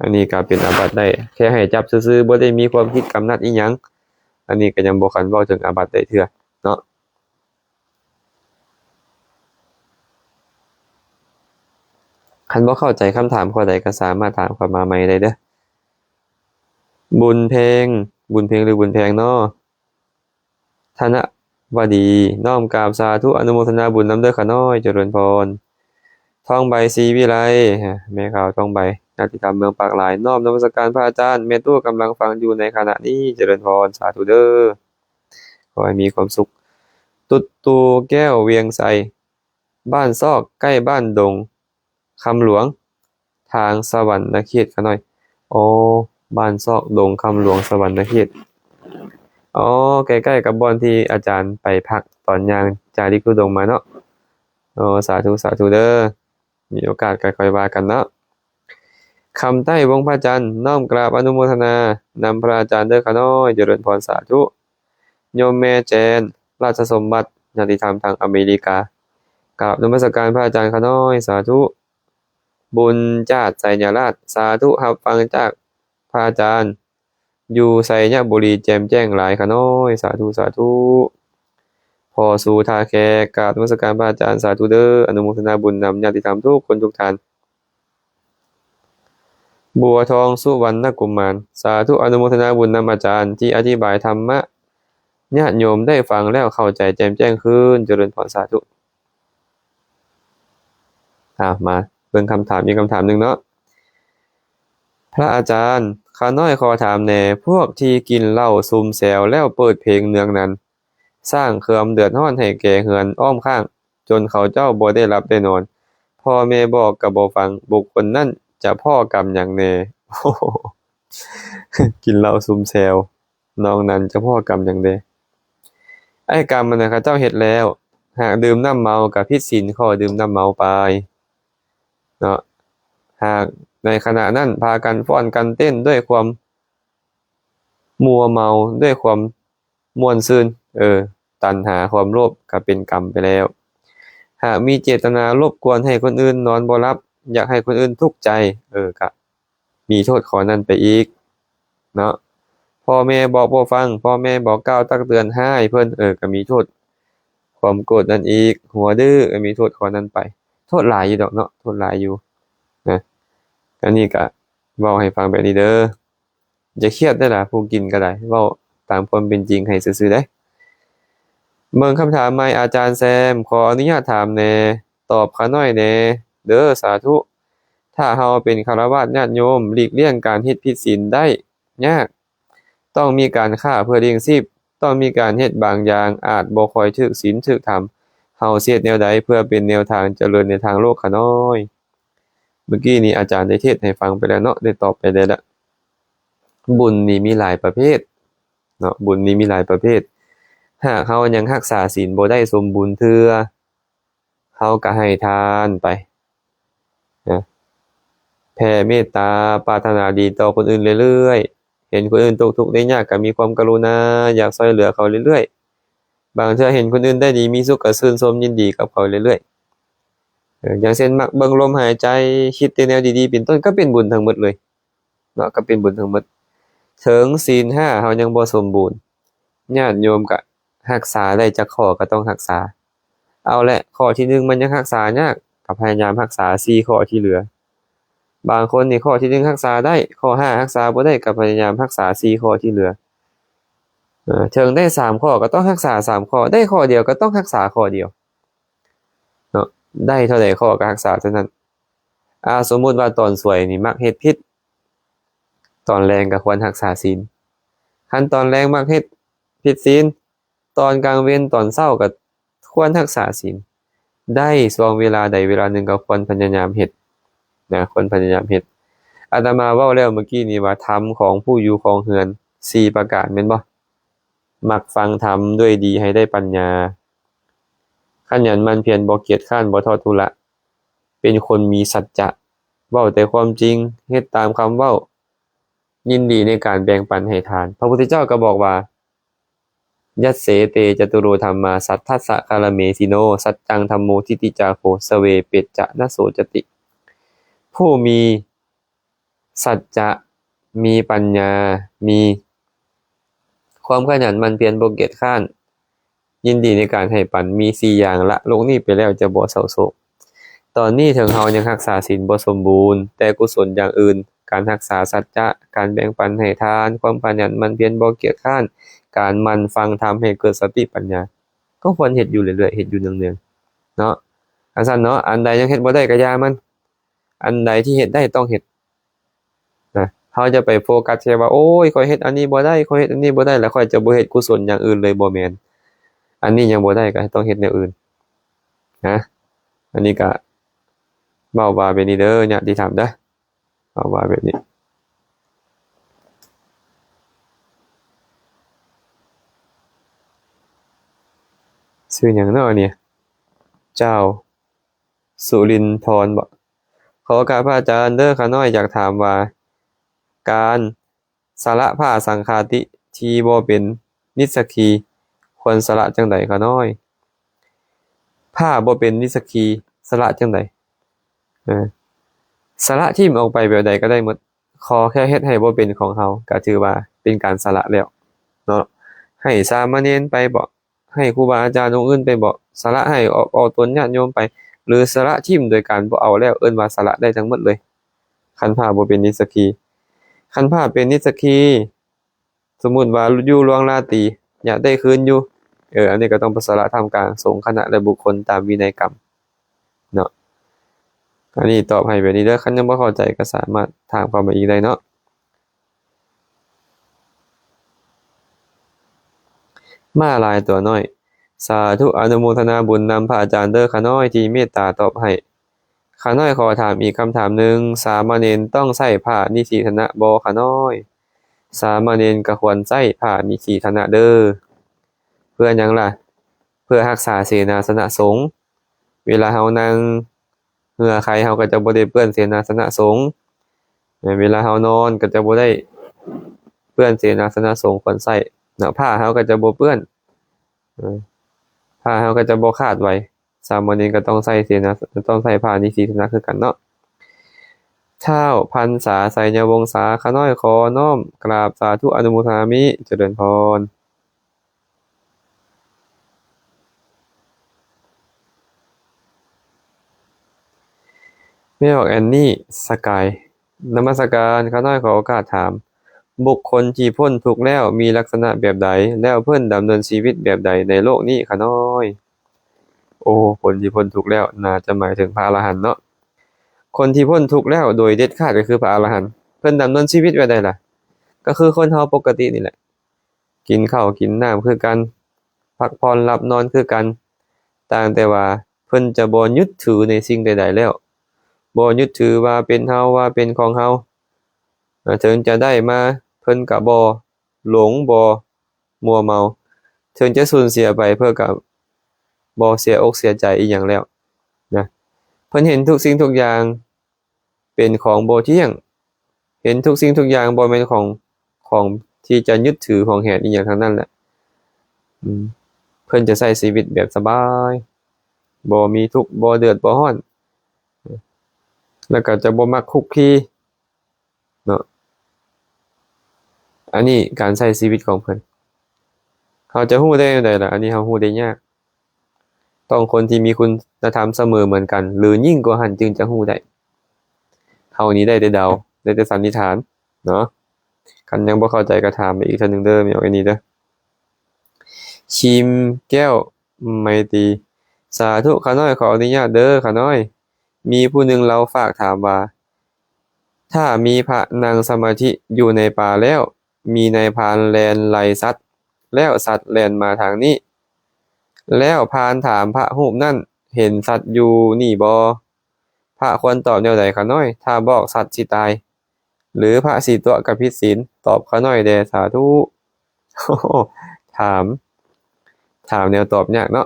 ອັນນີ້ກໍເປັນອາບັດໄດ້ ແຄ່ໃຫ້ຈັບຊື່ໆ ບໍ່ໄດ້ມີຄວາມຄິດກຳນົດອີ່ຫຍັງ ອັນນີ້ກໍຍັງບໍ່ຄັນເວົ້າເຖິງອາບັດໄດ້ເທື່ອເນາະ. ຄັນບໍ່ເຂົ້າໃຈຄຳຖາມຂໍ້ໃດກໍສາມາດຖາມເຂົ້າມາໃໝ່ໄດ້ເດີ້. ບຸນເພັງ ບຸນເພັງ ຫຼື ບຸນແພງເນາະ? ທະນະວະດີ ນ້ອມກາບສາທຸ ອະນຸໂມທະນາບຸນນຳເດີ້ຂ້ານ້ອຍ ຈະເລີນພອນ. ທອງໃບ ສີວິໄລ ແມ່ຂາວທອງໃບ ຍາດຕິທຳເມືອງປາກລາຍ ນ້ອມນະມັດສະການພະອາຈານ ແມ່ຕູ້ກຳລັງຟັງຢູ່ໃນຂະນະນີ້ ຈະເລີນພອນ ສາທຸເດີ້ ຂໍໃຫ້ມີຄວາມສຸກ. ຕຸດຕູແກ້ວ ວຽງໄຊ ບ້ານຊອກ ໃກ້ບ້ານດົງ ຄຳຫຼວງ ທາງສະຫວັນນະເຂດຂ້ານ້ອຍ. ອໍ ບ້ານຊອກດົງຄຳຫຼວງ ສະຫວັນນະເຂດ. ອໍ ໃກ້ໆກັບບ່ອນທີ່ອາຈານໄປພັກຕອນຍ່າງຈາລິກທຸດົງມາເນາະ. ອໍ ສາທຸ ສາທຸເດີ້ ມີໂອກາດກໍຄ່ອຍວ່າກັນເນາະ. ຄຳໃຕ້ ວົງພະຈັນ ນ້ອມກາບອະນຸໂມທະນານຳພະອາຈານເດີ້ຂ້ານ້ອຍ ຈະເລີນພອນ ສາທຸ. ໂຍມແມ່ແຈນ ລາດຊະສົມບັດ ຍາດຕິທຳທາງອາເມລິກາ ກາບນະມັດສະການພະອາຈານຂ້ານ້ອຍ ສາທຸ. ບຸນຈາດ ໄຊຍະລາດ ສາທຸ ຮັບຟັງຈາກພະອາຈານ ຢູ່ໄຊຍະບູລີ ແຈ່ມແຈ້ງຫຼາຍຂ້ານ້ອຍ ສາທຸ ສາທຸ. ພໍ່ສູທ່າແຂກ ກາບນະມັດສະການພະອາຈານ ສາທຸເດີ້ ອະນຸໂມທະນາບຸນນຳຍາດຕິທຳທຸກຄົນທຸກທ່ານ. ບົວທອງ ສຸວັນນະກຸມານ ສາທຸ ອະນຸໂມທະນາບຸນນຳອາຈານທີ່ອະທິບາຍທຳມະ ຍາດໂຍມໄດ້ຟັງແລ້ວເຂົ້າໃຈແຈ່ມແຈ້ງຂຶ້ນ ຈະເລີນພອນ ສາທຸ. ອ່າ ມາເບິ່ງຄຳຖາມອີກຄຳຖາມໜຶ່ງເນາະ. ພະອາຈານ ຂ້ານ້ອຍຂໍຖາມແດ່ ພວກທີ່ກິນເຫຼົ້າຊຸມແຊວແລ້ວເປີດເພງເນືອງນັນ ສ້າງຄວາມເດືອດຮ້ອນໃຫ້ແກ່ເຮືອນອ້ອມຂ້າງ ຈົນເຂົາເຈົ້າບໍ່ໄດ້ຫຼັບໄດ້ນອນ ພໍ່ແມ່ບອກກໍບໍ່ຟັງ ບຸກຄົນນັ້ນຈະພໍ້ກຳຫຍັງແດ່? ກິນເຫຼົ້າຊຸມແຊວ ນ້ອງນັ້ນຈະພໍ້ກຳຫຍັງແດ່? ໄອ້ກຳອັນນັ້ນເຂົາເຈົ້າເຮັດແລ້ວ ຫາກດື່ມນ້ຳເມົາກໍຜິດສິນຂໍ້ດື່ມນ້ຳເມົາໄປເນາະ. ຫາກໃນຂະນະນັ້ນພາກັນຟ້ອນກັນເຕັ້ນດ້ວຍຄວາມມົວເມົາ ດ້ວຍຄວາມ ມ່ວນຊື່ນ ເອີ ຕັນຫາຄວາມໂລບກໍເປັນກຳໄປແລ້ວ. ຫາກມີເຈດຕະນາລົບກວນໃຫ້ຄົນອື່ນນອນບໍ່ຫຼັບ ຢາກໃຫ້ຄົນອື່ນທຸກໃຈ ເອີ ກະມີໂທດຂໍ້ນັ້ນໄປອີກເນາະ. ພໍ່ແມ່ບອກບໍ່ຟັງ ພໍ່ແມ່ບອກກ່າວຕັກເຕືອນຮ້າຍເພິ່ນ ເອີ ກະມີໂທດຄວາມໂກດນັ້ນອີກ. ຫົວດື້ ກະມີໂທດຂໍ້ນັ້ນໄປ. ໂທດຫຼາຍຢູ່ດອກເນາະ ໂທດຫຼາຍຢູ່ນະ. ອັນນີ້ກະເວົ້າໃຫ້ຟັງແບບນີ້ເດີ້. ຢ່າຄຽດເດີ້ລະ ຜູ້ກິນກໍໄດ້ ເວົ້າຕາມຄວາມເປັນຈິງໃຫ້ຊື່ໆເດ້. ເບິ່ງຄຳຖາມໃໝ່ ອາຈານແຊມ ຂໍອະນຸຍາດຖາມແດ່ ຕອບຂ້ານ້ອຍແດ່ເດີ້ ສາທຸ. ຖ້າເຮົາເປັນຄາລະວາດຍາດໂຍມ ຫຼີກລ່ຽງການເຮັດຜິດສິນໄດ້ຍາກ ຕ້ອງມີການຄ້າເພື່ອລ້ຽງຊີບ ຕ້ອງມີການເຮັດບາງຢ່າງ ອາດບໍ່ຄ່ອຍຖືກສິນຖືກທຳ ເຮົາຊິເຮັດແນວໃດເພື່ອເປັນແນວທາງຈະເລີນໃນທາງໂລກຂ້ານ້ອຍ? ເມື່ອກີ້ນີ້ອາຈານໄດ້ເທດໃຫ້ຟັງໄປແລ້ວເນາະ ໄດ້ຕອບໄປແລ້ວລະ. ບຸນນີ້ມີຫຼາຍປະເພດເນາະ ບຸນນີ້ມີຫຼາຍປະເພດ. ຫາກເຮົາຍັງຮັກສາສິນບໍ່ໄດ້ສົມບູນເທື່ອ ເຮົາກໍໃຫ້ທານໄປນະ ແຜ່ເມດຕາ ປາດຖະໜາດີຕໍ່ຄົນອື່ນເລື້ອຍໆ. ເຫັນຄົນອື່ນຕົກທຸກໄດ້ຍາກກໍມີຄວາມກະລຸນາ ຢາກຊ່ວຍເຫຼືອເຂົາເລື້ອຍໆ. ບາງເທື່ອເຫັນຄົນອື່ນໄດ້ດີມີສຸກກໍຊື່ນຊົມຍິນດີກັບເຂົາເລື້ອຍໆ. ເອີ ຢ່າງເຊັ່ນ ມັກເບິ່ງລົມຫາຍໃຈ ຄິດແຕ່ແນວດີໆ ເປັນຕົ້ນ ກໍເປັນບຸນທັງໝົດເລີຍເນາະ ກໍເປັນບຸນທັງໝົດ. ເຖິງສິນຫ້າເຮົາຍັງບໍ່ສົມບູນ ຍາດໂຍມກະຮັກສາໄດ້ຈັກຂໍ້ກໍຕ້ອງຮັກສາ. ເອົາແຫຼະ ຂໍ້ທີໜຶ່ງມັນຍັງຮັກສາຍາກ ກໍພະຍາຍາມຮັກສາສີ່ຂໍ້ທີ່ເຫຼືອ. ບາງຄົນນີ້ຂໍ້ທີໜຶ່ງຮັກສາໄດ້ ຂໍ້ຫ້າຮັກສາບໍ່ໄດ້ ກໍພະຍາຍາມຮັກສາສີ່ຂໍ້ທີ່ເຫຼືອ. ເອີ ເຖິງໄດ້ສາມຂໍ້ກໍຕ້ອງຮັກສາສາມຂໍ້ ໄດ້ຂໍ້ດຽວກໍຕ້ອງຮັກສາຂໍ້ດຽວເນາະ ໄດ້ເທົ່າໃດຂໍ້ກໍຮັກສາເທົ່ານັ້ນ. ອາ ສົມມຸດວ່າຕອນສວຍນີ້ມັກເຮັດຜິດ ຕອນແລງກໍຄວນຮັກສາສິນ. ຄັນຕອນແລງມັກເຮັດຜິດສິນ ຕອນກາງເວັນຕອນເຊົ້າກໍຄວນຮັກສາສິນ. ໄດ້ຊ່ວງເວລາໃດເວລາໜຶ່ງກໍຄວນພະຍາຍາມເຮັດນະ ຄວນພະຍາຍາມເຮັດ. ອາດຕະມາເວົ້າແລ້ວເມື່ອກີ້ນີ້ວ່າ ທຳຂອງຜູ້ຢູ່ຄອງເຮືອນສີ່ປະການແມ່ນບໍ່? ມັກຟັງທຳດ້ວຍດີໃຫ້ໄດ້ປັນຍາ ຂະຫຍັນໝັ່ນພຽນ ບໍ່ກຽດຄ້ານ ບໍ່ທໍ້ທຸລະ ເປັນຄົນມີສັດຈະ ເວົ້າແຕ່ຄວາມຈິງ ເຮັດຕາມຄຳເວົ້າ. ຍິນດີໃນການແບ່ງປັນໃຫ້ທານ. ພະພຸດທະເຈົ້າກໍບອກວ່າ Yasse te caturo dhammā sattassa karamesi no, saccaṃ dhammo diṭṭhi ca bho, save pecca na socati. ຜູ້ມີສັດຈະ, ມີປັນຍາ, ມີຄວາມຂະຫຍັນໝັ່ນພຽນບໍ່ກຽດຄ້ານ, ຍິນດີໃນການໃຫ້ປັນ, ມີສີ່ຢ່າງ, ລະໂລກນີ້ໄປແລ້ວຈະບໍ່ເສົ້າໂສກ. ຕອນນີ້ເຖິງເຮົາຍັງຮັກສາສິນບໍ່ສົມບູນ, ແຕ່ກຸສົນຢ່າງອື່ນ, ການຮັກສາສັດຈະ, ການແບ່ງປັນໃຫ້ທານ, ຄວາມຂະຫຍັນໝັ່ນພຽນບໍ່ກຽດຄ້ານ, ການໝັ່ນຟັງທຳໃຫ້ເກີດສະຕິປັນຍາ, ກໍຄວນເຮັດຢູ່ເລື້ອຍໆ, ເຮັດຢູ່ເນືອງໆ ເນາະ. ອັນຊັ້ນເນາະ, ອັນໃດຍັງເຮັດບໍ່ໄດ້ກໍຢ່າມັນ, ອັນໃດທີ່ເຮັດໄດ້ຕ້ອງເຮັດນະ. ເຮົາຈະໄປໂຟກັສແຕ່ວ່າ ໂອ້ຍ ຂ້ອຍເຮັດອັນນີ້ບໍ່ໄດ້, ຂ້ອຍເຮັດອັນນີ້ບໍ່ໄດ້, ແລ້ວຂ້ອຍຈະບໍ່ເຮັດກຸສົນຢ່າງອື່ນເລີຍ, ບໍ່ແມ່ນ. ອັນນີ້ຍັງບໍ່ໄດ້ກໍຕ້ອງເຮັດແນວອື່ນນະ. ອັນນີ້ກໍເວົ້າວ່າແບບນີ້ເດີ ຍາດຕິທຳເດີ. ເວົ້າວ່າແບບນີ້. ຊື່ຫຍັງເນາະອັນນີ້? ເຈົ້າສຸລິນທອນບໍ? ຂໍໂອກາດພະອາຈານເດີ, ຂ້ານ້ອຍຢາກຖາມວ່າ ການສະຫຼະຜ້າສັງຄາຕິທີ່ບໍ່ເປັນນິດສະຄີ ຄວນສະຫຼະຈັ່ງໃດຂ້ານ້ອຍ? ຜ້າບໍ່ເປັນນິດສະຄີ ສະຫຼະຈັ່ງໃດ? ເອີ ສະຫຼະຖິ້ມອອກໄປແບບໃດກໍໄດ້ໝົດ, ຂໍແຄ່ເຮັດໃຫ້ບໍ່ເປັນຂອງເຮົາ ກໍຖືວ່າເປັນການສະຫຼະແລ້ວເນາະ. ໃຫ້ສາມະເນນໄປບໍ, ໃຫ້ຄູບາອາຈານອົງອື່ນໄປບໍ, ສະຫຼະໃຫ້ອອກ ອອກຕົນຍາດໂຍມໄປ ຫຼື ສະຫຼະຖິ້ມໂດຍການບໍ່ເອົາແລ້ວ ເອີ້ນວ່າສະຫຼະໄດ້ທັງໝົດເລີຍ, ຄັນຜ້າບໍ່ເປັນນິດສະຄີ. ຄັນຜ້າເປັນນິດສະຄີ ສົມມຸດວ່າຢູ່ຫຼວງລາຕີ ຢາກໄດ້ຄືນຢູ່, ເອີ ອັນນີ້ກໍຕ້ອງໄປສະຫຼະທ່າມກາງສົງຄະນະ ແລະ ບຸກຄົນຕາມວິໄນກຳເນາະ. ອັນນີ້ຕອບໃຫ້ແບບນີ້ເດີ, ຄັນຍັງບໍ່ເຂົ້າໃຈກໍສາມາດຖາມເຂົ້າມາອີກໄດ້ເນາະ. ມ້າລາຍຕົວນ້ອຍ. ສາທຸ ອະນຸໂມທະນາບຸນນຳພະອາຈານເດີຂ້ານ້ອຍທີ່ເມດຕາຕອບໃຫ້. ຂ້ານ້ອຍຂໍຖາມອີກຄຳຖາມໜຶ່ງ, ສາມະເນນຕ້ອງໃຊ້ຜ້ານິສີທະນະບໍ່ຂ້ານ້ອຍ? ສາມະເນນກໍຄວນໃຊ້ຜ້ານິສີທະນະເດີ. ເພື່ອຫຍັງລະ? ເພື່ອຮັກສາເສນາສະນະສົງ. ເວລາເຮົານັ່ງເຮືອໄຄ ເຮົາກໍຈະບໍ່ໄດ້ເປື້ອນເສນາສະນະສົງ. ເວລາເຮົານອນກໍຈະບໍ່ໄດ້ເປື້ອນເສນາສະນະສົງ, ຄວນໃຊ້ເນາະ. ຜ້າເຮົາກໍຈະບໍ່ເປື້ອນ, ເອີ ຜ້າເຮົາກໍຈະບໍ່ຂາດໄວ. ສາມະເນນກໍຕ້ອງໃຊ້ເສນາ ຕ້ອງໃຊ້ຜ້ານິສີທະນະຄືກັນເນາະ. ທ້າວພັນສາ ໄຊຍະວົງສາ, ຂ້ານ້ອຍຂໍນ້ອມກາບສາທຸ ອະນຸໂມທາມິ ຈະເລີນພອນ. ແມ່ອອກແອນນີ ສະກາຍ ນະມັດສະການ, ຂ້ານ້ອຍຂໍໂອກາດຖາມ, ບຸກຄົນທີ່ພົ້ນທຸກແລ້ວມີລັກສະນະແບບໃດ? ແລ້ວເພິ່ນດຳເນີນຊີວິດແບບໃດໃນໂລກນີ້ຂ້ານ້ອຍ? ໂອ້ ຄົນທີ່ພົ້ນທຸກແລ້ວ ໜ້າຈະໝາຍເຖິງພະອະລະຫັນເນາະ. ຄົນທີ່ພົ້ນທຸກແລ້ວໂດຍເດັດຂາດກໍຄືພະອະລະຫັນ. ເພິ່ນດຳເນີນຊີວິດແບບໃດລະ? ກໍຄືຄົນເຮົາປົກກະຕິນີ້ແຫຼະ. ກິນເຂົ້າກິນນ້ຳຄືກັນ, ພັກຜ່ອນຫຼັບນອນຄືກັນ, ຕ່າງແຕ່ວ່າເພິ່ນຈະບໍ່ຍຶດຖືໃນສິ່ງໃດໆແລ້ວ, ບໍ່ຍຶດຖືວ່າເປັນເຮົາ, ວ່າເປັນຂອງເຮົາ. ເຖິງຈະໄດ້ມາ ເພິ່ນກະບໍ່ຫຼົງ, ບໍ່ມົວເມົາ, ເຖິງຈະສູນເສຍໄປ ເພິ່ນກະບໍ່ເສຍອົກເສຍໃຈອີ່ຫຍັງແລ້ວນະ. ເພິ່ນເຫັນທຸກສິ່ງທຸກຢ່າງ ເປັນຂອງບໍ່ທ່ຽງ, ເຫັນທຸກສິ່ງທຸກຢ່າງບໍ່ແມ່ນຂອງ ຂອງທີ່ຈະຍຶດຖືຫວງແຫນອີ່ຫຍັງທັງນັ້ນແຫຼະ. ອືມ ເພິ່ນຈະໃຊ້ຊີວິດແບບສະບາຍ, ບໍ່ມີທຸກ, ບໍ່ເດືອດ, ບໍ່ຮ້ອນ, ແລ້ວກໍຈະບໍ່ມັກຄຸກຄີເນາະ. ອັນນີ້ການໃຊ້ຊີວິດຂອງເພິ່ນ ເຮົາຈະຮູ້ໄດ້ແນວໃດລະ? ອັນນີ້ເຮົາຮູ້ໄດ້ຍາກ. ຕ້ອງຄົນທີ່ມີຄຸນນະທຳສະເໝີເໝືອນກັນ ຫຼື ຍິ່ງກວ່າຫັ້ນຈຶ່ງຈະຮູ້ໄດ້. ເຮົານີ້ໄດ້ແຕ່ເດົາ, ໄດ້ແຕ່ສັນນິຖານເນາະ. ຄັນຍັງບໍ່ເຂົ້າໃຈກໍຖາມໄປອີກເທື່ອໜຶ່ງເດີ, ແມ່ນຫຍັງອັນນີ້ເດີ. ຊີມແກ້ວໄມຕີ ສາທຸ ຂ້ານ້ອຍຂໍອະນຸຍາດເດີ ຂ້ານ້ອຍ. ມີຜູ້ໜຶ່ງລາວຝາກຖາມວ່າ ຖ້າມີພະນັ່ງສະມາທິຢູ່ໃນປ່າແລ້ວ ມີນາຍພານແລ່ນໄລ່ສັດ ແລ້ວສັດແລ່ນມາທາງນີ້ ແລ້ວພານຖາມພະຮູບນັ້ນ ເຫັນສັດຢູ່ນີ້ບໍ່? ພະຄວນຕອບແນວໃດຂ້ານ້ອຍ ຖ້າບອກສັດຊິຕາຍ ຫຼືພະຊິຕົວະກັບຜິດສິນ? ຕອບຂ້ານ້ອຍແດ່ ສາທຸ. ໂອ້ໂຫ ຖາມ ຖາມແນວຕອບຍາກເນາະ.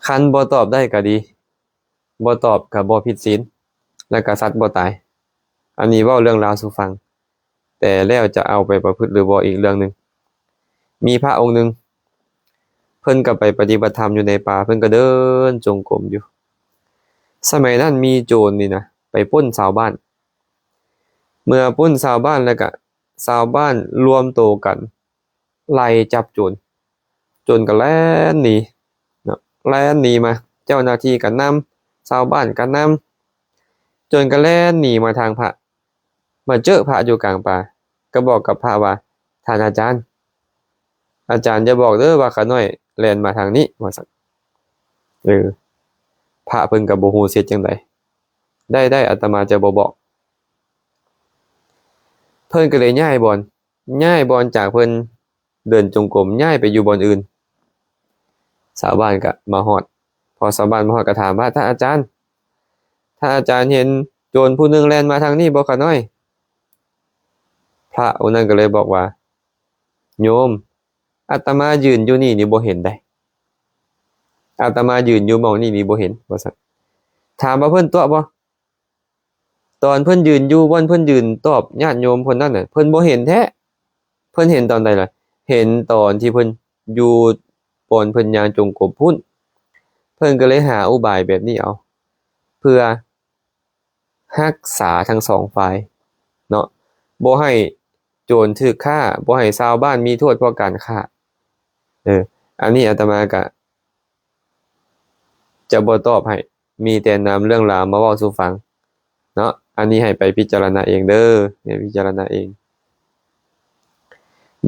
ຄັນບໍ່ຕອບໄດ້ກໍດີ, ບໍ່ຕອບກໍບໍ່ຜິດສິນ ແລ້ວກໍສັດບໍ່ຕາຍ. ອັນນີ້ເວົ້າເລື່ອງລາວສູ່ຟັງ, ແຕ່ແລ້ວຈະເອົາໄປປະພຶດຫຼືບໍ່ອີກເລື່ອງໜຶ່ງ. ມີພະອົງໜຶ່ງ ເພິ່ນກໍໄປປະຕິບັດທຳຢູ່ໃນປ່າ, ເພິ່ນກໍເດີນຈົງກົມຢູ່. ສະໄໝນັ້ນມີໂຈນນີ້ນະ ໄປປຸ້ນຊາວບ້ານ. ເມື່ອປຸ້ນຊາວບ້ານແລ້ວກະ ຊາວບ້ານລວມໂຕກັນໄລ່ຈັບໂຈນ, ໂຈນກໍແລ່ນໜີເນາະ, ແລ່ນໜີມາ, ເຈົ້າໜ້າທີ່ກໍນຳ, ຊາວບ້ານກໍນຳ, ໂຈນກໍແລ່ນໜີມາທາງພະ, ມາເຈີພະຢູ່ກາງປ່າ, ກໍບອກກັບພະວ່າ ທ່ານອາຈານ, ອາຈານຢ່າບອກເດີວ່າຂ້ານ້ອຍແລ່ນມາທາງນີ້ ວ່າຊັ້ນ. ເອີ ພະເພິ່ນກໍບໍ່ຮູ້ຊິເຮັດຈັ່ງໃດ. ໄດ້ໆ ອາດຕະມາຈະບໍ່ບອກ. ເພິ່ນກໍເລີຍຍ້າຍບ່ອນ, ຍ້າຍບ່ອນຈາກເພິ່ນເດີນຈົງກົມ, ຍ້າຍໄປຢູ່ບ່ອນອື່ນ. ຊາວບ້ານກໍມາຮອດ, ພໍຊາວບ້ານມາຮອດກໍຖາມວ່າ ທ່ານອາຈານ, ທ່ານອາຈານເຫັນໂຈນຜູ້ໜຶ່ງແລ່ນມາທາງນີ້ບໍ່ຂະນ້ອຍ? ພະອົງນັ້ນກໍເລີຍບອກວ່າ ໂຍມ, ອາດຕະມາຢືນຢູ່ນີ້ນີ້ບໍ່ເຫັນໃດ, ອາດຕະມາຢືນຢູ່ໝ່ອງນີ້ນີ້ບໍ່ເຫັນ ວ່າຊັ້ນ. ຖາມວ່າເພິ່ນຕົວະບໍ່? ຕອນເພິ່ນຢືນຢູ່ບ່ອນເພິ່ນຢືນຕອບຍາດໂຍມຄົນນັ້ນນະ ເພິ່ນບໍ່ເຫັນແທ້. ເພິ່ນເຫັນຕອນໃດລະ? ເຫັນຕອນທີ່ເພິ່ນຢູ່ບ່ອນເພິ່ນຍ່າງຈົງກົມພຸ້ນ. ເພິ່ນກໍເລີຍຫາອຸບາຍແບບນີ້ເອົາ ເພື່ອຮັກສາທັງສອງຝ່າຍເນາະ, ບໍ່ໃຫ້ໂຈນຖືກຂ້າ, ບໍ່ໃຫ້ຊາວບ້ານມີໂທດເພາະການຂ້າ. ເອີ ອັນນີ້ອາດຕະມາກະ ຈະບໍ່ຕອບໃຫ້, ມີແຕ່ນຳເລື່ອງລາວມາເວົ້າສູ່ຟັງເນາະ. ອັນນີ້ໃຫ້ໄປພິຈາລະນາເອງເດີ, ໃຫ້ພິຈາລະນາເອງ.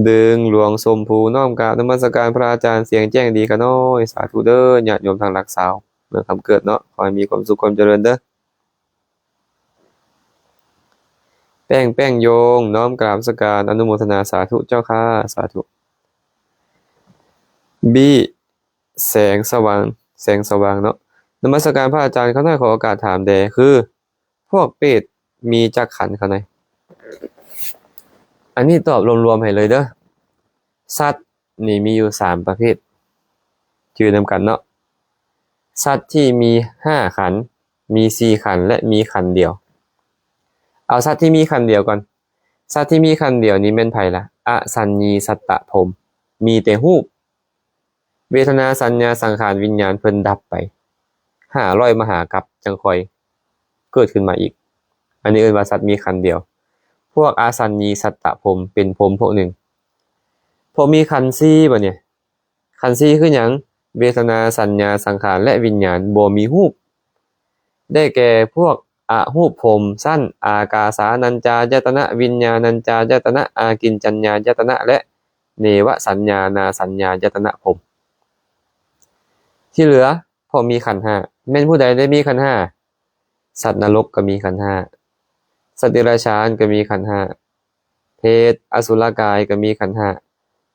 ດຶງຫຼວງຊົມພູ ນ້ອມກາບນະມັດສະການພະອາຈານ, ສຽງແຈ້ງດີຂະນ້ອຍ. ສາທຸເດີ ຍາດໂຍມທາງຫຼັກຊາວ ເມືອງຄຳເກີດເນາະ, ຂໍໃຫ້ມີຄວາມສຸກຄວາມຈະເລີນເດີ. ແປ້ງ ແປ້ງໂຍງ ນ້ອມກາບນະມັດສະການ ອະນຸໂມທະນາສາທຸເຈົ້າຂ້າ ສາທຸ. ບີ ແສງສະຫວ່າງ ແສງສະຫວ່າງເນາະ, ນະມັດສະການພະອາຈານ. ຂ້ານ້ອຍຂໍໂອກາດຖາມແດ່ ຄືພວກເປດມີຈັກຂັນຂະນ້ອຍ? ອັນນີ້ຕອບລວມໆໃຫ້ເລີຍເດີ. ສັດນີ້ມີຢູ່ສາມປະເພດ, ຈື່ນຳກັນເນາະ. ສັດທີ່ມີຫ້າຂັນ, ມີສີ່ຂັນ ແລະ ມີຂັນດຽວ. ເອົາສັດທີ່ມີຂັນດຽວກ່ອນ. ສັດທີ່ມີຂັນດຽວນີ້ແມ່ນໃຜລະ? ອະສັນຍີສັດຕະພົມ, ມີແຕ່ຮູບ. ເວທະນາ ສັນຍາ ສັງຂານ ວິນຍານ ເພິ່ນດັບໄປ ຫ້າຮ້ອຍມະຫາກັບ ຈັ່ງຄ່ອຍເກີດຂຶ້ນມາອີກ. ອັນນີ້ເອີ້ນວ່າສັດມີຂັນດຽວ. ພວກອະສັນຍີສັດຕະພົມ ເປັນພົມພວກໜຶ່ງ. ພວກມີຂັນສີ່ບາດນີ້. ຂັນສີ່ຄືຫຍັງ? ເວທະນາ ສັນຍາ ສັງຂານ ແລະ ວິນຍານ ບໍ່ມີຮູບ. ໄດ້ແກ່ພວກອະຮູບພົມ ຊັ້ນອາກາສານັນຈາຍະຕະນະ, ວິນຍານັນຈາຍະຕະນະ, ອາກິນຈັນຍາຍະຕະນະ ແລະ ເນວະສັນຍານາສັນຍາຍະຕະນະພົມ. ທີ່ເຫຼືອພວກມີຂັນຫ້າ. ແມ່ນຜູ້ໃດໄດ້ມີຂັນຫ້າ? ສັດນະລົກກໍມີຂັນຫ້າ, ສັດເດຍລະຊານກໍມີຂັນຫ້າ, ເປດອະສຸລະກາຍກໍມີຂັນຫ້າ,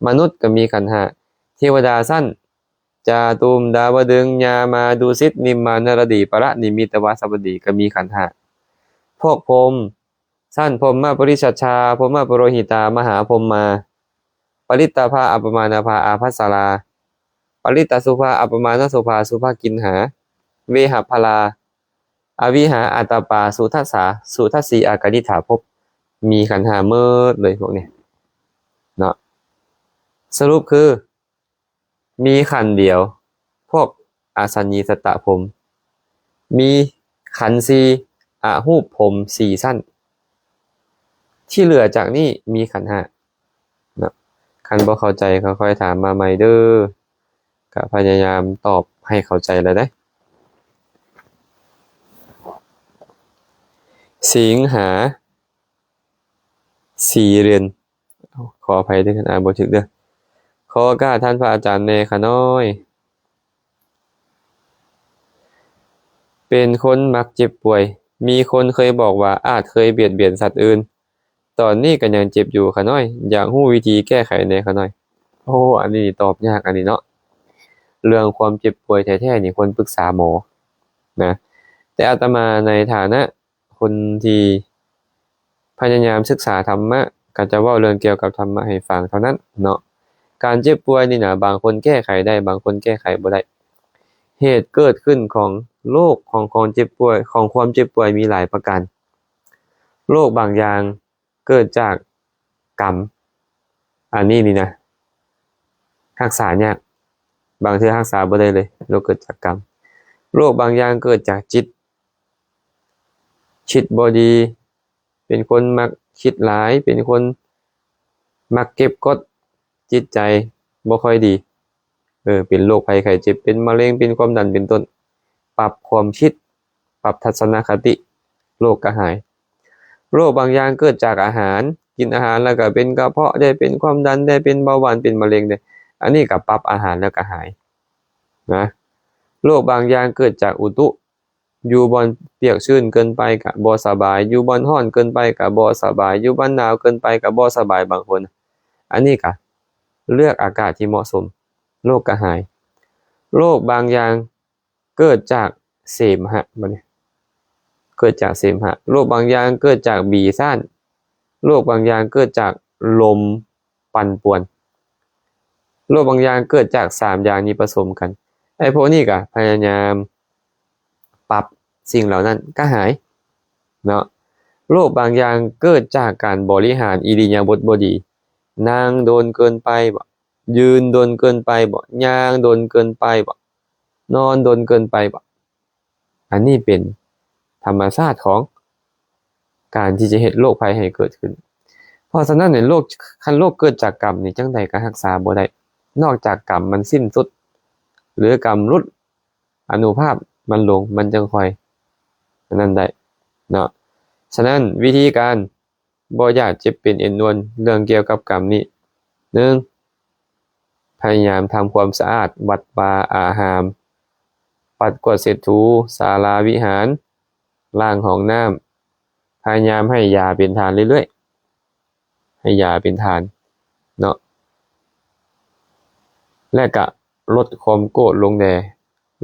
ມະນຸດກໍມີຂັນຫ້າ, ເທວະດາຊັ້ນຈາຕຸມ ດາວະດຶງ ຍາມາ ດຸສິດ ນິມມານະລະດີ ປະລະນິມິດຕະວະສະວັດດີ ກໍມີຂັນຫ້າ. ພວກພົມ ຊັ້ນພົມມະປະລິສັດຊາ, ພົມມະປະໂລຫິຕາ, ມະຫາພົມມາ, ປະລິດຕະພາ, ອັບປະມານະພາ, ອາພັດສະລາ, ປະລິດຕະສຸພາ, ອັບປະມານະສຸພາ, ສຸພະກິນຫາ, ເວຫະພະລາ, ອະວິຫາ, ອັດຕະປາ, ສຸທັດສາ, ສຸທັດສີ, ອາການິຖາພົບ, ມີຂັນຫ້າໝົດເລີຍພວກນີ້ເນາະ. ສະຫຼຸບຄື ມີຂັນດຽວ ພວກອະສັນຍີສັດຕະພົມ, ມີຂັນສີ່ ອະຮູບພົມສີ່ຊັ້ນ, ທີ່ເຫຼືອຈາກນີ້ມີຂັນຫ້າເນາະ. ຄັນບໍ່ເຂົ້າໃຈກໍຄ່ອຍຖາມມາໃໝ່ເດີ, ກະພະຍາຍາມຕອບໃຫ້ເຂົ້າໃຈແລ້ວເດ້. ສິງຫາ ສີ່ເດືອນ. ຂໍອະໄພເດີ ຄັນອ່ານບໍ່ຖືກເດີ. ຂໍໂອກາດທ່ານພະອາຈານແດ່ຂະນ້ອຍ. ເປັນຄົນມັກເຈັບປ່ວຍ. ມີຄົນເຄີຍບອກວ່າອາດເຄີຍບຽດບຽນສັດອື່ນ. ຕອນນີ້ກໍຍັງເຈັບຢູ່ຂະນ້ອຍ. ຢາກຮູ້ວິທີແກ້ໄຂແດ່ຂະນ້ອຍ. ໂອ້ ອັນນີ້ຕອບຍາກອັນນີ້ເນາະ. ເລື່ອງຄວາມເຈັບປ່ວຍແທ້ໆນີ້ຄວນປຶກສາໝໍນະ. ແຕ່ອາດຕະມາໃນຖານະ ຄົນທີ່ພະຍາຍາມສຶກສາທຳມະ ກໍຈະເວົ້າເລື່ອງກ່ຽວກັບທຳມະໃຫ້ຟັງເທົ່ານັ້ນເນາະ. ການເຈັບປ່ວຍນີ້ນະ ບາງຄົນແກ້ໄຂໄດ້ ບາງຄົນແກ້ໄຂບໍ່ໄດ້. ເຫດເກີດຂຶ້ນຂອງໂລກ ຂອງຄວາມເຈັບປ່ວຍ ຂອງຄວາມເຈັບປ່ວຍມີຫຼາຍປະການ. ໂລກບາງຢ່າງເກີດຈາກກຳ ອັນນີ້ນີ້ນະ ຮັກສາຍາກ ບາງເທື່ອຮັກສາບໍ່ໄດ້ເລີຍ ໂລກເກີດຈາກກຳ. ໂລກບາງຢ່າງເກີດຈາກຈິດ ຈິດບໍ່ດີ ເປັນຄົນມັກຄິດຫຼາຍ ເປັນຄົນມັກເກັບກົດ ຈິດໃຈບໍ່ຄ່ອຍດີ ເອີ ເປັນໂລກໄພໄຂ້ເຈັບ ເປັນມະເຮັງ ເປັນຄວາມດັນ ເປັນຕົ້ນ. ປັບຄວາມຄິດ ປັບທັດສະນະຄະຕິ ໂລກກະຫາຍ. ໂລກບາງຢ່າງເກີດຈາກອາຫານ ກິນອາຫານແລ້ວກະເປັນກະເພາະ ໄດ້ເປັນຄວາມດັນ ໄດ້ເປັນເບົາຫວານ ເປັນມະເຮັງເດ້. ອັນນີ້ກະປັບອາຫານແລ້ວກະຫາຍນະ. ໂລກບາງຢ່າງເກີດຈາກອຸຕຸ ຢູ່ບ່ອນປຽກຊື້ນເກີນໄປກະບໍ່ສະບາຍ ຢູ່ບ່ອນຮ້ອນເກີນໄປກະບໍ່ສະບາຍ ຢູ່ບ່ອນໜາວເກີນໄປກະບໍ່ສະບາຍ ບາງຄົນ. ອັນນີ້ກະເລືອກອາກາດທີ່ເໝາະສົມ ໂລກກະຫາຍ. ໂລກບາງຢ່າງເກີດຈາກເສມຫະ ບັດນີ້ ເກີດຈາກເສມຫະ. ໂລກບາງຢ່າງເກີດຈາກບີສ້ານ ໂລກບາງຢ່າງເກີດຈາກລົມ ປັ່ນປ່ວນ. ໂລກບາງຢ່າງເກີດຈາກສາມຢ່າງນີ້ປະສົມກັນ. ໄອ້ພວກນີ້ກະພະຍາຍາມປັບສິ່ງເຫຼົ່ານັ້ນກະຫາຍເນາະ. ໂລກບາງຢ່າງເກີດຈາກການບໍລິຫານອິລິຍາບົດບໍ່ດີ ນັ່ງດົນເກີນໄປບໍ ຢືນດົນເກີນໄປບໍ ຍ່າງດົນເກີນໄປບໍ ນອນດົນເກີນໄປບໍ. ອັນນີ້ເປັນທຳມະຊາດຂອງການທີ່ຈະເຮັດໂລກໄພໃຫ້ເກີດຂຶ້ນ. ເພາະສະນັ້ນເນຍ ໂລກ ຄັນໂລກເກີດຈາກກຳນີ້ ຈັ່ງໃດກະຮັກສາບໍ່ໄດ້ ນອກຈາກກຳມັນສິ້ນສຸດ ຫຼືກຳຫຼຸດ ອະນຸພາບມັນລົງ ມັນຈຶ່ງຄ່ອຍອັນນັ້ນໄດ້ເນາະ. ສະນັ້ນ ວິທີການ ບໍ່ຢາກເຈັບເປັນເອັນນວນ ເລື່ອງກ່ຽວກັບກຳນີ້ ໜຶ່ງ ພະຍາຍາມທຳຄວາມສະອາດວັດວາອາຮາມ ປັດກວາດເຊັດຖູສາລາວິຫານ ລ້າງຫ້ອງນ້ຳ ພະຍາຍາມໃຫ້ຢາເປັນທານເລື້ອຍໆ ໃຫ້ຢາເປັນທານເນາະ ແລະກະ ລົດຄວາມໂກດລົງແດ່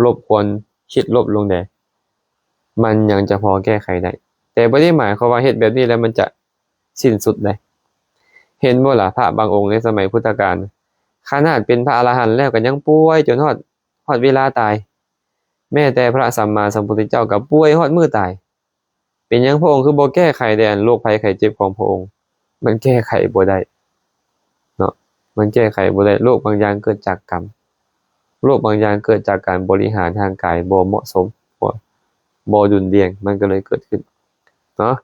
ລົບຄວນຄິດລົບລົງແດ່ ມັນຍັງຈະພໍແກ້ໄຂໄດ້. ແຕ່ບໍ່ໄດ້ໝາຍຄວາມວ່າເຮັດແບບນີ້ແລ້ວມັນຈະສິ້ນສຸດໄດ໋. ເຫັນບໍ່ລະ ພະບາງອົງໃນສະໄໝພຸດທະການ ຂະໜາດເປັນພະອະລະຫັນແລ້ວກໍຍັງປ່ວຍຈົນຮອດ ຮອດເວລາຕາຍ. ແມ້ແຕ່ພະສຳມາສຳພຸດທະເຈົ້າກໍປ່ວຍຮອດມື້ຕາຍ. ເປັນຫຍັງພະອົງຄືບໍ່ແກ້ໄຂແດ່ອັນໂລກໄພໄຂ້ເຈັບຂອງພະອົງ? ມັນແກ້ໄຂບໍ່ໄດ້ເນາະ ມັນແກ້ໄຂບໍ່ໄດ້. ໂລກບາງຢ່າງເກີດຈາກກຳ ໂລກບາງຢ່າງເກີດຈາກການບໍລິຫານຮ່າງກາຍບໍ່ເໝາະສົມ ບໍ່ ບໍ່ດຸນດ່ຽງ ມັນກໍເລີຍເກີດຂຶ້ນເນາະ.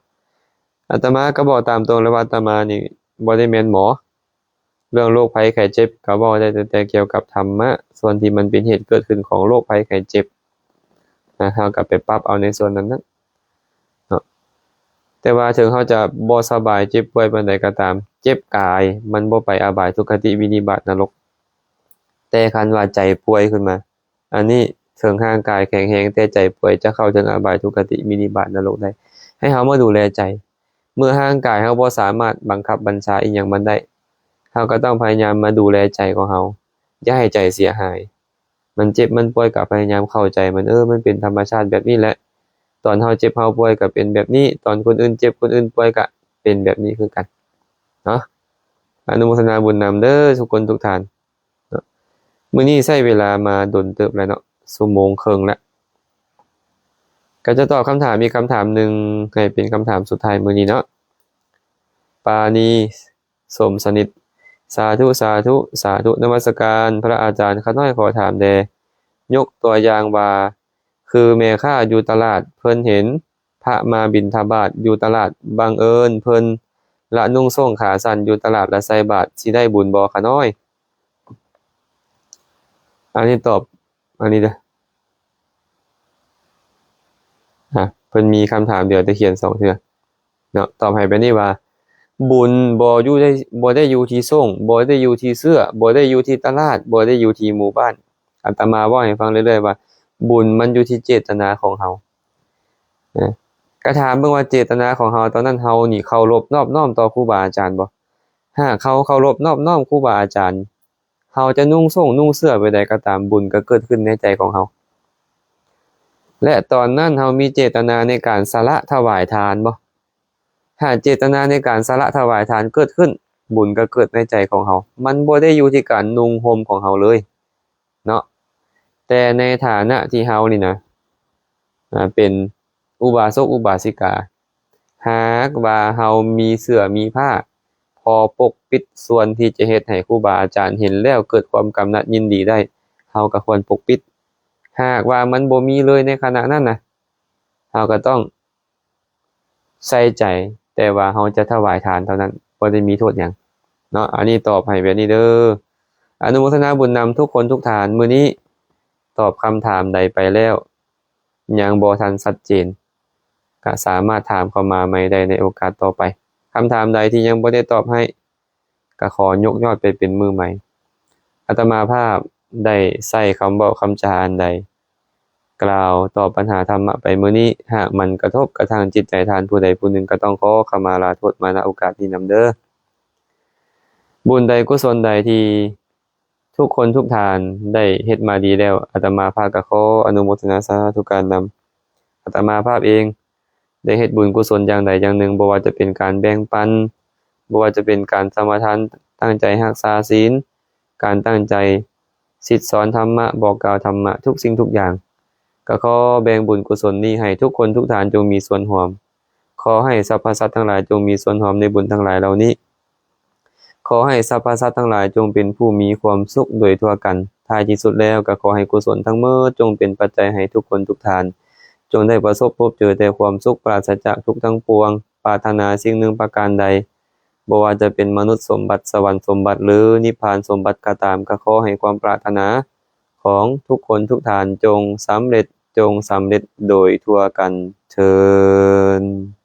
ອາດຕະມາກໍບອກຕາມຕົງເລີຍວ່າ ອາດຕະມານີ້ບໍ່ໄດ້ແມ່ນໝໍ ເລື່ອງໂລກໄພໄຂ້ເຈັບກໍເວົ້າໄດ້ແຕ່ກ່ຽວກັບທຳມະ ສ່ວນທີ່ມັນເປັນເຫດເກີດຂຶ້ນຂອງໂລກໄພໄຂ້ເຈັບນະ ເຮົາກໍໄປປັບເອົາໃນສ່ວນນັ້ນນະເນາະ. ແຕ່ວ່າເຖິງເຮົາຈະບໍ່ສະບາຍເຈັບປ່ວຍປານໃດກໍຕາມ ເຈັບກາຍມັນບໍ່ໄປອະບາຍທຸກຄະຕິວິນິບາດນະລົກ ແຕ່ຄັນວ່າໃຈປ່ວຍຂຶ້ນມາ ອັນນີ້ເຖິງຮ່າງກາຍແຂງແຮງ ແຕ່ໃຈປ່ວຍຈະເຂົ້າເຖິງອະບາຍທຸກຄະຕິວິນິບາດນະລົກໄດ້. ໃຫ້ເຮົາມາດູແລໃຈ ເມື່ອຮ່າງກາຍເຮົາບໍ່ສາມາດບັງຄັບບັນຊາອີ່ຫຍັງມັນໄດ້ ເຮົາກໍຕ້ອງພະຍາຍາມມາດູແລໃຈຂອງເຮົາ ຢ່າໃຫ້ໃຈເສຍຫາຍ. ມັນເຈັບມັນປ່ວຍກໍພະຍາຍາມເຂົ້າໃຈມັນ ເອີ ມັນເປັນທຳມະຊາດແບບນີ້ແຫຼະ ຕອນເຮົາເຈັບເຮົາປ່ວຍກໍເປັນແບບນີ້ ຕອນຄົນອື່ນເຈັບຄົນອື່ນປ່ວຍກໍເປັນແບບນີ້ຄືກັນເນາະ. ອະນຸໂມທະນາບຸນນຳເດີທຸກຄົນທຸກທ່ານ. ເນາະ ມື້ນີ້ໃຊ້ເວລາມາດົນເຕີບແລ້ວເນາະ ຊົ່ວໂມງເຄິ່ງແລ້ວ ກໍຈະຕອບຄຳຖາມອີກຄຳຖາມໜຶ່ງ ໃຫ້ເປັນຄຳຖາມສຸດທ້າຍມື້ນີ້ເນາະ. ປານີ ສົມສະໜິດ ສາທຸ ສາທຸ ສາທຸ ນະມັດສະການພະອາຈານ. ຂ້ານ້ອຍຂໍຖາມແດ່ ຍົກຕົວຢ່າງວ່າ ຄືແມ່ຄ້າຢູ່ຕະຫຼາດ ເພິ່ນເຫັນ ພະມາບິນທະບາດຢູ່ຕະຫຼາດ ບັງເອີນເພິ່ນລະນຸ່ງສົ້ງຂາສັ້ນຢູ່ຕະຫຼາດ ລະໃສ່ບາດ ຊິໄດ້ບຸນບໍ່ຂະນ້ອຍ? ອັນນີ້ຕອບ ອັນນີ້ເດີ ອາ ເພິ່ນມີຄຳຖາມດຽວ ແຕ່ຂຽນສອງເທື່ອເນາະ. ຕອບໃຫ້ແບບນີ້ວ່າ ບຸນບໍ່ຢູ່ໄດ້ ບໍ່ໄດ້ຢູ່ທີ່ສົ້ງ ບໍ່ໄດ້ຢູ່ທີ່ເສື້ອ ບໍ່ໄດ້ຢູ່ທີ່ຕະຫຼາດ ບໍ່ໄດ້ຢູ່ທີ່ໝູ່ບ້ານ. ອາດຕະມາເວົ້າໃຫ້ຟັງເລື້ອຍໆວ່າ ບຸນມັນຢູ່ທີ່ເຈດຕະນາຂອງເຮົານະ. ກະຖາມເບິ່ງວ່າເຈດຕະນາຂອງເຮົາຕອນນັ້ນ ເຮົານີ້ເຄົາລົບນອບນ້ອມຕໍ່ຄູບາອາຈານບໍ່? ຫາກເຮົາເຄົາລົບນອບນ້ອມຄູບາອາຈານ ເຮົາຈະນຸ່ງສົ້ງນຸ່ງເສື້ອແບບໃດກໍຕາມ ບຸນກໍເກີດຂຶ້ນໃນໃຈຂອງເຮົາ. ແລະ ຕອນນັ້ນເຮົາມີເຈດຕະນາໃນການສະຫຼະຖະຫວາຍທານບໍ່? ຫາກເຈດຕະນາໃນການສະຫຼະຖະຫວາຍທານເກີດຂຶ້ນ ບຸນກໍເກີດໃນໃຈຂອງເຮົາ. ມັນບໍ່ໄດ້ຢູ່ທີ່ການນຸ່ງຫົ່ມຂອງເຮົາເລີຍເນາະ. ແຕ່ໃນຖານະທີ່ເຮົານີ້ນະ ອາ ເປັນອຸບາສົກອຸບາສິກາ ຫາກວ່າເຮົາມີເສື້ອມີຜ້າພໍປົກປິດສ່ວນທີ່ຈະເຮັດໃຫ້ຄູບາອາຈານເຫັນແລ້ວເກີດຄວາມກຳໜັດຍິນດີໄດ້ ເຮົາກໍຄວນປົກປິດ. ຫາກວ່າມັນບໍ່ມີເລີຍໃນຂະນະນັ້ນນະ ເຮົາກໍຕ້ອງໃສ່ໃຈ ແຕ່ວ່າເຮົາຈະຖວາຍທານເທົ່ານັ້ນ ບໍ່ໄດ້ມີໂທດຫຍັງເນາະ. ອັນນີ້ຕອບໃຫ້ແບບນີ້ເດີ. ອະນຸໂມທະນາບຸນນຳທຸກຄົນທຸກທ່ານ. ມື້ນີ້ຕອບຄຳຖາມໃດໄປແລ້ວ ຍັງບໍ່ທັນຊັດເຈນ ກະສາມາດຖາມເຂົ້າມາໃໝ່ໄດ້ໃນໂອກາດຕໍ່ໄປ. ຄຳຖາມໃດທີ່ຍັງບໍ່ໄດ້ຕອບໃຫ້ ກະຂໍຍົກຍອດໄປເປັນມື້ໃໝ່. ອາດຕະມາພາບໄດ້ໃຊ້ຄຳເວົ້າຄຳຈາອັນໃດ ກ່າວຕອບບັນຫາທຳມະໄປມື້ນີ້ ຫາກມັນກະທົບກະທາງຈິດໃຈທ່ານຜູ້ໃດຜູ້ໜຶ່ງ ກະຕ້ອງຂໍຂະມາລາໂທດມາ ນະ ໂອກາດນີ້ນຳເດີ. ບຸນໃດກຸສົນໃດທີ່ ທຸກຄົນທຸກທ່ານໄດ້ເຮັດມາດີແລ້ວ ອາດຕະມາພາບກໍຂໍອະນຸໂມທະນາສາທຸການນຳ. ອາດຕະມາພາບເອງໄດ້ເຮັດບຸນກຸສົນຢ່າງໃດຢ່າງໜຶ່ງ, ບໍ່ວ່າຈະເປັນການແບ່ງປັນ, ບໍ່ວ່າຈະເປັນການສະມາທານ, ຕັ້ງໃຈຮັກສາສິນ, ການຕັ້ງໃຈສິດສອນທຳມະ, ບອກກ່າວທຳມະ, ທຸກສິ່ງທຸກຢ່າງ, ກໍຂໍແບ່ງບຸນກຸສົນນີ້ໃຫ້ທຸກຄົນທຸກທ່ານຈົ່ງມີສ່ວນຮ່ວມ. ຂໍໃຫ້ສັບພະສັດທັງຫຼາຍຈົ່ງມີສ່ວນຮ່ວມໃນບຸນທັງຫຼາຍເຫຼົ່ານີ້. ຂໍໃຫ້ສັບພະສັດທັງຫຼາຍຈົ່ງເປັນຜູ້ມີຄວາມສຸກໂດຍທົ່ວກັນ. ທ້າຍທີ່ສຸດແລ້ວກໍຂໍໃຫ້ກຸສົນທັງໝົດຈົ່ງເປັນປັດໄຈໃຫ້ທຸກຄົນທຸກທ່ານ ຈົ່ງໄດ້ປະສົບພົບເຈີແຕ່ຄວາມສຸກ ປາສະຈາກທຸກທັງປວງ. ປາດຖະໜາສິ່ງໜຶ່ງປະການໃດ, ບໍ່ວ່າຈະເປັນມະນຸດສົມບັດ, ສະຫວັນສົມບັດ ຫຼື ນິບພານສົມບັດກໍຕາມ, ກໍຂໍໃຫ້ຄວາມປາດຖະໜາຂອງທຸກຄົນທຸກທ່ານຈົ່ງສຳເລັດ, ຈົ່ງສຳເລັດໂດຍທົ່ວກັນເທີ້ນ.